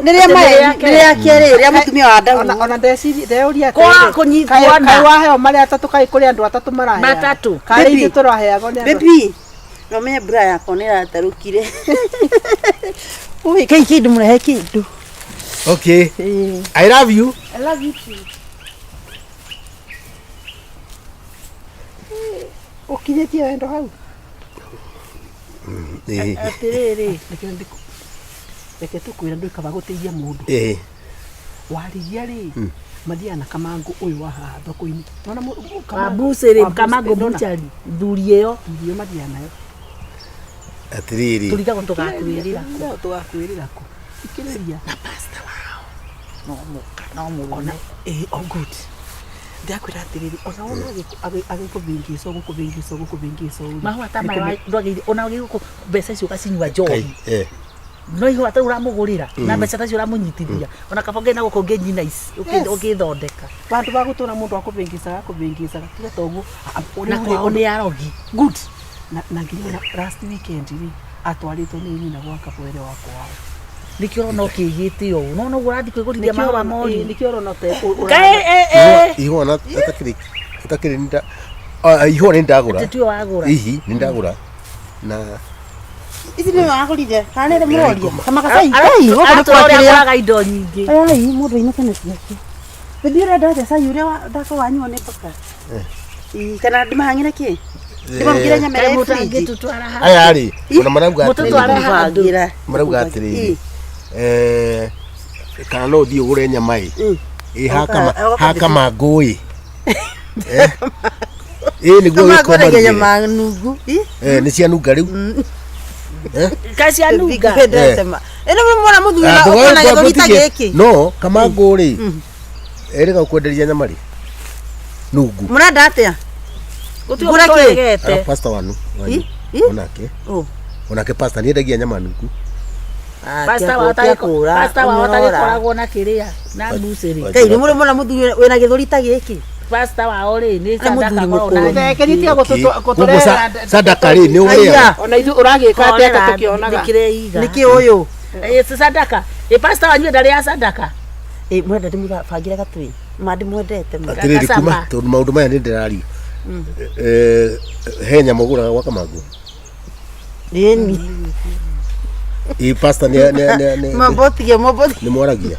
Nĩ rĩa mae, nĩ rĩake rĩ, rĩa mũtumia wa Daudi. Ona ndeciria ndeuria Kwa kũnyitwo kaĩ na. waheo marĩa atatũ kaĩ kũrĩ andũ atatũ maraheana. Matatũ. Karĩ Baby. ithuĩ tũraheagwo nĩ andũ. Baby, no menye mbura yakwa nĩ ĩratarũkire. Ui, kĩi kĩndũ mũrehe kĩndũ. Okay. I love you. I love you too. Ũkinyĩtie wendo hau. Ĩ. Atĩrĩrĩ. Reke tũkwĩre ndũĩ kaba gũteithia mũndũ. Ĩ. Warĩria rĩ mathiaga na kamangũ ũyũ wa haha thoko-inĩ. Nona Wa bucĩrĩ, Kamangũ buchari. Thuri ĩyo. Thuri ĩyo mathiaga nayo. Atĩrĩrĩ. Tũrigagwo tũgakwĩrĩra. Tũrigagwo tũgakwĩrĩra kũ. Ikĩrĩria. Na pasta wao. No mũka, no mũrũme. Ĩ, oh good. Ndakwĩra atĩrĩrĩ, ona wona agĩkũvĩngĩca gũkũvĩngĩca gũkũvĩngĩca ũru. Mahũa ta maya ndwagĩrĩire ona wagĩrĩirwo mbeca icio ũgacinyua njohi. Ĩ. No ihũa ta ũramũgũrĩra na mbeca ta icio ũramũnyitithia ona kaba ũngĩ na gũkũ ũngĩnyina ici Yes. ũngĩthondeka. Vandu va gutura mundu akubingicaga akubingicaga tiga toguo. Na kwao nĩ arogi. Good. Na nginya ona last weekend ri atwaritwo ni nyina gwa kabwere wa kwao. Nĩkĩo ũrona ũkĩgĩte ũũ no noguo ũrathiĩ kwĩgũrithia mahũa mori. Nikio urona te Kaĩ eh eh Ihũa na atakĩrĩ atakĩrĩ nda ah, ihũa nĩ ndagũra. Atĩ tiwe wagũra. Ihi nĩ ndagũra na Ici nĩ wagũrire kana nĩ mũroria kama gacai. Aratũra ũrĩa agũraga indo nyingĩ. Ai mũndũ ainũke na ciake. Bibi ũrenda atĩa cai ũrĩa ndaka wanyua nĩ paka. Ii kana ndĩmahang'ĩre kĩ? Ndĩmarugĩre nyama Kaĩ ĩrĩa ĩ fridge. mũtangĩtũtwara handũ. Aya rĩ ona marauga Mũtũtware atĩrĩrĩ handũ. Ngũbangĩra. Marauga atĩrĩrĩ kana no ũthiĩ ũgũre nyama ĩ ĩ hakama hakama ngũĩ ĩ nĩguo Kama gĩko ngũragia marugĩre. nyama nungu. Ii Eh, nĩ cianunga rĩu. Kaĩ cianunga. Ndĩndete ma. Ĩno mũmona mũthuri Ah, ũkona gĩthũri ta ngũtige- gĩkĩ. No kamangũ rĩ erĩga gũkwenderia nyama rĩ nungu. Mũrenda atĩa? Gũtirĩ Ngũre ũndũ kĩ? tũregete. Ara pastor wanu wanyu Ĩ? Ĩ? onake Ũ. onake pastor nĩendagia nyama nungu. Pastor wao pastor wao atagĩkoragwo na kĩrĩa na mbucĩrĩ. Ngai nĩ mũrĩ mũthuri wĩna gĩthũri ta gĩkĩ. Pastor wao rĩ nĩ Na sadaka mũthuri akoragwo na mũkũrũ. nyingĩ. Thekeritie Koguo sadaka rĩ nĩ ũrĩaga. Ona ithuĩ ũragĩka atĩa ta tũkĩonaga. Nĩkĩreiga. Nĩkĩ ũyũ? Ĩ sadaka. Ĩ pastor wanyu ndarĩa sadaka. Ĩ mwenda ndĩmũbangĩre gatwĩ. Ma ndĩmwendete ma. Atĩrĩrĩ kuma Gacama. tondũ maũndũ maya nĩ ndĩraria. Eh, he nyama ũgũraga gwa kamangũ. Ĩni. Ĩ pastor nĩ nĩ nĩ nĩ Mambotige mambotige. nĩ mwaragia.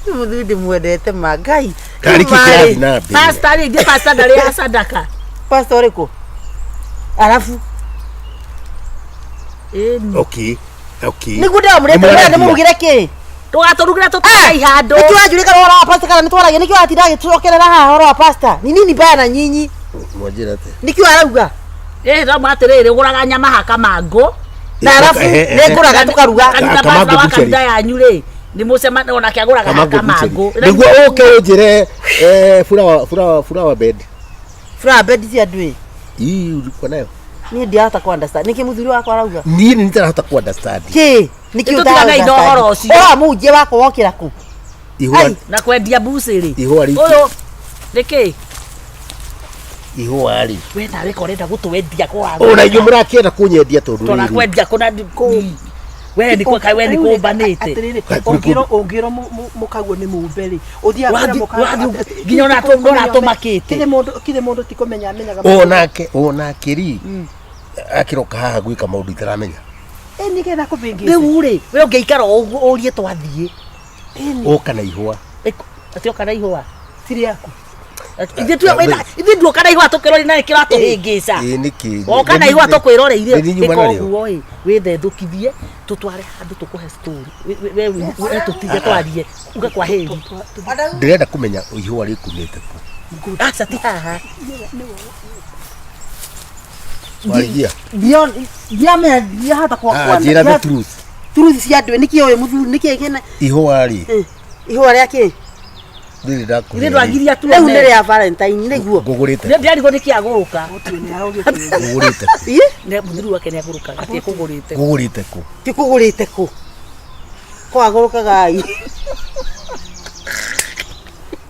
Mũthuri ndĩmwendete ma Ngai. Karĩ kĩ kĩrathiĩ na mbere? Pastor rĩ ithuĩ pastor ndarĩa sadaka. Pastor ũrĩkũ? Arabu. Ĩni. Okay. Okay. Nĩguo ndĩramũrĩte Nĩmwaragia. mũrenda ndĩmũrugĩre kĩ? Tũgatũrugĩra tũtware ihandũ. Nĩkĩ wanjũrĩka ũhoro wa pastor kana nĩtwaragia nĩkĩ watinda agĩtũcokerera haha ũhoro wa pastor? Ni nini mbaya na nyinyi? Mwanjĩra atĩa? Nĩkĩ arauga? Ĩ no atĩrĩrĩ ũgũraga nyama ha kamangũ. Na arabu nĩngũraga tũkaruga. Kanitha Kamangũ pastor wa butchery. kanitha yanyu rĩ nĩ mũcema onake agũraga ha Kamangũ butchery. kamangũ. Nĩguo ũke ũnjĩre eh, flower flower flower bed. Flower bed cia andũ ĩ. Ii ulikuwa nayo. Niĩ ndiahota ku understand. Nĩkĩ mũthuri wakwa arauga? Niĩ nĩ nitarahota ku understand. Kĩ? Nĩkĩ Nĩtũtiganei na ũhoro ũcio. Ũhoro wa mũhunjia wakwa wokĩra kũ? Ihũa Ai. Na kwendia mbucĩrĩ. Ihũa rĩu. Ũyũ nĩkĩ? Ihũa rĩ. We nawe ka ũrenda gũtwendia kwa Ona inyuĩ mũrakĩenda kũnyendia tondũ rĩrĩ. Tũrakwendia kũna kũ we nĩ kwa we nĩ kũmbanĩte. Atĩrĩrĩ ũngĩrwo ũngĩrwo mũkaguo nĩ mũmbe rĩ ũthiaga Wathiĩ- kwĩra mũkaguo wathiĩ- nginya ona ũratũmakĩte. Kĩrĩ mũndũ kĩrĩ mũndũ ti kũmenya amenyaga. Onake onake rĩ akĩroka haha gwĩka maũndũ itaramenya. Ĩ nĩgetha kũbĩngĩca. Rĩu rĩ we ũngĩikara o ũguo ũrie twathiĩ. Ũka na ihũa. Atĩ oka na ihũa. Ti rĩaku. Ithuĩ ithuĩ nduoka na ihũa tũkĩrori na nĩkĩratũhĩngĩca. Ĩ nĩkĩ? Woka na ihũa tũkwĩroreire Nĩ nyuma ĩka narĩo. ũguo ĩ wĩthethũkithie tũtware handũ tũkũhe story. We we tũtige twarie uge kwa heri. Ndĩrenda kũmenya ihũa rĩkumĩte kũ. Aca ti haha. Warigia. Ndiamenya ndiahota kwa Ah, njĩra the truth. Truth cia andũ nĩkĩ ũyũ mũthuri nĩkĩ kĩna Ihũa rĩ ihũa rĩa kĩ? rĩrĩ ndakũhe. Ithuĩ ndwagiria tuone. Rĩu nĩ rĩa Valentine nĩguo. Ngũgũrĩte. Nĩ ndĩrarigwo nĩkĩ agũrũka. Ngũgũrĩte kũ? Ĩ? Nĩ mũthuri wake nĩ agũrũkaga atĩ ekũgũrĩte. Ngũgũrĩte kũ? Ti kũgũrĩte kũ? Kwagũrũkaga ai.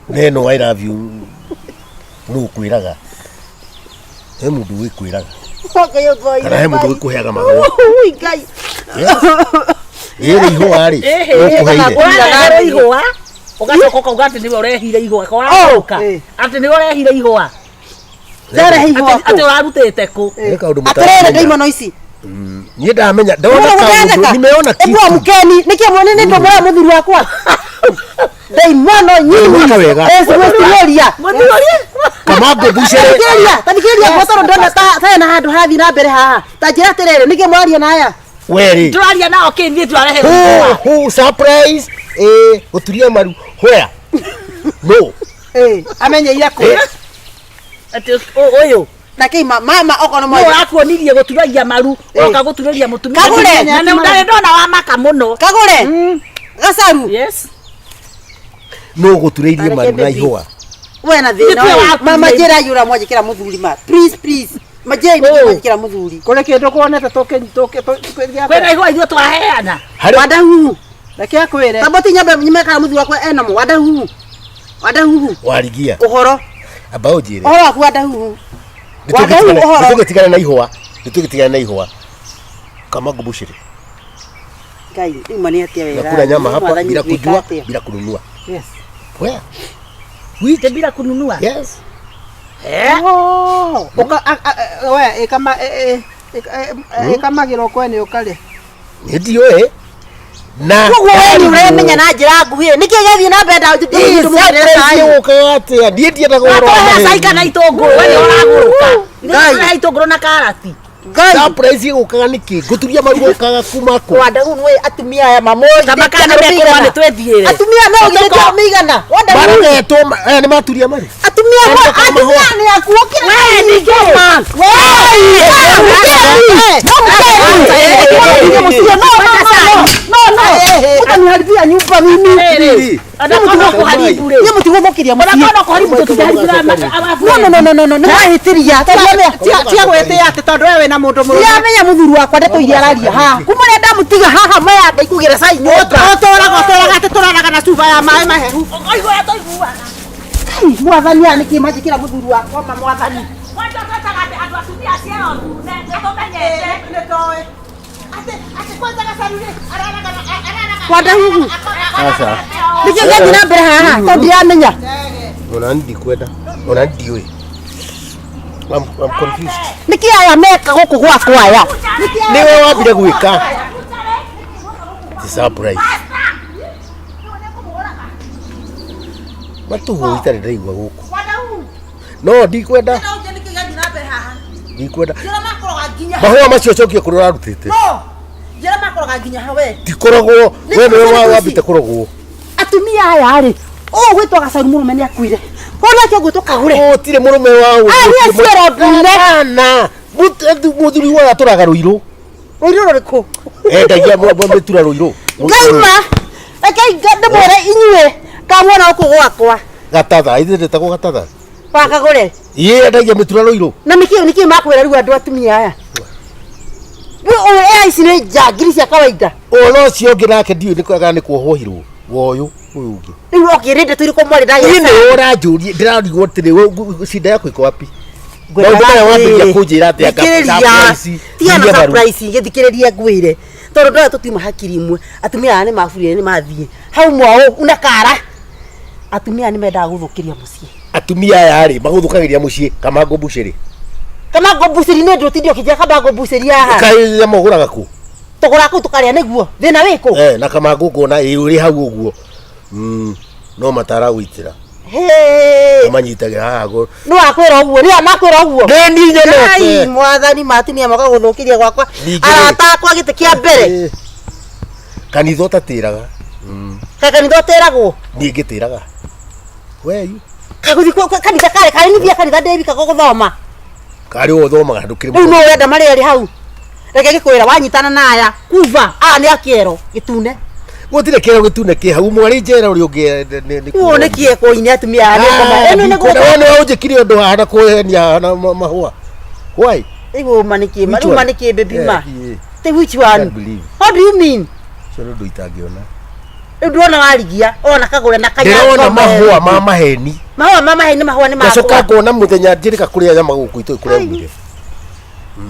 Neno I love you nũ ũkwĩraga? He mũndũ wĩkwĩraga. Kana he mũndũ wĩkũheaga mahũa. Ui Ngai. Ĩrĩ ihũa rĩ ũkũheire. Ũrareherwo ihũa ũgacoka ũkauga atĩ nĩwe ũrehire ihũa ka ũragũrũka atĩ nĩwe ũrehire ihũa. Ndarehe ihũa kũ? Atĩ ũrarutĩte kũ? Nĩ kaũndũ Atĩrĩrĩ mũtaramenya. ndaimono ici. Niĩ ndamenya ndona kaũndũ nimeona Ebu kitu. amkeni nĩkĩ mwene nĩ ndũmũra mũthuri wakwa. Ndaimono nyinyi. Mwaka wega. Eh, siwestiroria. Kamangũ butchery. Tathikĩrĩria, tathikĩrĩria ngwa tondũ ndona ta ta hena handũ harathiĩ na mbere haha. Ta njĩra atĩrĩrĩ, nĩkĩ mwaria na aya? We rĩ. Tũraria nao kĩ niĩ tũrareherwo Who ihũa. who surprise eh gũturia maru where? No. Ĩ amenyeire kũ? Atĩ ũyũ Na kĩ mama okorwo nĩ mwa. ũrakuonirie gũturagia maru ũroka gũturĩria mũtumia. Kagũre. Na nĩ ndarĩ ndona wa maka mũno. Kagũre. Gacaru. Yes. No gũturĩirie maru na ihũa. We na thĩna Nĩkĩo ũyũ. wakuire. Mama njĩra yũra mwanjĩkĩra mũthuri ma. Please please. Majei nĩ mũthuri. Kũrĩ kĩndũ kuonete tũkĩ tũkĩ tũkĩ Kwĩna ihũa ithuĩ twaheana. Wadahuhu. Reke akwĩre. Taboti nyambe nyime kana mũthuri wakwa ena mo wadahuhu. Wadahuhu. Warigia. Ũhoro. Amba ũnjĩre. Ũhoro waku wadahuhu. Wadahuhu ũhoro. Nĩtũgĩtigana na ihũa. Nĩtũgĩtigana na ihũa. Kama ngubucĩrĩ. Ngai, rĩu ma nĩ atĩa wega. Nakula nyama hapa Mwathani bila gwĩka kujua, atĩa? bila kununua. Yes. Where? Which bila kununua? Yes. Eh? Oh, uka we ikama ikamagĩrwo kwene ũkarĩa. Nĩ ndiũĩ. Na Koguo we nĩ ũremenya na njĩra nguhĩ. Nĩkĩ gĩathiĩ na mbere Surprise ĩgũkaga atĩa? Niĩ ndiendaga ũhoro wa Watũhe cai maheni. kana itũngũrũ, we nĩ ũragũrũka. Ngai. Nĩ itũngũrũ na karati. Ngai. Surprise ĩgũkaga nĩkĩ? Ngũturia maru gũkaga kuma kũ? Wadahuhu nĩ atumia aya mamoĩ. Kama kana mekũrũa nĩ twĩthiĩre. Atumia no githĩ mĩigana. Wadahuhu. Marogetwo aya nĩ maturia maru. Atumia Andũ atumia mahũa. nĩ akuokĩra. We nĩ kĩ? Utaniharibia nyumba mimi. Anakono kũharibu rĩ. Niĩ mũtigũthũkĩria mũciĩ. Anakono kũharibu tũtiharibira arabu. No no no no no nĩ mwahĩtĩria. Tia gwĩtĩa atĩ tondũ we wĩna mũndũ mũrũme. Ndiramenya mũthuri wakwa ndeto iria araria haha. Kuma rĩrĩa ndamũtiga haha maya ndaikugĩra cai nyũmba. Ũtũraga ũtũraga atĩ tũraraga na cuba ya maĩ mahehu. Ũiguaga tũiguaga. Kai, Mwathani aya nĩkĩ manjĩkĩra mũthuri wakwa ma mwathani. Kwanja twetaga atĩ andũ atumia ciero ndune, nĩtũmenyete. Wadahuhu. Aca. Nĩkĩ gĩathiĩ na mbere haha tondũ ndiramenya. Ona ndikwenda. Ona ndiũĩ. I'm confused. Nĩkĩ aya meka gũkũ gwakwa aya? Nĩwe wambire gwĩka. Ti surprise. Matũhũ itarĩ ndaigua gũkũ. No ndikwenda. Ndikwenda. Mahũa macio cokie kũrĩa ũrarutĩte. Njĩra makoroga nginya hawe. Ndikoragwo we nĩwe wambĩte kũrogwo. Atumia aya rĩ, ũũ gwĩtwo gacaru mũrũme nĩ akuire. Koguo nake ũgwĩtwo kagũre. Gũtirĩ mũrũme wa Aya nĩ aciaro ndune. Hapana. Mũthuri wa atũraga rũirũ. Rũirũ rũrĩkũ? Endagia mĩtura rũirũ. Ngaima. Rekei ndĩmwĩre inyuĩ kamuona gũkũ gwakwa. Gatatha, ithe ndĩtagwo gatatha. Wakagũre. Ĩĩ endagia mĩtura rũirũ. Na nĩkĩ nĩkĩ makwĩra rĩu andũ atumia aya? Rĩu ũyũ aya ici nĩ njangiri cia kawaida. Ũhoro ũcio ũngĩ nake ndiũĩ nĩ kana nĩ kuohwo wa ũyũ ũyũ ũngĩ. Rĩu okĩrĩ ndeto irĩkũ mwarĩ na Niĩ nĩwe ũranjũria ndĩrarigwo atĩrĩ we cinda yaku iko wapi? Maũndũ maya wambĩrĩria kũnjĩra atĩ anga surprise, tigana turia maru. surprise gĩthikĩrĩria ngwĩre tondũ ndoya tũtiuma hakiri imwe atumia aya nĩ maburire nĩ mathiĩ hau mwaũ una kara atumia aya nĩ mendaga gũthũkĩria mũciĩ Atumia aya rĩ magũthũkagĩria mũciĩ Kamango mbucĩrĩ. Kamango mbucĩri nĩ ndũtinde ũkĩnjĩra kamango mbucĩri haha Kaĩ nyama ũgũraga kũ? tũgũraga kũu tũkarĩa nĩguo thĩna wĩkũ Eh, na Kamango ngona ĩ ũrĩ hau ũguo. No mataragũitĩra. Hĩ, Manyitagĩra haha go. nĩ wakwĩra ũguo nĩ makwĩra ũguo Nĩ niĩ nyonete. Ngai, mwathani ma atumia moka gũthũkĩria gwakwa Ningĩ rĩ. arata akwa gĩtĩ kĩa mbere Eh, Kanitha ũtatĩraga. Kaĩ kanitha ũtĩragwo Niĩ ngĩtĩraga. We you. kagũthiĩ kanitha karĩ karĩ nithia kanitha ndĩwika gũthoma Karĩ ũũ ũthomaga ndũkĩrĩ rĩu no ũrenda marĩa rĩ hau reke ngĩkwĩra wanyitana na aya kuva aya nĩ akĩero gĩtune Gũtirĩ kĩero gĩtune kĩ hau mwarĩ njera ũrĩa ũngĩ nĩ ũũ nĩ kĩekwo-inĩ atumia aya nĩ ngoma ĩno nĩ Wone nĩwe ũnjĩkire ũndũ haha na kũhenia haha na mahũa. Why? rĩu ma nĩ kĩ ma Which rĩu ma one? nĩ kĩ baby ma Eh, eh. ti which Can't one believe. what do you mean Ũcio nĩ ũndũ itangĩona. rĩu ndĩrona warigia ona kagũre na kanya Ndĩrona mahũa ma maheni. mahũa ma maheni mahũa nĩ Ngacoka makwa ngona mũthenya njĩrĩka kũrĩa nyama gũkũ itũĩ kũrĩa umire.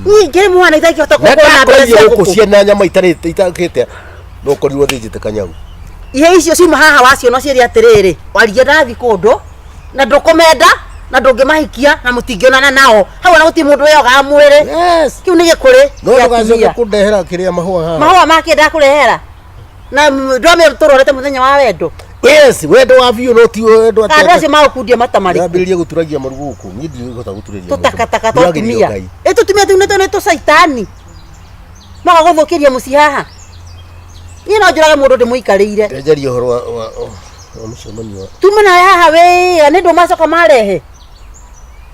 niĩ ngĩrĩ mwana itangĩhota Na kũgũra mbere ndakorire cia gũkũ ngũkũ ciena nyama itarĩ itakĩte no korirwo thĩnjĩte kanyau. ihe icio ciuma haha waciona ciĩre atĩrĩrĩ warigia ndathiĩ kũndũ na ndũkũmenda na ndũngĩmahikia na mũtingĩonana nao hau ona gũtirĩ mũndũ wĩyogaga mwĩrĩ Yes. kĩu nĩ gĩkũrĩ No gĩa ndũgacoke atumia. kũndehera kĩrĩa mahũa haha. mahũa make ndakũrehera na ndwamĩra tũrorete mũthenya wa wendo Yes, wendo wa biũ no ti wendo kana andũ acio magũkundia mata marĩkũ Ndambĩrĩria gũturagia maru gũkũ. Niĩ ndigũhota gũturĩria. tũtakataka twa atumia ĩ tũtumia tũu nĩtũ nĩ tũcaitani moka gũthũkĩria mũciĩ haha niĩ no njũrage mũndũ ndĩmũikarĩire Ndejeria ũhoro wa wa wa mũcemanio. tuma nawe haha wĩya nĩ ndũ macoka marehe